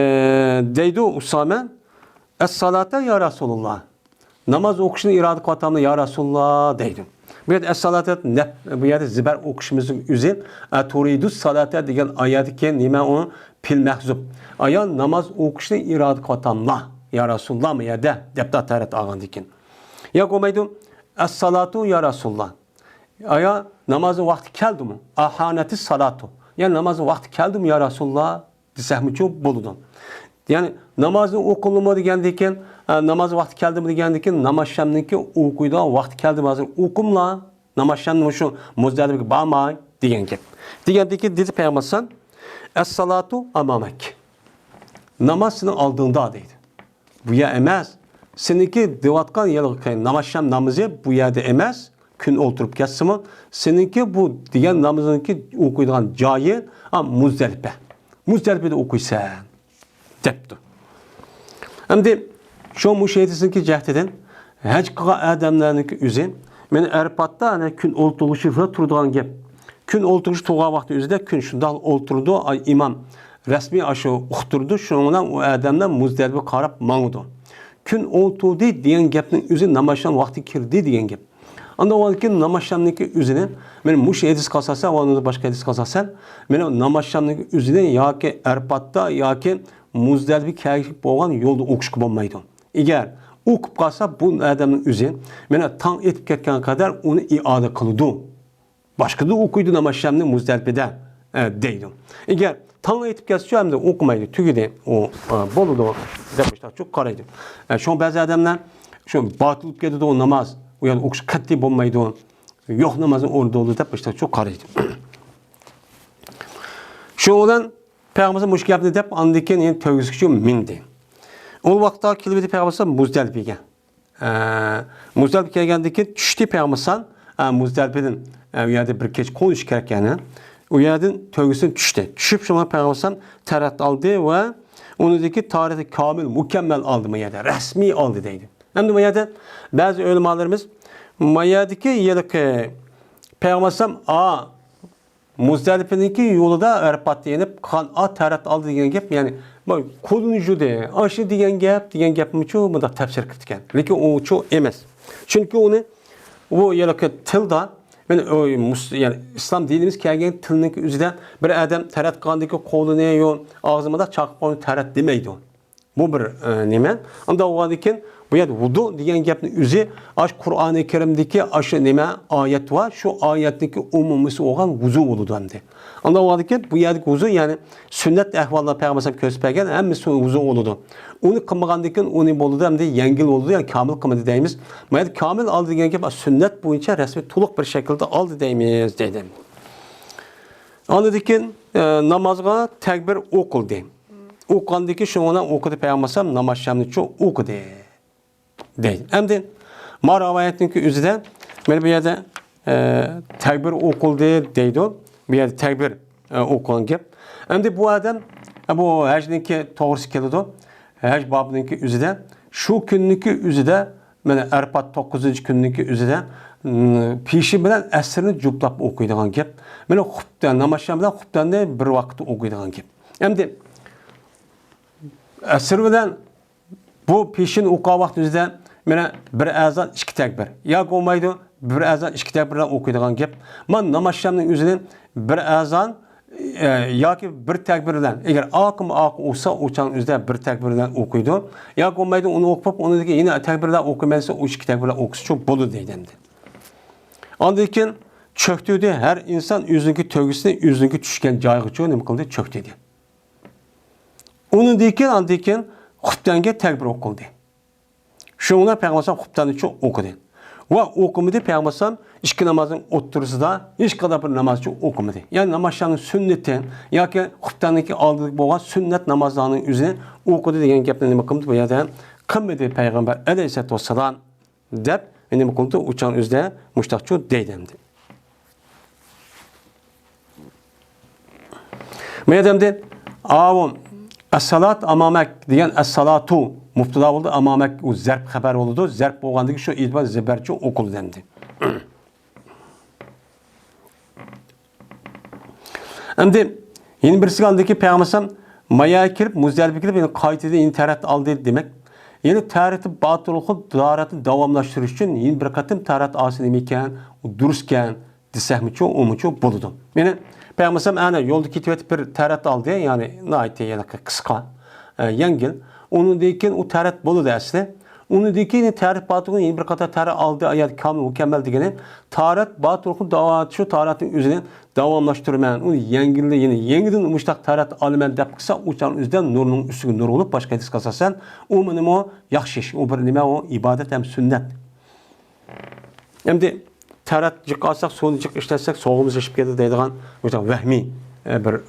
دەيدۇ ئۇسامە، ئەسسالاتا يا رەسۇلۇللا. ناماز ئوقۇشنى ئىرادە قىلىۋاتامدۇ يا رەسۇلۇللا دەيدۇ. بۇ يەردە ئەسسالاتا نەپ، بۇ يەردە زىبەر ئوقۇشىمىزنىڭ ئۆزى، ئە، تۇرىدۇ سالاتا دېگەن ئايەتتىكى نېمە ئۇ؟ پېئىل مەھزۇپ. ئايا ناماز ئوقۇشنى ئىرادە قىلىۋاتاملا يا رەسۇلۇللا بۇ يەردە دەپتۇ تاھارەت ئالغاندىن كېيىن. يا بولمايدۇ، ئەسسالاتۇ يا رەسۇلۇللا. ئايا نامازنىڭ ۋاقتى كەلدىمۇ؟ ئاھانەتى سالاتۇ. يا نامازنىڭ ۋاقتى كەلدىمۇ يا رەسۇلۇللا؟ دېسەكمۇچۇ بولىدۇ. يەنى نامازنى ئوقۇلىمۇ دېگەندىن كېيىن، ئە، ناماز ۋاقتى كەلدىمۇ دېگەندىن كېيىن، ناماز شەمنىڭكى ئوقۇيدىغان ۋاقتى كەلدىمۇ، ھازىر ئوقۇملا، ناماز شەمنى مۇشۇ مۇزدەلىپىگە بارماي دېگەن گەپ. دېگەندىن كېيىن دېدى پەيغەمبەر ئەلەيھىسسالام، ئەسسالاتۇ ئامامەك. ناماز سېنىڭ ئالدىڭدا دەيدۇ. بۇ يەر ئەمەس. سېنىڭكى دەۋاتقان يەرلىكى نامازشام نامىزى بۇ يەردە ئەمەس. كۈن ئولتۇرۇپ كەتسىمۇ، سېنىڭكى بۇ دېگەن نامىزىڭكى ئوقۇيدىغان جايى، ئا، مۇزدەلىپە. مۇزدەلىپىدە ئوقۇيسەن، دەپتۇ. ئەمدى شۇ مۇشۇ ھەدىسنىڭكى جەھىتىدىن ھەج قىلغان ئادەملەرنىڭكى ئۆزى، مانا ئەرپاتتا ئەنە كۈن ئولتۇرغۇچى تۇرىدىغان گەپ. كۈن ئولتۇرغۇچى تۇرغان ۋاقتى ئۆزىدە كۈن شۇنداق ئولتۇرىدۇ، ئاي ئىمام رەسمىي ئاشۇ ئۇقتۇرىدۇ، شۇنىڭ بىلەن ئۇ ئادەملەر مۇزدەلىپە قاراپ ماڭىدۇ. كۈن ئولتۇردى دېگەن گەپنىڭ ئۆزى نامازشام ۋاقتى كىردى دېگەن گەپ. ئاندىن ئاۋۋالكى نامازشامنىڭكى ئۆزىنى، مانا مۇشۇ ھەدىسكە ئاساسەن ۋە ئۇنىڭدىن باشقا ھەدىسكە ئاساسەن، مانا نامازشامنىڭكى ئۆزىنى ياكى ئەرپاتتا ياكى مۇزدەلىپە كەلگۈلۈك بولغان يولدا ئوقۇشقا بولمايدۇ. ئەگەر ئوقۇپ قالسا، بۇ ئادەمنىڭ ئۆزى، مانا تاڭ ئېتىپ كەتكەنگە قەدەر ئۇنى ئىئادە قىلىدۇ. باشقىدا ئوقۇيدۇ نامازشامنى مۇزدەلىپىدە، ئە، دەيدۇ. ئەگەر تاڭ ئېتىپ كەتسىچۇ ئەمدى ئوقۇمايدۇ، تۈگىدى ئۇ، ئە، بولىدۇ دەپ مۇشتاقچۇ قارايدۇ. ئە، شۇڭا بەزى ئادەملەر شۇ باتىل بولۇپ كېتىدۇ ناماز، ئۇ يەردە ئوقۇش قەتئىي بولمايدۇ، يوق نامازنى ئورنىدا بولىدۇ دەپ مۇشتاقچۇ قارايدۇ. شۇنىڭ بىلەن پەيغەمبەر مۇشۇ گەپنى دەپ، ئاندىن كېيىن يەنە تۆگىسىگىچۇ مىندى. ئۇ ۋاقىتتا كېلىۋىدى پەيغەمبەر مۇزدەلىپىگە. ئە، مۇزدەلىپە كەلگەندىن كېيىن چۈشتى پەيغەمبەر، ئە، مۇزدەلىپىدىن، ئە، ئۇ يەردە بىر كېچە قونۇش كېرەك يەنى. ئۇ يەردىن تۆگىسىدىن چۈشتى. چۈشۈپ شۇڭا پەيغەمبەر تەرەت ئالدى ۋە ئۇنىڭدىكى تارىخى كامىل، مۇكەممەل ئالدى ما يەردە. رەسمىي ئالدى دەيدۇ. ئەمدى ما يەردە بەزى ئۆلىمالىرىمىز ما يەردىكى ھېلىقى پەيغەمبەر ئا، مۇزدەلىپىنىڭكى يولىدا ئەرپاتتا يېنىپ، قان ئا تەرەت ئالدى دېگەن گەپ، يەنى، بۇ قولىنى يۇدى، ئاشۇ دېگەن گەپ، دېگەن گەپمۇچۇ مۇنداق تەپسىر قىلىدىكەن. لېكىن ئۇچۇ ئەمەس. چۈنكى ئۇنى، ئۇ ھېلىقى تىلدا، مانا، ئۇ مۇس-، يەنى ئىسلام دىنىمىز كەلگەن تىلنىڭكى ئۆزىدە بىر ئادەم تەرەت قىلغاندىكى قولىنى يۇ-، ئاغزىنى مۇنداق چاقىپ قويۇپ تەرەت دېمەيدۇ. بۇ بىر، ئە، نېمە؟ ئۇنداق بولغاندىن كېيىن، بۇ يەردە ۋۇدۇ دېگەن گەپنىڭ ئۆزى، ئاش قۇرئانى كەرىمدىكى ئاشۇ نېمە ئايەت بار، شۇ ئايەتنىڭكى ئومۇمىسى بولغان ۋۇزۇ بولىدۇ ئەمدى. ئۇنداق بولغاندىن كېيىن، بۇ يەردىكى ۋۇزۇ، يەنى سۈننەت ئەھۋالدا پەيغەمبەر كۆرسىتىپ بەرگەن ھەممىسى ۋۇزۇ بولىدۇ. ئۇنى قىلمىغاندىن كېيىن، ئۇنى بولىدۇ، ئەمدى يەڭگىل بولىدۇ، يەنى كامىل قىلمىدى دەيمىز. بۇ يەردە كامىل ئالدى دېگەن گەپ، سۈننەت بويىچە رەسمىي تولۇق بىر شەكىلدە ئالدى دەيمىز، دەيدۇ. ئاندىن كېيىن، ئە، نامازغا تەكبىر ئوقۇلدى. ئوقۇغاندىن كېيىن شۇنىڭ بىلەن ئوقۇدى پەيغەمبەر ئەلەيھىسسالام نامازشامنىچۇ ئوقۇدى دەيدۇ. ئەمدى ما رىۋايەتنىڭكى ئۆزىدە، مانا بۇ يەردە، ئە، تەكبىر ئوقۇلدى دەيدۇ. بۇ يەردە تەكبىر، ئە، ئوقۇغان گەپ. ئەمدى بۇ ئادەم، ئە، بۇ ھەجنىڭكى توغرىسى كېلىدۇ. ھەج بابىنىڭكى ئۆزىدە، شۇ كۈننىڭكى ئۆزىدە، مانا ئەرپات توققۇزىنچى كۈننىڭكى ئۆزىدە، م، پېشىن بىلەن ئەسىرنى جۈپتاپ ئوقۇيدىغان گەپ. مانا خۇپتەن، نامازشام بىلەن خۇپتەننى بىر ۋاقىتتا ئوقۇيدىغان گەپ. ئەمدى ئەسىر بىلەن بۇ پېشىن ئوقۇغان ۋاقتىمىزدا، مانا، بىر ئەزان، ئىككى تەكبىر. ياكى بولمايدۇ، بىر ئەزان، ئىككى تەكبىر بىلەن ئوقۇيدىغان گەپ. مانا نامازشامنىڭ ئۆزىنى بىر ئەزان، ئە، ياكى بىر تەكبىر بىلەن، ئەگەر ئاقىمۇ ئاقى ئوقۇسا، ئۇ چاغنىڭ ئۆزىدە بىر تەكبىر بىلەن ئوقۇيدۇ. ياكى بولمايدۇ، ئۇنى ئوقۇپ، ئۇنىڭدىن كېيىن يەنە تەكبىر بىلەن ئوقۇيمەن دېسە، ئۇ ئىككى تەكبىر بىلەن ئوقۇسىچۇ بولىدۇ دەيدۇ ئەمدى. ئاندىن كېيىن چۆكتۈردى، ھەر ئىنسان ئۆزىنىڭكى تۆگىسىنى ئۆزىنىڭكى چۈشكەن جايىغىچۇ نېمە قىلدى؟ چۆكتۈردى. ئۇنىڭدىن كېيىن، ئاندىن كېيىن خۇپتەنگە تەكبىر ئوقۇلدى. شۇنىڭ بىلەن پەيغەمبەر ئەلەيھىسسالام خۇپتەننىچۇ ئوقۇدى. ۋە ئوقۇمىدى، پەيغەمبەر ئەلەيھىسسالام ئىككى نامازنىڭ ئوتتۇرىسىدا ھېچقانداق بىر نامازچۇ ئوقۇمىدى. يەنى نامازشامنىڭ سۈننىتى ياكى خۇپتەننىڭكى ئالدىدا بولغان سۈننەت نامازلارنىڭ ئۆزىنى ئوقۇدى دېگەن گەپنى نېمە قىلمىدى؟ بۇ يەردە قىلمىدى پەيغەمبەر ئەلەيھىسسالاتۇ ۋەسسالام. دەپ، نېمە قىلدى؟ ئۇ چاغنىڭ ئۆزىدە مۇشتاقچۇ دەيدۇ ئەمدى. ما يەردە ئەمدى، ئاۋۇ، ئەسسالات ئامامەك دېگەن ئەسسالاتۇ مۇبتەدا بولدى، ئامامەك ئۇ زەرپ خەبەر بولىدۇ، زەرپ بولغاندىكىن شۇ ئېتىبار زەبەرچۇ ئوقۇلدى ئەمدى. ئەمدى يەنە بىرسىگە ئاندىكى پەيغەمبەر ئەلەيھىسسالام مايا كىرىپ، مۇزدەلىپە كىرىپ، يەنە قايتىدى، يەنە تەرەت ئالدى دېمەك. يەنە تەرىتى باتۇرۇخۇ دارەتنى داۋاملاشتۇرۇش ئۈچۈن يەنە بىر قېتىم تەرەت ئالسا نېمە ئىكەن، ئۇ دۇرۇس ئىكەن دېسەكمىچۇ، ئۇمۇچۇ بولىدۇ. يەنى پەيغەمبەر ئەلەيھىسسالام ئەنە يولدا كېتىۋېتىپ بىر تەرەت ئالدى، يەنى ناھايىتى يەنە قىسقا، ئە، يەڭگىل. ئۇنىڭدىن كېيىن ئۇ تەرەت بولىدۇ ئەسلى. ئۇنىڭدىن كېيىن تەرەت باتۇرۇخۇ يەنە بىر قاتار تەرەت ئالدى، ئايات كامىل مۇكەممەل دېگىنى تەرەت باتۇرۇخۇ داۋا-، شۇ تەرەتنىڭ ئۆزىنى داۋاملاشتۇرىمەن، ئۇنى يەڭگىللە-، يەنە يېڭىدىن مۇشتاق تەرەت ئالىمەن دەپ قىلسا، ئۇ چاغ ئۆزىدە نۇرنىڭ ئۈستىگە نۇر بولۇپ، باشقا ھەدىسكە ئاساسەن، ئۇ مېنىمۇ ياخشى ئىش، ئۇ بىر نېمە، ئۇ ئىبادەت ھەم سۈننەت. ئەمدى تەرەت جىق ئالساق، سۇنى جىق ئىشلەتسەك، سوغىمىز ئېشىپ كېتىدۇ دەيدىغان مۇشۇنداق ۋەھمىي، ئە، بىر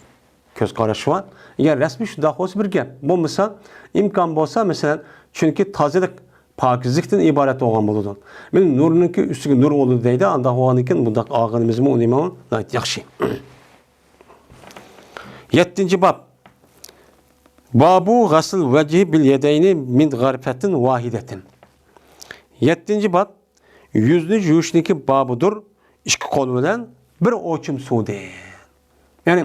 كۆز قارىشى بار. ئەگەر رەسمىي شۇنداق بولسا بىر گەپ. بولمىسا، ئىمكان بولسا، مەسىلەن، چۈنكى تازىلىق پاكىزلىقتىن ئىبارەت بولغان بولىدۇ. مەن نۇرنىڭكى ئۈستىگە نۇر بولىدۇ دەيدۇ. ئانداق بولغاندىكىن بۇنداق ئالغىنىمىزمۇ ئۇنىمۇ ناھايىتى ياخشى. يەتتىنچى باب. بابۇ غەسل ۋەجھى بىل يەدەينى مىن غەرفەتىن ۋاھىدەتىن. يەتتىنچى باب. يۈزنى يۇيۇشنىڭكى بابىدۇر، ئىككى قول بىلەن بىر ئوچۇم سۇدىن. يەنى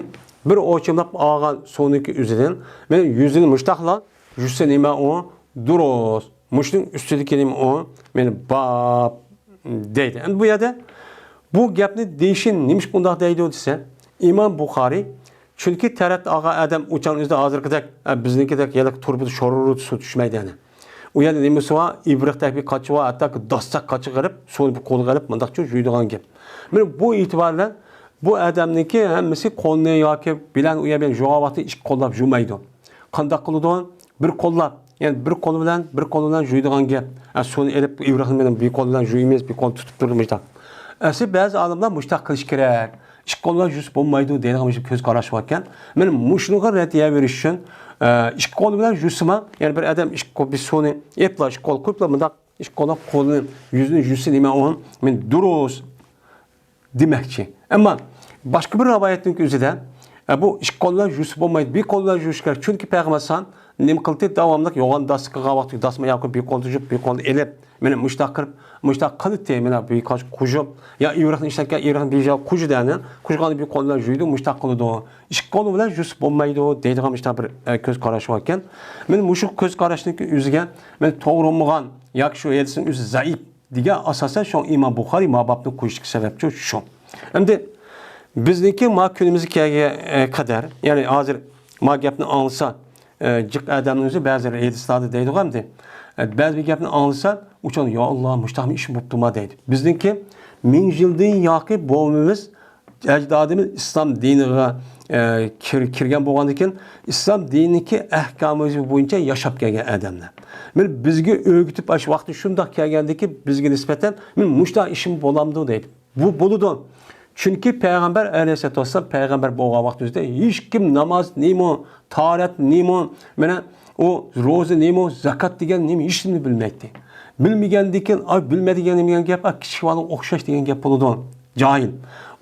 بىر ئوچۇملاپ ئالغان سۇنىڭكى ئۆزىدىن مەن يۈزىنى مۇشتاقلا يۇسا نېمە ئۇ دۇرۇس. مۇشۇنىڭ ئۈستىدىكى نېمە ئۇ مېنى باب دەيدۇ. ئەمدى بۇ يەردە بۇ گەپنى دېيىشى نېمىشقا ئۇنداق دەيدۇ دېسە، ئىمام بۇخارىي، چۈنكى تەرەت ئالغان ئادەم ئۇچان ئۆزىدە ھازىرقىدەك، ئە، بىزنىڭكىدەك يەنە تۇرۇبىدا شورۇر سۇ چۈشمەيدۇ يەنى. ئۇ يەردە نېمىسى بار؟ ئىبرىقتەك بىر قاچا بار، ھەتتاكى داستەك قاچىغا ئېلىپ، سۇنى بىر قولغا ئېلىپ، مۇنداقچە يۇيىدىغان گەپ. مانا بۇ ئېتىبار بىلەن بۇ ئادەمنىڭكى ھەممىسى قولنى ياكى بىلەن ئۇ يەر بىلەن يۇغان ۋاقتى ئىككى قوللاپ يۇمايدۇ. قانداق قىلىدۇ؟ بىر قوللاپ، يەنى بىر قول بىلەن، بىر قول بىلەن يۇيىدىغان گەپ. ئە، سۇنى ئېلىپ، ئىبرىقنى مانا بىر قول بىلەن يۇيىمىز، بىر قول تۇتۇپ تۇرىمىز دا. ئەسلى بەزى ئالىملار مۇشتاق قىلىش كېرەك. ئىككى قول بىلەن يۇسا بولمايدۇ دەيدىغان بىر كۆز قاراش باركەن. مانا مۇشۇنىڭغا رەددىيە بېرىش ئۈچۈن، ئە، ئىككى قول بىلەن يۇسىما، يەنى بىر ئادەم ئىككى قول بىر سۇنى ئېلىپلا، ئىككى قول قويۇپلا، مۇنداق ئىككى قوللاپ قولىنى، يۈزىنى يۇسا نېمە ئۇ، مانا دۇرۇس دېمەكچى. ئەمما باشقا بىر رىۋايەتنىڭ ئۆزىدە، ئە، بۇ ئىككى قول بىلەن يۇسا بولمايدۇ، بىر قول بىلەن يۇيۇش كېرەك. چۈنكى پەيغەمبەر ئەلەيھىسسالام نېمە قىلدى؟ داۋاملىق يوغان داستا قىلغان ۋاقتى داسما ياكى بىر قولدا يۇيۇپ، بىر قولدا ئېلىپ، مانا مۇشتاق قىلىپ، مۇشتاق قىلىتتى، مانا بىر قاچا قۇژۇپ، يا ئىۋرىقنى ئىشلەتكەن، ئىۋرىقنى بىر جايغا قۇژىدى، ئەنە قۇژغاننى بىر قول بىلەن يۇيىدۇ، مۇشتاق قىلىدۇ. ئىككى قول بىلەن يۇسا بولمايدۇ دەيدىغان مۇشتاق بىر، ئە، كۆز قاراش باركەن. مانا مۇشۇ كۆز قاراشنىڭ ئۆزىگە مانا توغرا بولمىغان ياكى شۇ ھەدىسنىڭ ئۆزى زەئىپ دېگەن ئاساسەن شۇ ئىمام بۇخارىي ما بابنى قويۇشتىكى سەۋەبچۇ شۇ. ئەمدى بىزنىڭكى ما كۈنىمىزگە كەلگەن، ئە، قەدەر، يەنى ھازىر ما گەپنى ئاڭلىسا، ئە، جىق ئادەمنىڭ ئۆزى بەزى ھەدىسلەردە دەيدىغۇ ئەمدى. ئە، بەزى بىر گەپنى ئاڭلىسا، ئۇچان، يا ئاللا، مۇشتاقمۇ ئىش بوپتۇما دەيدۇ. بىزنىڭكى مىڭ يىلدىن ياقى بوۋىمىز، ئەجدادىمىز ئىسلام دىنىغا، ئە، كىر-، كىرگەن بولغاندىكىن، ئىسلام دىنىدىكى ئەھكامى بويىچە ياشاپ كەلگەن ئادەملەر. مانا بىزگە ئۆگىتىپ، ئاشۇ ۋاقىتتا شۇنداق كەلگەندىكى بىزگە نىسبەتەن، مانا مۇشۇنداق ئىشمۇ بولامدۇ دەيدۇ. بۇ بولىدۇ. چۈنكى پەيغەمبەر ئەلەيھىسسالاتۇ ۋەسسالام پەيغەمبەر بولغان ۋاقتىمىزدا ھېچكىم ناماز نېمە، تاھارەت نېمە، مانا ئۇ روزا نېمە، زاكات دېگەن نېمە، ھېچنېمىنى بىلمەيتتى. بىلمىگەندىكىن، ئاي، بىلمە دېگەن نېمە دېگەن گەپ، ئاي، كىچىك بالىغا ئوخشاش دېگەن گەپ بولىدۇ. جاھىل.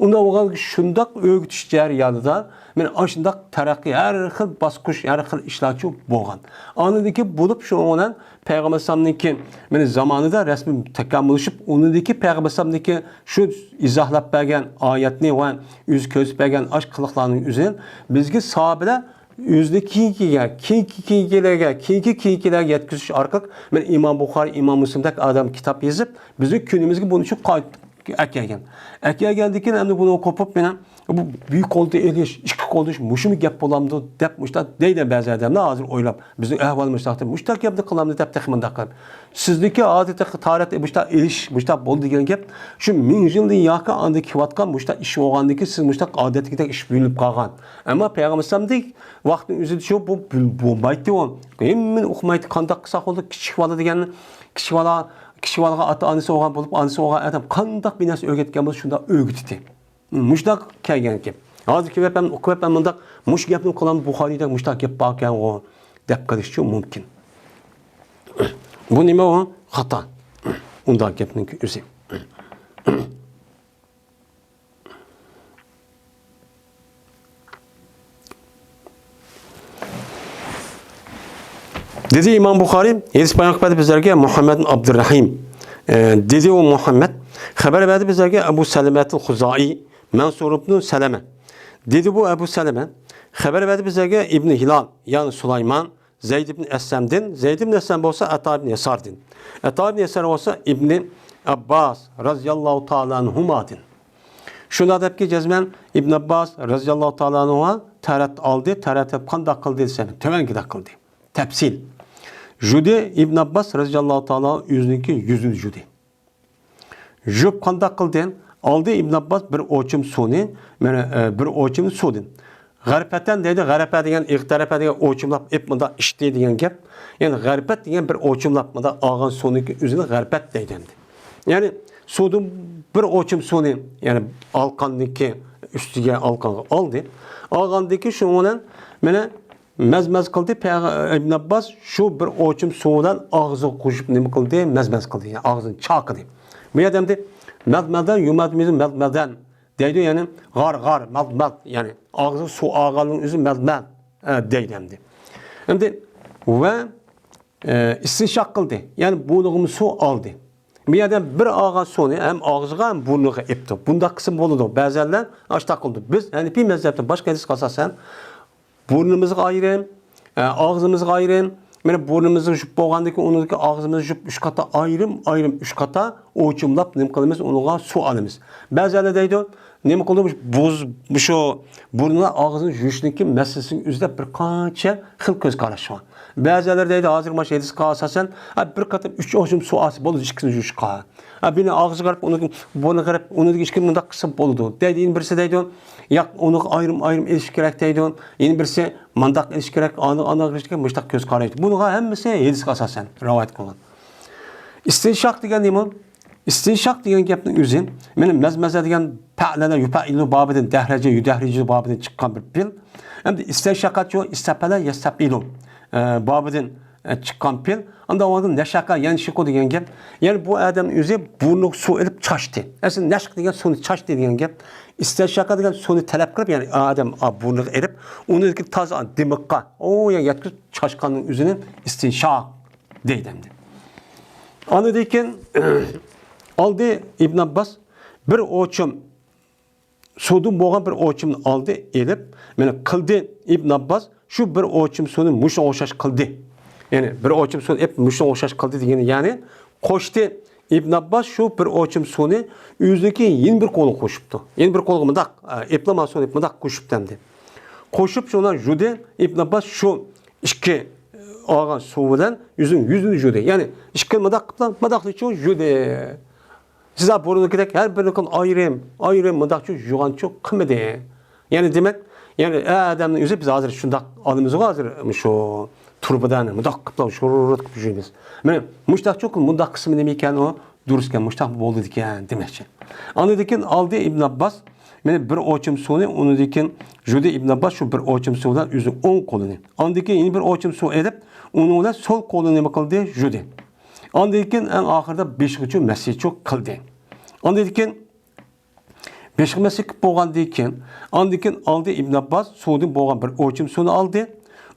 ئۇنداق بولغان شۇنداق ئۆگىتىش جەريانىدا مانا ئاشۇنداق تەرەققىي، ھەر خىل باسقۇچ، ھەر خىل ئىشلارچۇ بولغان. ئاندىن كېيىن بولۇپ شۇنىڭ بىلەن پەيغەمبەر ئەلەيھىسسالامنىڭكى مانا زامانىدا رەسمىي تاكامۇللىشىپ، ئۇنىڭدىكى پەيغەمبەر ئەلەيھىسسالامنىڭكى شۇ ئىزاھلاپ بەرگەن ئايەتنى ۋە ئۆزى كۆرسىتىپ بەرگەن ئاشۇ قىلىقلارنىڭ ئۆزىدىن بىزگە ساھابىلەر ئۆزىنى كېيىنكىگە، كېيىنكى كېيىنكىلەرگە، كېيىنكى كېيىنكىلەرگە يەتكۈزۈش ئارقىلىق، مانا ئىمام بۇخارىي، ئىمام مۇسلىمدەك ئادەم كىتاب يېزىپ، بىزنىڭ كۈنىمىزگە بۇنى شۇ قايت-، ئەكەلگەن. ئەكەلگەندىن كېيىن ئەمدى بۇنى قوپۇپ، مانا بۇ بىر قولدا ئېلىش، ئىككى قولدا ئېلىش، مۇشۇمۇ گەپ بولامدۇ دەپ مۇشۇنداق دەيدۇ بەزى ئادەملەر ھازىر ئويلاپ. بىزنىڭ ئەھۋالىمىز مۇشۇنداق دەپ، مۇشۇنداق گەپنى قىلامدۇ دەپ تېخى مۇنداق قىلىپ. سىزدىكى ھازىر تېخى تارىختا مۇشۇنداق ئېلىش، مۇشۇنداق بولدى دېگەن گەپ، شۇ مىڭ يىلدىن ياقى ئاندىن كېلىۋاتقان مۇشۇنداق ئىش بولغاندىن كېيىن سىز مۇشۇنداق ئادەتتىكىدەك ئىش بىلىنىپ قالغان. ئەمما پەيغەمبەر ئەلەيھىسسالامدەك ۋاقىتنىڭ ئۆزىدە شۇ بۇ بىل-، بولمايتتى ئۇ. ھەممىنى ئۇقمايتتى، قانداق قىلساق بولىدۇ، كىچىك بالا دېگەن، كىچىك بالا، كىچىك بالىغا ئاتا-ئانىسى بولغان بولۇپ، ئانىسى بولغان ئادەم قانداق بىر نەرسە ئۆگەتكەن بولسا شۇنداق ئۆگىتىتتى. مۇشۇنداق كەلگەنكەن. ھازىركى ۋەپەم، ئۇقۇپ ۋەپەم مۇنداق، مۇشۇ گەپنى قىلام بۇخارىيدا مۇشۇنداق گەپ باركەنغۇ دەپ قېلىشچۇ مۇمكىن. بۇ نېمە ئۇ؟ خاتا. ئۇنداق گەپنىڭ ئۆزى. دېدى ئىمام بۇخارىي، ھەدىس بايان قىلىپ بەردى بىزلەرگە مۇھەممەد ئابدۇرەھىم. ئە، دېدى ئۇ مۇھەممەد، خەۋەر بەردى بىزلەرگە ئەبۇ سەلەمەتىل خۇزائىي، مەنسۇر ئىبنۇ سەلەمە. دېدى بۇ ئەبۇ سەلەمە، خەۋەر بەردى بىزلەرگە ئىبنى ھىلال، يەنى سۇلايمان، زەيد ئىبنى ئەسلەمدىن، زەيد ئىبنى ئەسلەم بولسا ئەتا ئىبنى يەساردىن. ئەتا ئىبنى يەسار بولسا ئىبنى ئابباس رازىياللاھۇ تائالا ئەنھۇمادىن. شۇنداق دەپكى جەزمەن ئىبن ئابباس رازىياللاھۇ تائالا ئەنھۇما تەرەت ئالدى، تەرەت قانداق قىلدى دېسەم، تۆۋەنكىدەك قىلدى. تەپسىل. يۇدى ئىبن ئابباس رازىياللاھۇ تائالا ئۆزىنىڭكى يۈزىنى يۇدى. يۇيۇپ قانداق قىلدى؟ ئالدى ئىبن ئابباس بىر ئوچۇم سۇنى، مانا، ئە، بىر ئوچۇم سۇدىن. غەرپەتەن دەيدۇ، غەرەپە دېگەن، ئىغتەرەپە دېگەن ئوچۇملاپ ئېپ مۇنداق ئىچتى دېگەن گەپ. يەنى غەرپەت دېگەن بىر ئوچۇملاپ مۇنداق ئالغان سۇنىڭكى ئۆزىنى غەرپەت دەيدۇ ئەمدى. يەنى سۇدىن بىر ئوچۇم سۇنى، يەنى ئالقاندىكى ئۈستىگە ئالقانغا ئالدى. ئالغاندىن كېيىن شۇنىڭ بىلەن مانا مەز-مەز قىلدى. پەيغە-، ئىبن ئابباس شۇ بىر ئوچۇم سۇ بىلەن ئاغزىغا قوشۇپ نېمە قىلدى؟ مەز-مەز قىلدى. يەنى ئاغزىنى چاقىدى. بۇ يەردە ئەمدى مەز-مەزدەن، يۇمەزمىزۇ مەز-مەزدەن دەيدۇ. يەنى غار-غار، مەز-مەز. يەنى ئاغزىغا سۇ ئالغاننىڭ ئۆزى مەز-مەز، ئە، دەيدۇ ئەمدى. ئەمدى ۋە، ئە، ئىستىنشاق قىلدى. يەنى بۇرنىغىمۇ سۇ ئالدى. بۇ يەردە بىر ئالغان سۇنى ھەم ئاغزىغا ھەم بۇرنىغا ئېپتۇ. بۇنداق قىلسا بولىدۇ. بەزەنلەر ئاشتاق قىلىدۇ. بىز ھەنىپىي مەزھەپتە باشقا ھەدىسكە ئاساسەن بۇرنىمىزغا ئايرىم، ئە، ئاغزىمىزغا ئايرىم. مانا بۇرنىمىزغا يۇيۇپ بولغاندىن كېيىن ئۇنىڭدىكى ئاغزىمىزنى يۇيۇپ ئۈچ قاتا ئايرىم، ئايرىم ئۈچ قاتا ئوچۇملاپ نېمە قىلىمىز؟ ئۇنىڭغا سۇ ئالىمىز. بەزىلەر دەيدۇ، نېمە قىلىدۇ؟ بۇز، شۇ بۇرنىنى ئاغزىنى يۇيۇشنىڭكى مەسىلىسىنىڭ ئۆزىدە بىر قانچە خىل كۆز قاراش بار. بەزىلەر دەيدۇ، ھازىر مانا شۇ ھەدىسكە ئاساسەن، ھە، بىر قېتىم ئۈچ ئوچۇم سۇ ئالسا بولىدۇ ئىككىسىنى يۇيۇشقا. ھە، بىرنى ئاغزىغا قاراپ، ئۇنى بۇرنىغا قاراپ، ئۇنى ئىچكىرى مۇنداق قىلسا بولىدۇ دەيدۇ. يەنە بىرسى دەيدۇ، ياق، ئۇنى ئايرىم-ئايرىم ئېلىش كېرەك دەيدۇ. يەنە بىرسى مۇنداق ئېلىش كېرەك، ئاندىن ئانداق ئېلىش كېرەك، مۇشۇنداق كۆز قارايدۇ. بۇنىڭغا ھەممىسى ھەدىسكە ئاساسەن رىۋايەت قىلىنغان. ئىستىنشاق دېگەن نېمە؟ ئىستىنشاق دېگەن گەپنىڭ ئۆزى، مانا مەزمەزە دېگەن پەئلەنە يۇپەئىلۇ بابىدىن، دەھرەجە يۇدەھرىجۇ بابىدىن چىققان بىر پېئىل. ئەمدى ئىستەنشەقەچۇ، ئىستەپەلە يەستەپئىلۇ، ئە، بابىدىن، ئە، چىققان پېئىل. ئاندىن ئۇنىڭدىن نەشەقە يەنشىقۇ دېگەن گەپ. يەنى بۇ ئادەم ئۆزى بۇرنىغا سۇ ئېلىپ چاچتى. ئەسلى نەشق دېگەن سۇنى چاچتى دېگەن گەپ. ئىستەنشەقە دېگەن سۇنى تەلەپ قىلىپ، يەنى ئادەم، ئا، بۇرنىغا ئېلىپ، ئۇنىڭدىكى تازا دىمىققا، ئۇ يەرگە يەتكۈزۈپ چاچقاننىڭ ئۆزىنى ئىستىنشاق دەيدۇ ئەمدى. ئاندىن كېيىن ئالدى ئىبن ئابباس بىر ئوچۇم سۇدىن بولغان بىر ئوچۇمنى ئالدى ئېلىپ، مانا قىلدى ئىبن ئابباس شۇ بىر ئوچۇم سۇنى مۇشۇنىڭغا ئوخشاش قىلدى. يەنى بىر ئوچۇم سۇنى ئېلىپ مۇشۇنىڭغا ئوخشاش قىلدى دېگىنى، يەنى قوشتى. ئىبن ئابباس شۇ بىر ئوچۇم سۇنى ئۆزىنىڭكى يەنە بىر قولىغا قوشۇپتۇ. يەنە بىر قولىغا مۇنداق، ئە، ئېپلىما سۇنى مۇنداق قوشۇپتۇ ئەمدى. قوشۇپ شۇنى يۇدى. ئىبن ئابباس شۇ ئىككى ئالغان سۇ بىلەن ئۆزىنىڭ يۈزىنى يۇدى. يەنى ئىككى مۇنداق قىلىپلا، مۇنداقلا شۇ يۇدى. سىز بۇرۇنقىدەك ھەر بىرىنى ئايرىم، ئايرىم مۇنداقچۇ يۇغانچۇ قىلمىدى. يەنى دېمەك، يەنى ئادەمنىڭ ئۆزى بىز ھازىر شۇنداق ئالىمىزغۇ ھازىر شۇ تۇرۇبىدىن مۇنداق قىلىپلا شۇرۇت قىلىپ يۈرىمىز. مانا مۇشتاقچۇ، مۇنداق قىسمى نېمە ئىكەن ئۇ؟ دۇرۇسكەن، مۇشتاق بولىدىكەن دېمەكچى. ئاندىن كېيىن ئالدى ئىبن ئابباس، مانا بىر ئوچۇم سۇنى، ئۇنىڭدىن كېيىن يۇدى ئىبن ئابباس شۇ بىر ئوچۇم سۇ بىلەن ئۆزىنىڭ ئوڭ قولىنى. ئاندىن كېيىن يەنە بىر ئوچۇم سۇ ئېلىپ، ئۇنىڭ بىلەن سول قولىنى نېمە قىلدى؟ يۇدى. ئاندىن كېيىن ئەڭ ئاخىرىدا بېشىغىچۇ مەسىچۇ قىلدى. ئاندىن كېيىن بېشىغا مەسىھ قىلىپ بولغاندىن كېيىن، ئاندىن كېيىن ئالدى ئىبن ئابباس سۇدىن بولغان بىر ئوچۇم سۇنى ئالدى.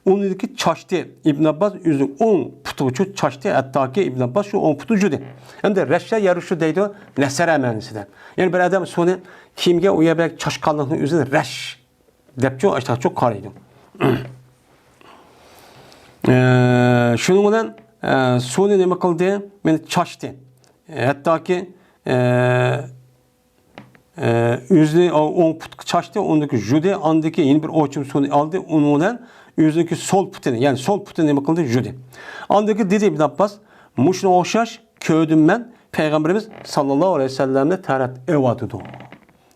ئۇنىڭدىكى چاچتى ئىبن ئابباس ئۆزىنىڭ ئوڭ پۇتىغىچۇ چاچتى، ھەتتاكى ئىبن ئابباس شۇ ئوڭ پۇتى يۇدى. ئەمدى رەشە يەرۇشۇ دەيدۇ، نەسەرە مەنىسىدە. يەنى بىر ئادەم سۇنى كىيىمگە ئۇ يەردە چاچقانلىقنىڭ ئۆزىنى رەش دەپچۇ، ئاشتاقچۇ قارايدۇ. ئە، شۇنىڭ بىلەن، ئە، سۇنى نېمە قىلدى؟ مانا چاچتى. ھەتتاكى، ئە، ئە، ئۆزىنى ئوڭ پۇتقا چاچتى، ئۇنىڭدىكى يۇدى، ئاندىكى يەنە بىر ئوچۇم سۇنى ئالدى، ئۇنىڭ بىلەن ئۆزىنىڭكى سول پۇتىنى، يەنى سول پۇتىنى نېمە قىلدى؟ يۇدى. ئاندىكى دېدى ئىبن ئابباس، مۇشۇنىڭغا ئوخشاش كۆردۈم مەن پەيغەمبىرىمىز ساللاللاھۇ ئەلەيھى ۋەسەللەمنى تەرەت ئېۋاتىدۇ.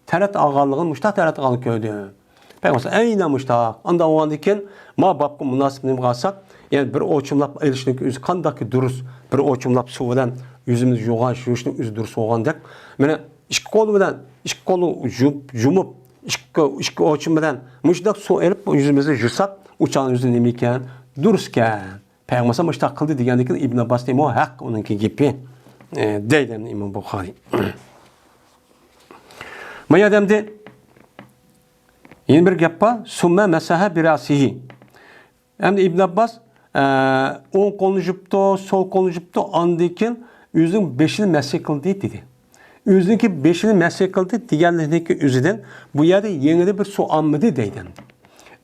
تەرەت ئالغانلىقىنى مۇشتاق تەرەت ئالغان كۆردۈم. پەيغەمبەر ئەينەن مۇشتاق. ئاندا بولغاندىن كېيىن، ما بابقا مۇناسىپ نېمىگە قالساق، يەنى بىر ئوچۇملاپ ئېلىشنىڭ ئۆزى قانداقكى دۇرۇس، بىر ئوچۇملاپ سۇ بىلەن يۈزىمىزنى يۇغان، يۇيۇشنىڭ ئۆزى دۇرۇس بولغاندەك، مانا ئىككى قول بىلەن، ئىككى قولنى يۇ-، يۇمۇپ، ئىككى، ئىككى ئوچۇم بىلەن مۇشۇنداق سۇ ئېلىپ يۈزىمىزنى يۇساق، ئۇ چاغنىڭ ئۆزى نېمە ئىكەن؟ دۇرۇس ئىكەن. پەيغەمبەر مۇشتاق قىلدى دېگەندىن كېيىن ئىبن ئابباس دېمۇ ھەق ئۇنىڭكى گېپى، ئە، دەيدۇ ئىمام بۇخارىي. ما يەردە ئەمدى يەنە بىر گەپ بار. سۇممە مەسەھە بىراسىھى. ئەمدى ئىبن ئابباس، ئە، ئوڭ قولىنى يۇپتۇ، سول قولىنى يۇپتۇ، ئاندىن كېيىن ئۆزىنىڭ بېشىنى مەسىھ قىلدى دېدى. ئۆزىنىڭكى بېشىنى مەسىھ قىلدى دېگەنلىكنىڭكى ئۆزىدىن بۇ يەردە يېڭىدىن بىر سۇ ئالمىدى دەيدۇ.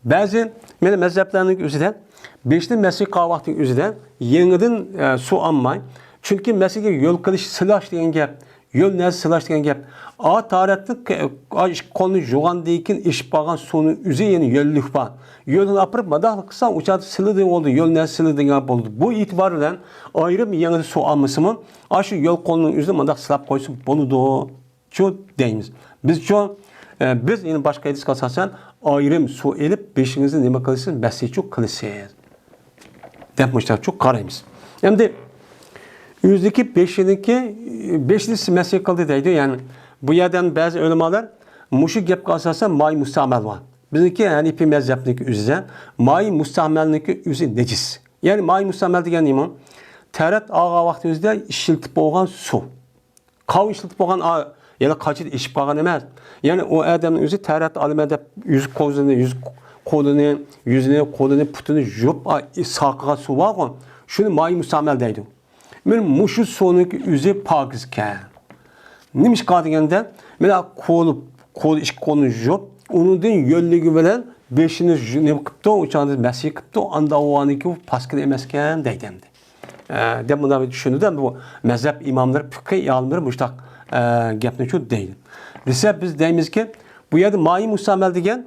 بەزى مانا مەزھەپلەرنىڭ ئۆزىدە بېشىنى مەسىھ قىلغان ۋاقتىنىڭ ئۆزىدە يېڭىدىن، ئە، سۇ ئالماي. چۈنكى مەسىھكە يول قىلىش، سىلاش دېگەن گەپ، يول نەرسە سىلاش دېگەن گەپ. ئا تارەتتىن ق-، ئا ئىككى قولنى يۇغاندىن كېيىن ئېشىپ بارغان سۇنىڭ ئۆزى يەنە يۆللۈك بار. يۆلنى ئاپىرىپ ماداخلىق قىلساڭ، ئۇ چاغدا سىلىدى بولدى، يۆل نەرسە سىلىدى دېگەن بولدى. بۇ ئېتىبار بىلەن ئايرىم يېڭىدىن سۇ ئالمىسىمۇ، ئاشۇ يول قولنىڭ ئۆزىنى مۇنداق سىلاپ قويسا بولىدۇ. چۇ دەيمىز. بىزچۇ، ئە، بىز يەنە باشقا ھەدىسكە ئاساسەن ئايرىم سۇ ئېلىپ بېشىڭىزنى نېمە قىلىسىز؟ مەسىچۇ قىلىسىز دەپ مۇشتاقچۇ قارايمىز. ئەمدى ئۆزىدىكى بېشىنىڭكى، بېشىنى مەسىھ قىلدى دەيدۇ. يەنى بۇ يەردە بەزى ئۆلىمالار مۇشۇ گەپكە ئاساسەن مائى مۇستەمەل بار. بىزنىڭكى ھەنىپىي مەزھەپنىڭكى ئۆزىدە مائى مۇستەمەلنىڭكى ئۆزى نەجىس. يەنى مائى مۇستەمەل دېگەن نېمە؟ تەھارەت ئالغان ۋاقتىمىزدا ئىشلىتىپ بولغان سۇ. قاۋۇن ئىشلىتىپ بولغان، ئا، يەنە قاچىدا ئېشىپ قالغان ئەمەس. يەنى ئۇ ئادەمنىڭ ئۆزى تەھارەت ئالىمەن دەپ يۈز قولىنى، يۈز قولىنى، يۈزىنى، قولىنى، پۇتىنى يۇيۇپ، ئا، ساقىغان سۇ بارغۇ، شۇنى مائى مۇستەمەل دەيدۇ. مانا مۇشۇ سۇنىڭكى ئۆزى پاكىزكەن. نېمىشقا دېگەندە، مانا قول، قول، ئىككى قولنى يۇيۇپ، ئۇنىڭدىن يۆلىگى بىلەن بېشىنى يۇ-، نېمە قىپتۇ، ئۇ چاغدا مەسىھ قىپتۇ، ئاندا ئۇ ئانىڭكى پاكىز ئەمەسكەن دەيدۇ ئەمدى. ئە، دەپ مۇنداق بىر چۈشىنىدۇ. بۇ مەزھەپ ئىماملىرى، پىقھىي ئالىملىرى مۇشۇنداق، ئە، گەپنى شۇ دەيدۇ. دېسە، بىز دەيمىزكى، بۇ يەردە مائى مۇستەمەل دېگەن،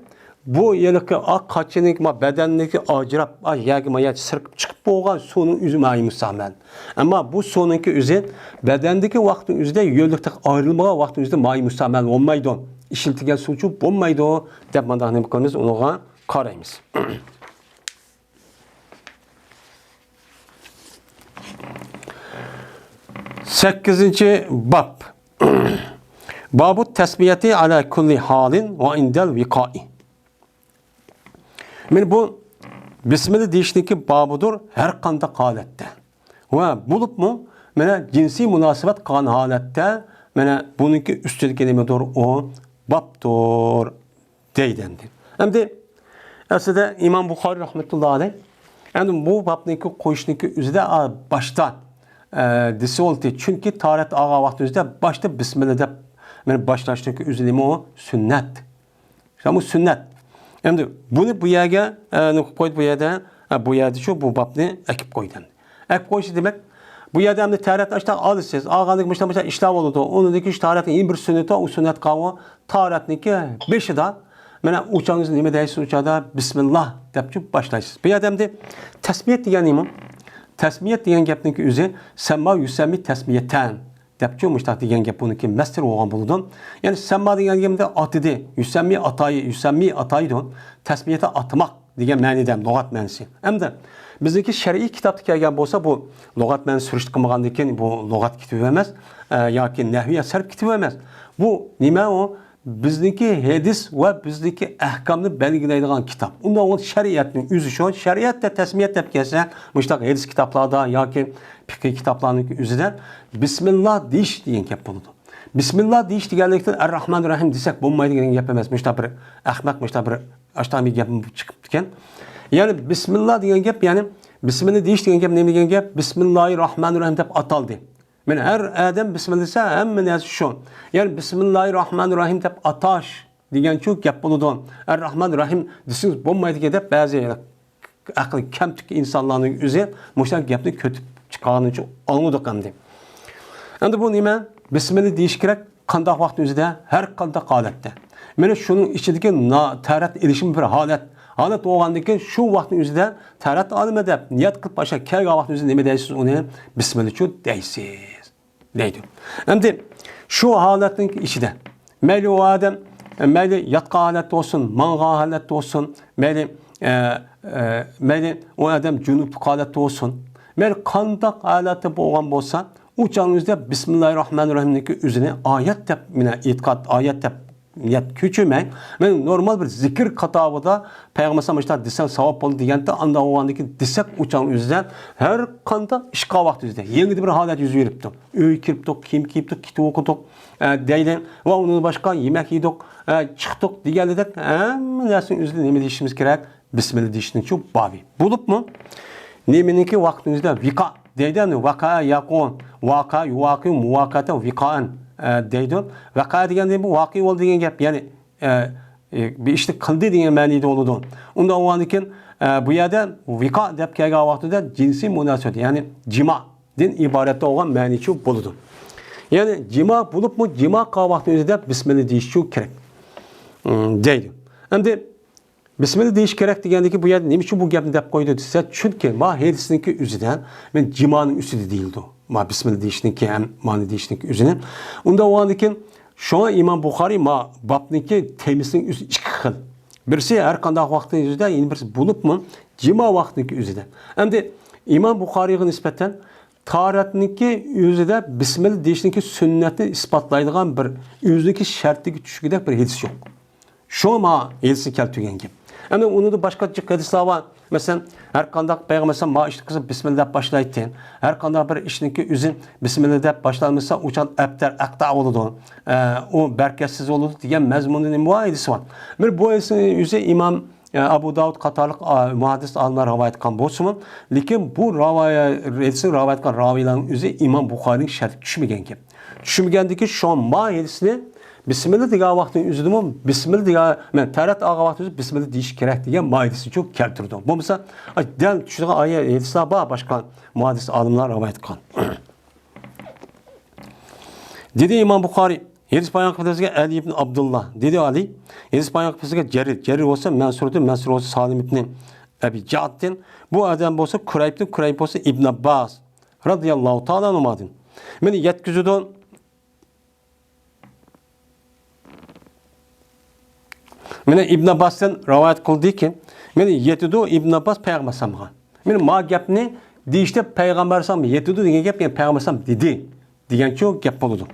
بۇ ھېلىقى ئاق قاچىنىڭكى، ما، بەدەننىڭكى ئاجراپ، ئا، يەرگە، ما، يەرگە سىرقىپ چىقىپ بولغان سۇنىڭ ئۆزى مائى مۇستەمەل. ئەمما بۇ سۇنىڭكى ئۆزى بەدەندىكى ۋاقىتنىڭ ئۆزىدە يۆلىلىك ئايرىلمىغان ۋاقىتنىڭ ئۆزىدە مائى مۇستەمەل بولمايدۇ. ئىشلىتىلگەن سۇچۇ بولمايدۇ، دەپ مۇنداق نېمە قىلىمىز، ئۇنىڭغا قارايمىز. سەككىزىنچى باب. بابۇ تەسمىيەتى ئەلا كۇللى ھالىن ۋە ئىندەل ۋىقائى. مانا بۇ بىسمىللا دېيىشنىڭكى بابىدۇر ھەر قانداق ھالەتتە. ۋە بولۇپمۇ، مانا جىنسىي مۇناسىۋەت قىلغان ھالەتتە، مانا بۇنىڭكى ئۈستىدىكى نېمىدۇر؟ ئۇ بابتۇر. دەيدۇ ئەمدى. ئەمدى ئەسلىدە ئىمام بۇخارىي رەھمەتۇللا ئەلەيھ ئەمدى بۇ بابنىڭكى قويۇشنىڭكى ئۆزىدە، ئا، باشتا، ئە، دېسە بولدى. چۈنكى تاھارەت ئالغان ۋاقتىمىزدا باشتا بىسمىللا دەپ مانا باشلاشنىڭكى ئۆزى نېمە ئۇ؟ سۈننەت. شۇڭا بۇ سۈننەت. ئەمدى بۇنى بۇ يەرگە، ئە، نېمە قىلىپ قويدى بۇ يەردە؟ ئە، بۇ يەردە شۇ بۇ بابنى ئەكىپ قويدى. ئەكىپ قويۇشى دېمەك، بۇ يەردە ئەمدى تەھارەت ئاشتاق ئالىسىز. ئالغاندىن كېيىن مۇشۇنداق، مۇشۇنداق ئىشلار بولىدۇ. ئۇنىڭدىن كېيىن شۇ تەھارەتنىڭ يەنە بىر سۈننىتى، ئۇ سۈننەت قاۋۇ، تاھارەتنىڭكى بېشىدا، مانا ئۇ چاغدا نېمە دەيسىز؟ ئۇ چاغدا بىسمىللا دەپ باشلايسىز. بۇ يەردە ئەمدى تەسمىيەت دېگەن نېمە؟ تەسمىيەت دېگەن گەپنىڭكى ئۆزى سەمما يۇسەممى تەسمىيەتەن دەپچۇ مۇشتاق دېگەن گەپ بۇنىڭكى مەستىرى بولغان بولىدۇ. يەنى سەمما دېگەن گەپتە ئاتىدى، يۇسەممى ئاتاي، يۇسەممى ئاتايدۇ. تەسمىيەتە ئاتىماق دېگەن مەنىدە لۇغەت مەنىسى. ئەمدى بىزنىڭكى شەرئىي كىتابتا كەلگەن بولسا، بۇ لۇغەت مەنىسى سۈرۈشتە قىلمىغاندىن كېيىن بۇ لۇغەت كىتابى ئەمەس، ئە، ياكى نەھۋىيات سەرپ كىتابى ئەمەس. بۇ نېمە ئۇ؟ بىزنىڭكى ھەدىس ۋە بىزنىڭكى ئەھكامنى بەلگىلەيدىغان كىتاب. ئۇنداق بولغاندا شەرىئەتنىڭ ئۆزى شۇ. شەرىئەتتە تەسمىيەت دەپ كەلسە، مۇشۇنداق ھەدىس كىتابلاردا ياكى پىقھىي كىتابلارنىڭ ئۆزىدە بىسمىللا دېيىش دېگەن گەپ بولىدۇ. بىسمىللا دېيىش دېگەنلىكتىن ئەر-راھمانىر-راھىم دېسەك بولمايدۇ دېگەن گەپ ئەمەس. مۇشۇنداق بىر ئەخمەق، مۇشۇنداق بىر ئاشتاق بىر گەپ چىقىپتىكەن. يەنى بىسمىللا دېگەن گەپ، يەنى بىسمىللا دېيىش دېگەن گەپ نېمە دېگەن گەپ؟ بىسمىللاھىر راھمانىر راھىم دەپ ئاتالدى. مانا ھەر ئادەم بىسمىللا دېسە، ھەممە نەرسە شۇ. يەنى بىسمىللاھىر راھمانىر راھىم دەپ ئاتاش دېگەنچۇ گەپ بولىدۇ. ئەر-راھمانىر راھىم دېسىڭىز بولمايدىكەن دەپ بەزى ئەقلى كەمتۈك ئىنسانلارنىڭ ئۆزى مۇشۇنداق گەپنى كۆتۈپ چىقارغىنىچۇ ئاڭلىدۇق ئەمدى. ئەمدى بۇ نېمە؟ بىسمىللا دېيىش كېرەك. قانداق ۋاقىتنىڭ ئۆزىدە؟ ھەر قانداق ھالەتتە. مانا شۇنىڭ ئىچىدىكى نا-، تەھارەت ئېلىشمۇ بىر ھالەت. ھالەت بولغاندىن كېيىن شۇ ۋاقىتنىڭ ئۆزىدە تەھارەت ئالىمەن دەپ نىيەت قىلىپ باشلاپ كەلگەن ۋاقىتنىڭ ئۆزىدە نېمە دەيسىز ئۇنى؟ بىسمىللىچۇ دەيسىز. دەيدۇ. ئەمدى شۇ ھالەتنىڭ ئىچىدە مەيلى ئۇ ئادەم، مەيلى ياتقان ھالەتتە بولسۇن، ماڭغان ھالەتتە بولسۇن، مەيلى، ئە، ئە، مەيلى ئۇ ئادەم جۇنۇپلۇق ھالەتتە بولسۇن، مەيلى قانداق ھالەتتە بولغان بولسا، ئۇ چاغنىڭ ئۆزىدە بىسمىللاھىر راھمانىر راھىمنىڭكى ئۆزىنى ئايەت دەپ، مانا ئېتىقاد ئايەت دەپ نىيەت كۆچۈرمەي، مەن نورمال بىر زىكىر كاتابىدا پەيغەمبەر ئەلەيھىسسالام مۇشۇنداق دېسەڭ ساۋاب بولىدۇ دېگەنتى، ئانداق بولغاندىن كېيىن دېسەك، ئۇ چاغنىڭ ئۆزىدە ھەر قانداق ئىش قىلغان ۋاقتىمىزدا يېڭىدىن بىر ھالەت يۈز بېرىپتۇ. ئۆيگە كىرىپتۇق، كىيىم كىيىپتۇق، كىتاب ئوقۇدۇق، ئە، دەيلى. ۋە ئۇنىڭدىن باشقا يېمەك يېدۇق، ئە، چىقتۇق دېگەنلىدەك ھەممە نەرسىنىڭ ئۆزىدە نېمە دېيىشىمىز كېرەك؟ بىسمىللا دېيىشنىڭچۇ بابى. بولۇپمۇ نېمىنىڭكى ۋاقتىنىڭ ئۆزىدە ۋىقا دەيدۇ، يەنى ۋەقە يەقۇ، ۋەقە يۇۋەقىئۇ، مۇۋەقەتەن ۋىقائەن، ئە، دەيدۇ. ۋەقە دېگەندىن بۇ ۋەقە بولدى دېگەن گەپ، يەنى، ئە، ئە، بىر ئىشنى قىلدى دېگەن مەنىدە بولىدۇ. ئۇنداق بولغاندىن كېيىن، ئە، بۇ يەردە ۋىقا دەپ كەلگەن ۋاقتىدا جىنسىي مۇناسىۋەت، يەنى جىمادىن ئىبارەت بولغان مەنىچۇ بولىدۇ. يەنى جىما بولۇپمۇ جىما قىلغان ۋاقتىنىڭ ئۆزىدە بىسمىللا دېيىشچۇ كېرەك. ئىم، دەيدۇ. ئەمدى بىسمىللا دېيىش كېرەك دېگەندىكى بۇ يەردە نېمە ئۈچۈن بۇ گەپنى دەپ قويدى دېسە، چۈنكى ما ھەدىسنىڭكى ئۆزىدە مەن جىمانىڭ ئۈستىدە دېيىلدى. ما بىسمىللا دېيىشنىڭكى ھەم مانى دېيىشنىڭكى ئۆزىنى. ئۇنداق بولغاندىن كېيىن شۇڭا ئىمام بۇخارىي ما بابنىڭكى تېمىسىنىڭ ئۆزى ئىككى خىل. بىرسى ھەر قانداق ۋاقىتنىڭ ئۆزىدە، يەنە بىرسى بولۇپمۇ جىما ۋاقتىنىڭكى ئۆزىدە. ئەمدى ئىمام بۇخارىيغا نىسبەتەن تاھارەتنىڭكى ئۆزىدە بىسمىللا دېيىشنىڭكى سۈننەتنى ئىسپاتلايدىغان بىر ئۆزىنىڭكى شەرتىگە چۈشكۈدەك بىر ھەدىس يوق. شۇڭا ما ھەدىسنى كەلتۈرگەن گەپ. ئەمدى ئۇنىڭدا باشقا جىق ھەدىسلەر بار. مەسىلەن، ھەر قانداق پەيغەمبەر ئەلەيھىسسالام ما ئىشنى قىلسا بىسمىللا دەپ باشلايتتى. ھەر قانداق بىر ئىشنىڭكى ئۆزى بىسمىللا دەپ باشلانمىسا، ئۇ چاغ ئەبتەر ئەقتا بولىدۇ. ئە، ئۇ بەرىكەتسىز بولىدۇ دېگەن مەزمۇندا نېمە بار؟ ھەدىس بار. بىر بۇ ھەدىسنىڭ ئۆزى ئىمام ئە، ئەبۇ داۋۇد قاتارلىق، ئا، مۇھەددىس ئالىملار رىۋايەت قىلغان بولسىمۇ، لېكىن بۇ رىۋايە-، ھەدىسنى رىۋايەت قىلغان راۋىيلارنىڭ ئۆزى ئىمام بۇخارىنىڭ شەرتىگە چۈشمىگەن گەپ. چۈشمىگەندىكى شۇ ما ھەدىسنى بىسمىللا دېگەن ۋاقىتنىڭ ئۆزىدىمۇ، بىسمىللا دېگەن، مەن تەرەت ئالغان ۋاقىتتا ئۆزى بىسمىللا دېيىش كېرەك دېگەن ما ھەدىسنى چوق كەلتۈرىدۇ. بولمىسا، ئا، دەل چۈشىدىغان ئايە ھەدىسلەر بار، باشقا مۇھەددىس ئالىملار رىۋايەت قىلغان. دېدى ئىمام بۇخارىي، ھەدىس بايان قىلىپ بىزگە ئەلى ئىبن ئابدۇللا. دېدى ئالى، ھەدىس بايان قىلىپ بىزگە جەرىر. جەرىر بولسا مەنسۇردىن، مەنسۇر بولسا سالىم ئىبن ئەبى جەئدتىن. بۇ ئادەم بولسا كۇرەيبتىن، كۇرەيب بولسا ئىبن ئابباس رەزىياللاھۇ تائالا ئەنھۇمادىن. مېنى يەتكۈزىدۇ. مېنى ئىبن ئابباستىن رىۋايەت قىلدىكى، مېنى يېتىدۇ ئىبن ئابباس پەيغەمبەر ئەلەيھىسسالامغا. مېنى ما گەپنى دېيىشتە پەيغەمبەر ئەلەيھىسسالام يېتىدۇ دېگەن گەپ، يەنى پەيغەمبەر ئەلەيھىسسالام دېدى دېگەنچۇ گەپ بولىدۇ.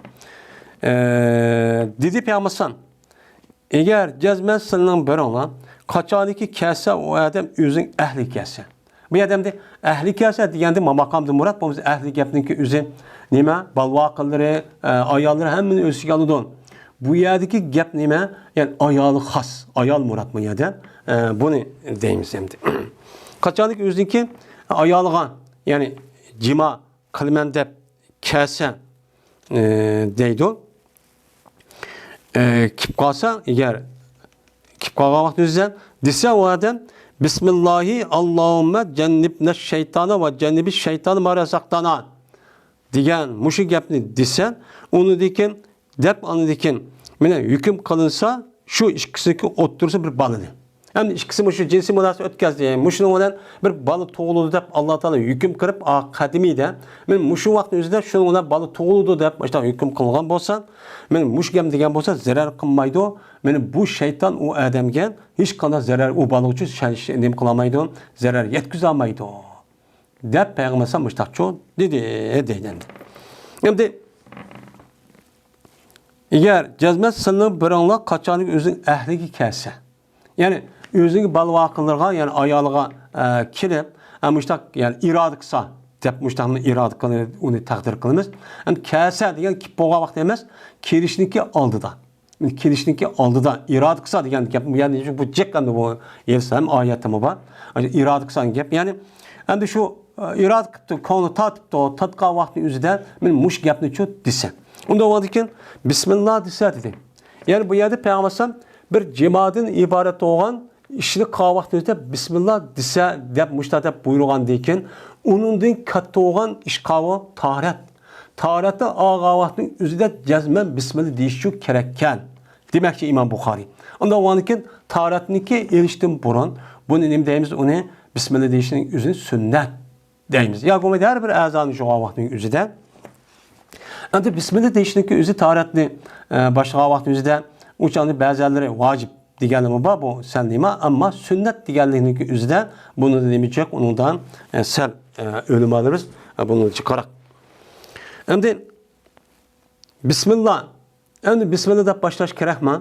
ئە، دېدى پەيغەمبەر ئەلەيھىسسالام، ئەگەر جەزمەن سىلىنىڭ بىرىڭلار قاچانكى كەلسە، ئۇ ئادەم ئۆزىنىڭ ئەھلى كەلسە. بۇ يەردە ئەمدى ئەھلى كەلسە دېگەندە ما ماقامدىن مۇراد، بولمىسا ئەھلى گەپنىڭكى ئۆزى نېمە؟ بالىۋاقىلىرى، ئە، ئاياللىرى ھەممىنى ئۆز ئىچىگە ئالىدۇ. بۇ يەردىكى گەپ نېمە؟ يەنى ئايالى خاس، ئايال مۇراد بۇ يەردە. ئە، بۇنى دەيمىز ئەمدى. قاچانكى ئۆزىنىڭكى ئايالىغا، يەنى جىما قىلىمەن دەپ كەلسە، ئى، دەيدۇ. ئى، كېلىپ قالسا، ئەگەر كېلىپ قالغان ۋاقتىمىزدا دېسە ئۇ ئادەم، بىسمىللاھى ئاللاھۇممە جەننىبنە شەيتانە ۋە جەننىبى شەيتانە ما رەزەقتانا دېگەن مۇشۇ گەپنى دېسە، ئۇنىڭدىن كېيىن دەپ ئاندىن كېيىن مانا ھۆكۈم قىلىنسا، شۇ ئىككىسىنىڭكى ئوتتۇرىسى بىر بالىنى. ئەمدى ئىككىسى مۇشۇ جىنسىي مۇناسىۋەت ئۆتكەزدى، مۇشۇنىڭ بىلەن بىر بالا تۇغۇلىدۇ دەپ ئاللا تائالا ھۆكۈم قىلىپ، ئا، قەدىمىيدە، مەن مۇشۇ ۋاقىتنىڭ ئۆزىدە شۇنىڭ بىلەن بالا تۇغۇلىدۇ دەپ مۇشۇنداق ھۆكۈم قىلغان بولسا، مەن مۇشۇ گەپنى دېگەن بولسا زەرەر قىلمايدۇ. مەن بۇ شەيتان ئۇ ئادەمگە ھېچقانداق زەرەر، ئۇ بالا ئۈچۈن شەن-، نېمە قىلالمايدۇ، زەرەر يەتكۈزەلمەيدۇ. دەپ پەيغەمبەر ئەلەيھىسسالام مۇشتاقچۇ دېدى، دەيدۇ ئەمدى. ئەمدى، ئەگەر جەزمەن سىلىنىڭ بىرىڭلار قاچانكى ئۆزىنىڭ ئەھلىگە كەلسە، يەنى ئۆزىنىڭ بالىۋاقىلىرىغا، يەنى ئايالىغا، ئە، كېلىپ، ئە، مۇشتاق، يەنى ئىرادە قىلسا، دەپ مۇشتاقمۇ ئىرادە قىلىپ، ئۇنى تەقدىر قىلىمىز. ئەمدى كەلسە دېگەن كېلىپ بولغان ۋاقىت ئەمەس، كېلىشنىڭكى ئالدىدا. كېلىشنىڭكى ئالدىدا ئىرادە قىلسا دېگەن گەپ، يەنى بۇ جىق ئەمدى بۇ ھەدىس ھەم ئايەتتىمۇ بار. ئىرادە قىلسا دېگەن گەپ، يەنى ئەمدى شۇ، ئە، ئىرادە قىپتۇ، كۆڭلى تارتىپتۇ، تارتقان ۋاقىتنىڭ ئۆزىدە مەن مۇشۇ گەپنىچۇ دېسە. ئۇنداق بولغاندىن كېيىن بىسمىللا دېسە دېدى. يەنى بۇ يەردە پەيغەمبەر ئەلەيھىسسالام بىر جىمادىن ئىبارەت بولغان ئىشنى قىلغان ۋاقتىمىزدا بىسمىللا دېسە دەپ مۇشۇنداق دەپ بۇيرۇغاندىن كېيىن ئۇنىڭدىن كاتتا بولغان ئىش قاۋۇ تاھارەت. تاھارەتنى ئالغان ۋاقىتنىڭ ئۆزىدە جەزمەن بىسمىللا دېيىشچۇ كېرەككەن دېمەكچى ئىمام بۇخارىي. ئۇنداق بولغاندىن كېيىن تاھارەتنىڭكى ئېلىشتىن بۇرۇن بۇنى نېمە دەيمىز؟ ئۇنى بىسمىللا دېيىشنىڭ ئۆزىنى سۈننەت دەيمىز. يا بولمىدى ھەر بىر ئەزانى يۇغان ۋاقىتنىڭ ئۆزىدە. ئەمدى بىسمىللا دېيىشنىڭكى ئۆزى تاھارەتنى، ئە، باشلىغان ۋاقىتنىڭ ئۆزىدە ئۇ چاغدا بەزىلەرى ۋاجىپ دېگەنلىرىمۇ بار، بۇ سەل نېمە، ئەمما سۈننەت دېگەنلىكنىڭكى ئۆزىدە بۇنىڭدا نېمە جىق، ئۇنىڭدا، ئە، سەل، ئە، ئۆلىمالىرىمىز، ئە، بۇنىڭدىن قاراق. ئەمدى بىسمىللا، ئەمدى بىسمىللا دەپ باشلاش كېرەكما؟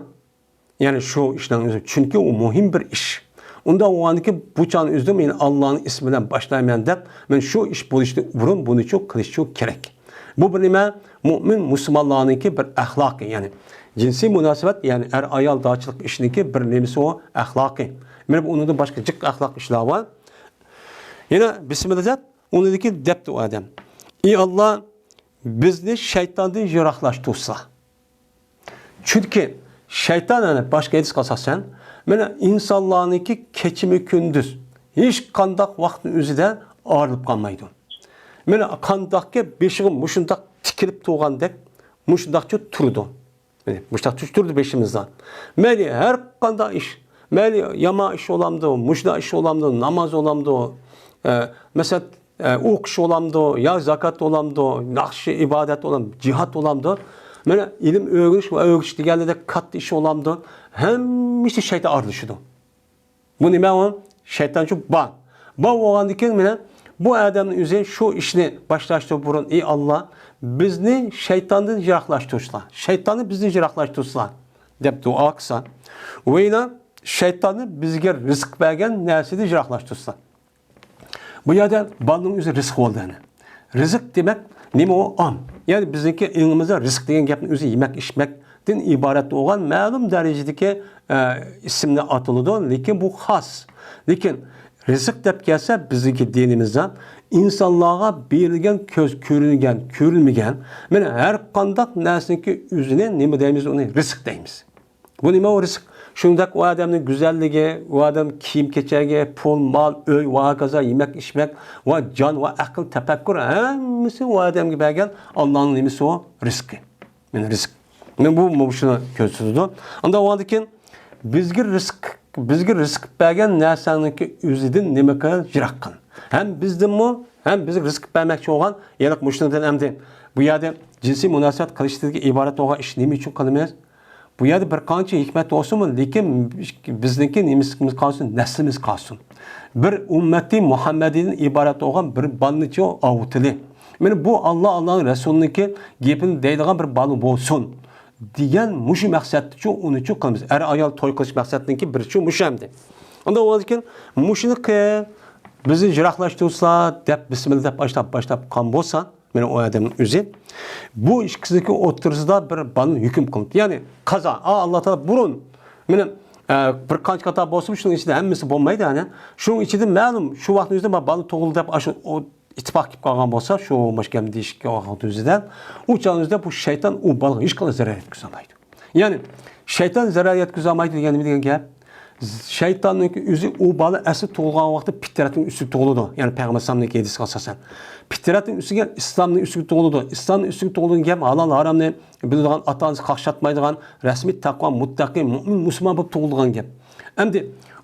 يەنى شۇ ئىشنىڭ ئۆزى، چۈنكى ئۇ مۇھىم بىر ئىش. ئۇنداق بولغاندىكىن بۇ چاغنى ئۆزىدە مەن ئاللانىڭ ئىسمى بىلەن باشلايمەن دەپ، مەن شۇ ئىش بولۇشتىن بۇرۇن بۇنىچۇ قىلىشچۇ كېرەك. بۇ بىر نېمە؟ مۇئمىن مۇسۇلمانلارنىڭكى بىر ئەخلاقى، يەنى جىنسىي مۇناسىۋەت، يەنى ئەر-ئايال داچىلىق ئىشىنىڭكى بىر نېمىسى ئۇ ئەخلاقى. مانا بۇ ئۇنىڭدىن باشقا جىق ئەخلاق ئىشلار بار. يەنە بىسمىللا دەپ، ئۇنىڭدىن كېيىن دەپتۇ ئۇ ئادەم، ئى ئاللا، بىزنى شەيتاندىن يىراقلاشتۇرسا. چۈنكى شەيتان، يەنى باشقا ھەدىسكە ئاساسەن، مانا ئىنسانلارنىڭكى كېچىمۇ كۈندۈز ھېچقانداق ۋاقىتنىڭ ئۆزىدە ئايرىلىپ قالمايدۇ. مانا قانداقكى بېشىغا مۇشۇنداق تىكىلىپ تۇرغاندەك مۇشۇنداقچە تۇرىدۇ. مانا مۇشۇنداق تۇتۇپ تۇرىدۇ بېشىمىزدا. مەيلى ھەر قانداق ئىش، مەيلى يامان ئىش بولامدۇ، مۇشۇنداق ئىش بولامدۇ، ناماز بولامدۇ، ئە، مەسىلەن، ئە، ئوقۇش بولامدۇ، يا زاكات بولامدۇ، ناخشا، ئىبادەت بولامدۇ، جىھاد بولامدۇ؟ مانا ئىلىم ئۆگىنىش ۋە ئۆگىتىش دېگەنلەردەك كاتتا ئىش بولامدۇ؟ ھەممىسى شەيتان ئارىلىشىدۇ. بۇ نېمە ئۇ؟ شەيتانچۇ بار. بار بولغاندىن كېيىن مانا بۇ ئادەمنىڭ ئۆزى شۇ ئىشنى باشلاشتىن بۇرۇن، ئى ئاللا، بىزنى شەيتاندىن يىراقلاشتۇرسىلا، شەيتاننى بىزدىن يىراقلاشتۇرسىلا، دەپ دۇئا قىلسا، ۋەيلا شەيتاننى بىزگە رىزىق بەرگەن نەرسىدىن يىراقلاشتۇرسىلا. بۇ يەردە بالىنىڭ ئۆزى رىزىق بولدى، يەنى. رىزىق دېمەك نېمە ئۇ؟ ئام. يەنى بىزنىڭكى ئېڭىمىزدا رىزىق دېگەن گەپنىڭ ئۆزى يېمەك-ئىچمەكتىن ئىبارەت بولغان مەلۇم دەرىجىدىكى، ئە، ئىسىمنى ئاتىلىدۇ، لېكىن بۇ خاس. لېكىن رىزىق دەپ كەلسە، بىزنىڭكى دىنىمىزدا ئىنسانلارغا بېرىلگەن كۆز كۆرۈنگەن، كۆرۈلمىگەن، مانا ھەر قانداق نەرسىنىڭكى ئۆزىنى نېمە دەيمىز؟ ئۇنى رىزىق دەيمىز. بۇ نېمە ئۇ رىزىق؟ شۇنداق ئۇ ئادەمنىڭ گۈزەللىكى، ئۇ ئادەم كىيىم-كېچەكى، پۇل، مال، ئۆي ۋە ھاكازا، يېمەك-ئىچمەك ۋە جان ۋە ئەقىل، تەپەككۇر، ھەممىسى ئۇ ئادەمگە بەرگەن ئاللانىڭ نېمىسى ئۇ؟ رىزقى. مانا رىزىق. مانا بۇ مۇشۇنى كۆرسىتىدۇ. ئاندا ئۇنىڭدىن كېيىن بىزگە رىزىق، بىزگە رىزىق بەرگەن نەرسەڭنىڭكى ئۆزىدىن نېمە قىل؟ يىراق قىل. ھەم بىزدىنمۇ، ھەم بىزگە رىزىق بەرمەكچى بولغان، يەنى مۇشۇنىڭدىن ئەمدى بۇ يەردە جىنسىي مۇناسىۋەت قىلىشتىن ئىبارەت بولغان ئىش نېمە ئۈچۈن قىلىمىز؟ بۇ يەردە بىر قانچە ھېكمەت بولسىمۇ، لېكىن بىزنىڭكى نېمىسىمىز قالسۇن، نەسلىمىز قالسۇن. بىر ئۈممەتى مۇھەممەدىدىن ئىبارەت بولغان بىر بالىنىچۇ ئاۋۇتىلى. مانا بۇ ئاللا، ئاللانىڭ رەسۇلىنىڭكى گېپىنى دەيدىغان بىر بالا بولسۇن دېگەن مۇشۇ مەقسەتتىچۇ ئۇنىچۇ قىلىمىز. ئەر-ئايال توي قىلىش مەقسەتنىڭكى بىرىچۇ مۇشۇ ئەمدى. ئاندا ئۇنىڭدىن كېيىن مۇشۇنى قىل، بىزنى يىراقلاشتۇرسىلا دەپ، بىسمىللا دەپ باشلاپ، باشلاپ قالغان بولسا، مانا ئۇ ئادەمنىڭ ئۆزى بۇ ئىككىسىنىڭكى ئوتتۇرىسىدا بىر بالىنى ھۆكۈم قىلىپتۇ. يەنى قازا، ئا، ئاللا تائالا بۇرۇن مانا، ئە، بىر قانچە قاتار بولسىمۇ، شۇنىڭ ئىچىدە ھەممىسى بولمايدۇ، يەنى. شۇنىڭ ئىچىدە مەلۇم شۇ ۋاقىتنىڭ ئۆزىدە بالا تۇغۇلدى دەپ، ئاشۇ ئىتتىپاق كېلىپ قالغان بولسا، شۇ ماشكەم دېيىشكە ۋاقىت ئۆزىدە، ئۇ چاغنىڭ ئۆزىدە بۇ شەيتان ئۇ بالىغا ھېچقانداق زەرەر يەتكۈزەلمەيدۇ. يەنى شەيتان زەرەر يەتكۈزەلمەيدۇ دېگەن نېمە دېگەن گەپ؟ شەيتاننىڭكى ئۆزى ئۇ بالا ئەسلى تۇغۇلغان ۋاقتى پىترەتنىڭ ئۈستىگە تۇغۇلىدۇ. يەنى پەيغەمبەر ئەلەيھىسسالامنىڭ ھەدىسىگە ئاساسەن. پىترەتنىڭ ئۈستىگە، ئىسلامنىڭ ئۈستىگە تۇغۇلىدۇ. ئىسلامنىڭ ئۈستىگە تۇغۇلىدىغان گەپ ھالال ھارامنى بىلىدىغان، ئاتا-ئانىسى قاقشاتمايدىغان، رەسمىي تەقۋا، مۇتتەقى، مۇئمىن، مۇسۇلمان بولۇپ تۇغۇلىدىغان گەپ. ئەمدى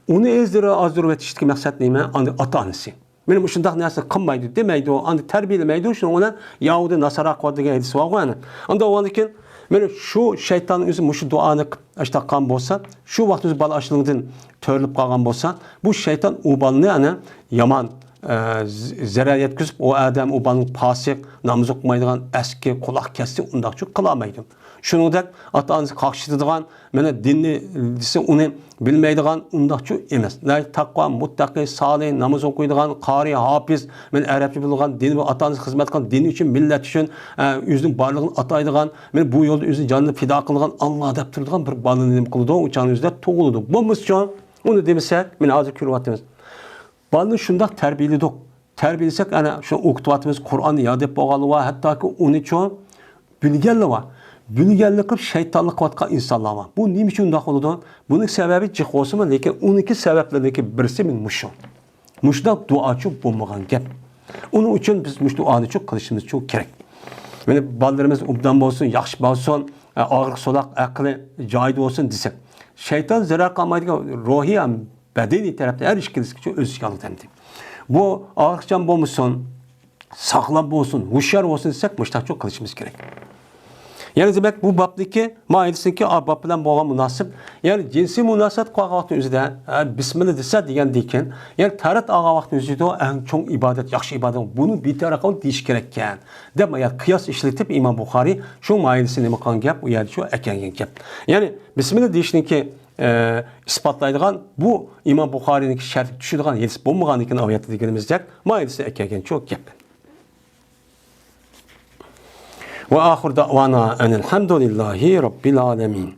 ئۇنى ئېزدىرىپ، ئازدۇرۇۋېتىشتىكى مەقسەت نېمە؟ ئاندىن ئاتا-ئانىسى. مانا مۇشۇنداق نەرسە قىلمايدۇ، دېمەيدۇ، ئاندىن تەربىيەلىمەيدۇ، شۇنىڭ بىلەن يەھۇدىي ناسارا قىلىۋاتىدۇ دېگەن ھەدىس بارغۇ ئەنە. ئاندا ئۇنىڭدىن كېيىن مانا شۇ شەيتان ئۆزى مۇشۇ دۇئانى قىلىپ ئاشتاق قىلغان بولسا، شۇ ۋاقىت ئۆزى بالا ئاشلىقىدىن تۆرىلىپ قالغان بولسا، بۇ شەيتان ئۇ بالىنى ئەنە يامان، ئە، ز-، زەرەر يەتكۈزۈپ، ئۇ ئادەم، ئۇ بالىنى پاسىق، ناماز ئوقۇمايدىغان، ئەسكى، قۇلاق كەسسە، ئۇنداقچۇ قىلالمايدۇ. شۇنىڭدەك ئاتا-ئانىسى قاقشىتىدىغان، مانا دىننى دېسە ئۇنى بىلمەيدىغان، ئۇنداقچۇ ئەمەس. ناھايىتى تەقۋا، مۇتتەقى، سالىھ، ناماز ئوقۇيدىغان، قارىي، ھاپىز، مانا ئەرەبچە بىلىدىغان، دىن ۋە ئاتا-ئانىسىغا خىزمەت قىلغان، دىن ئۈچۈن، مىللەت ئۈچۈن، ئە، ئۆزىنىڭ بارلىقىنى ئاتايدىغان، مانا بۇ يولدا ئۆزىنىڭ جانىنى پىدا قىلغان، ئاللا دەپ تۇرىدىغان بىر بالىنى نېمە قىلىدۇ؟ ئۇ چاغنىڭ ئۆزىدە تۇغۇلىدۇ. بولمىسىچۇ، ئۇنى دېمىسەك، مانا ھازىر كۆرۈۋاتىمىز. بالىنى شۇنداق تەربىيەلىدۇق. تەربىيەلىسەك، ئەنە شۇ ئوقۇتۇۋاتىمىز، قۇرئاننى ياد دەپ بولغانلار بار، ھەتتاكى ئۇنىچۇ بىلگەنلەر بار. بىلگەنلىك قىلىپ شەيتانلىق قىلىۋاتقان ئىنسانلار بار. بۇ نېمە ئۈچۈن ئۇنداق بولىدۇ؟ بۇنىڭ سەۋەبى جىق بولسىمۇ، لېكىن ئۇنىڭكى سەۋەبلىرىنىڭكى بىرسى مانا مۇشۇ. مۇشۇنداق دۇئاچۇ بولمىغان گەپ. ئۇنىڭ ئۈچۈن بىز مۇشۇ دۇئانىچۇ قىلىشىمىزچۇ كېرەك. مانا بالىلىرىمىز ئوبدان بولسۇن، ياخشى بولسۇن، ئاغرىق سولاق ئەقلى جايىدا بولسۇن دېسەك، شەيتان زەرەر قىلمايدىغان روھىي ھەم بەدىنىي تەرەپتە ھەر ئىككىلىسىگىچۇ ئۆز ئىشىگە ئالىدۇ ئەمدى. بۇ ئاغرىقچان بولمىسۇن، ساغلام بولسۇن، ھوشيار بولسۇن دېسەك، مۇشۇنداقچۇ قىلىشىمىز كېرەك. يەنى دېمەك، بۇ بابنىڭكى، مائىدىسىنىڭكى ئا باب بىلەن بولغان مۇناسىپ، يەنى جىنسىي مۇناسىۋەت قىلغان ۋاقىتنىڭ ئۆزىدە، ئە، بىسمىللا دېسە دېگەندىن كېيىن، يەنى تەرەت ئالغان ۋاقىتنىڭ ئۆزىدە ئەڭ چوڭ ئىبادەت، ياخشى ئىبادەت، بۇنى بىتەرەپ قىل دېيىش كېرەككەن، دەپ، يا قىياس ئىشلىتىپ، ئىمام بۇخارىي شۇ مائىدىسى نېمە قىلغان گەپ، ئۇ يەردە شۇ ئەكەلگەن گەپ. يەنى بىسمىللا دېيىشنىڭكى ئى، ئىسپاتلايدىغان، بۇ ئىمام بۇخارىينىڭكى شەرھىگە چۈشىدىغان ھەدىس بولمىغاندىكىن، ئايەتتە دېگىنىمىزدەك، مائىدىسى ئەكەلگەنچۇ گەپ. وآخر دعوانا أن الحمد لله رب العالمين.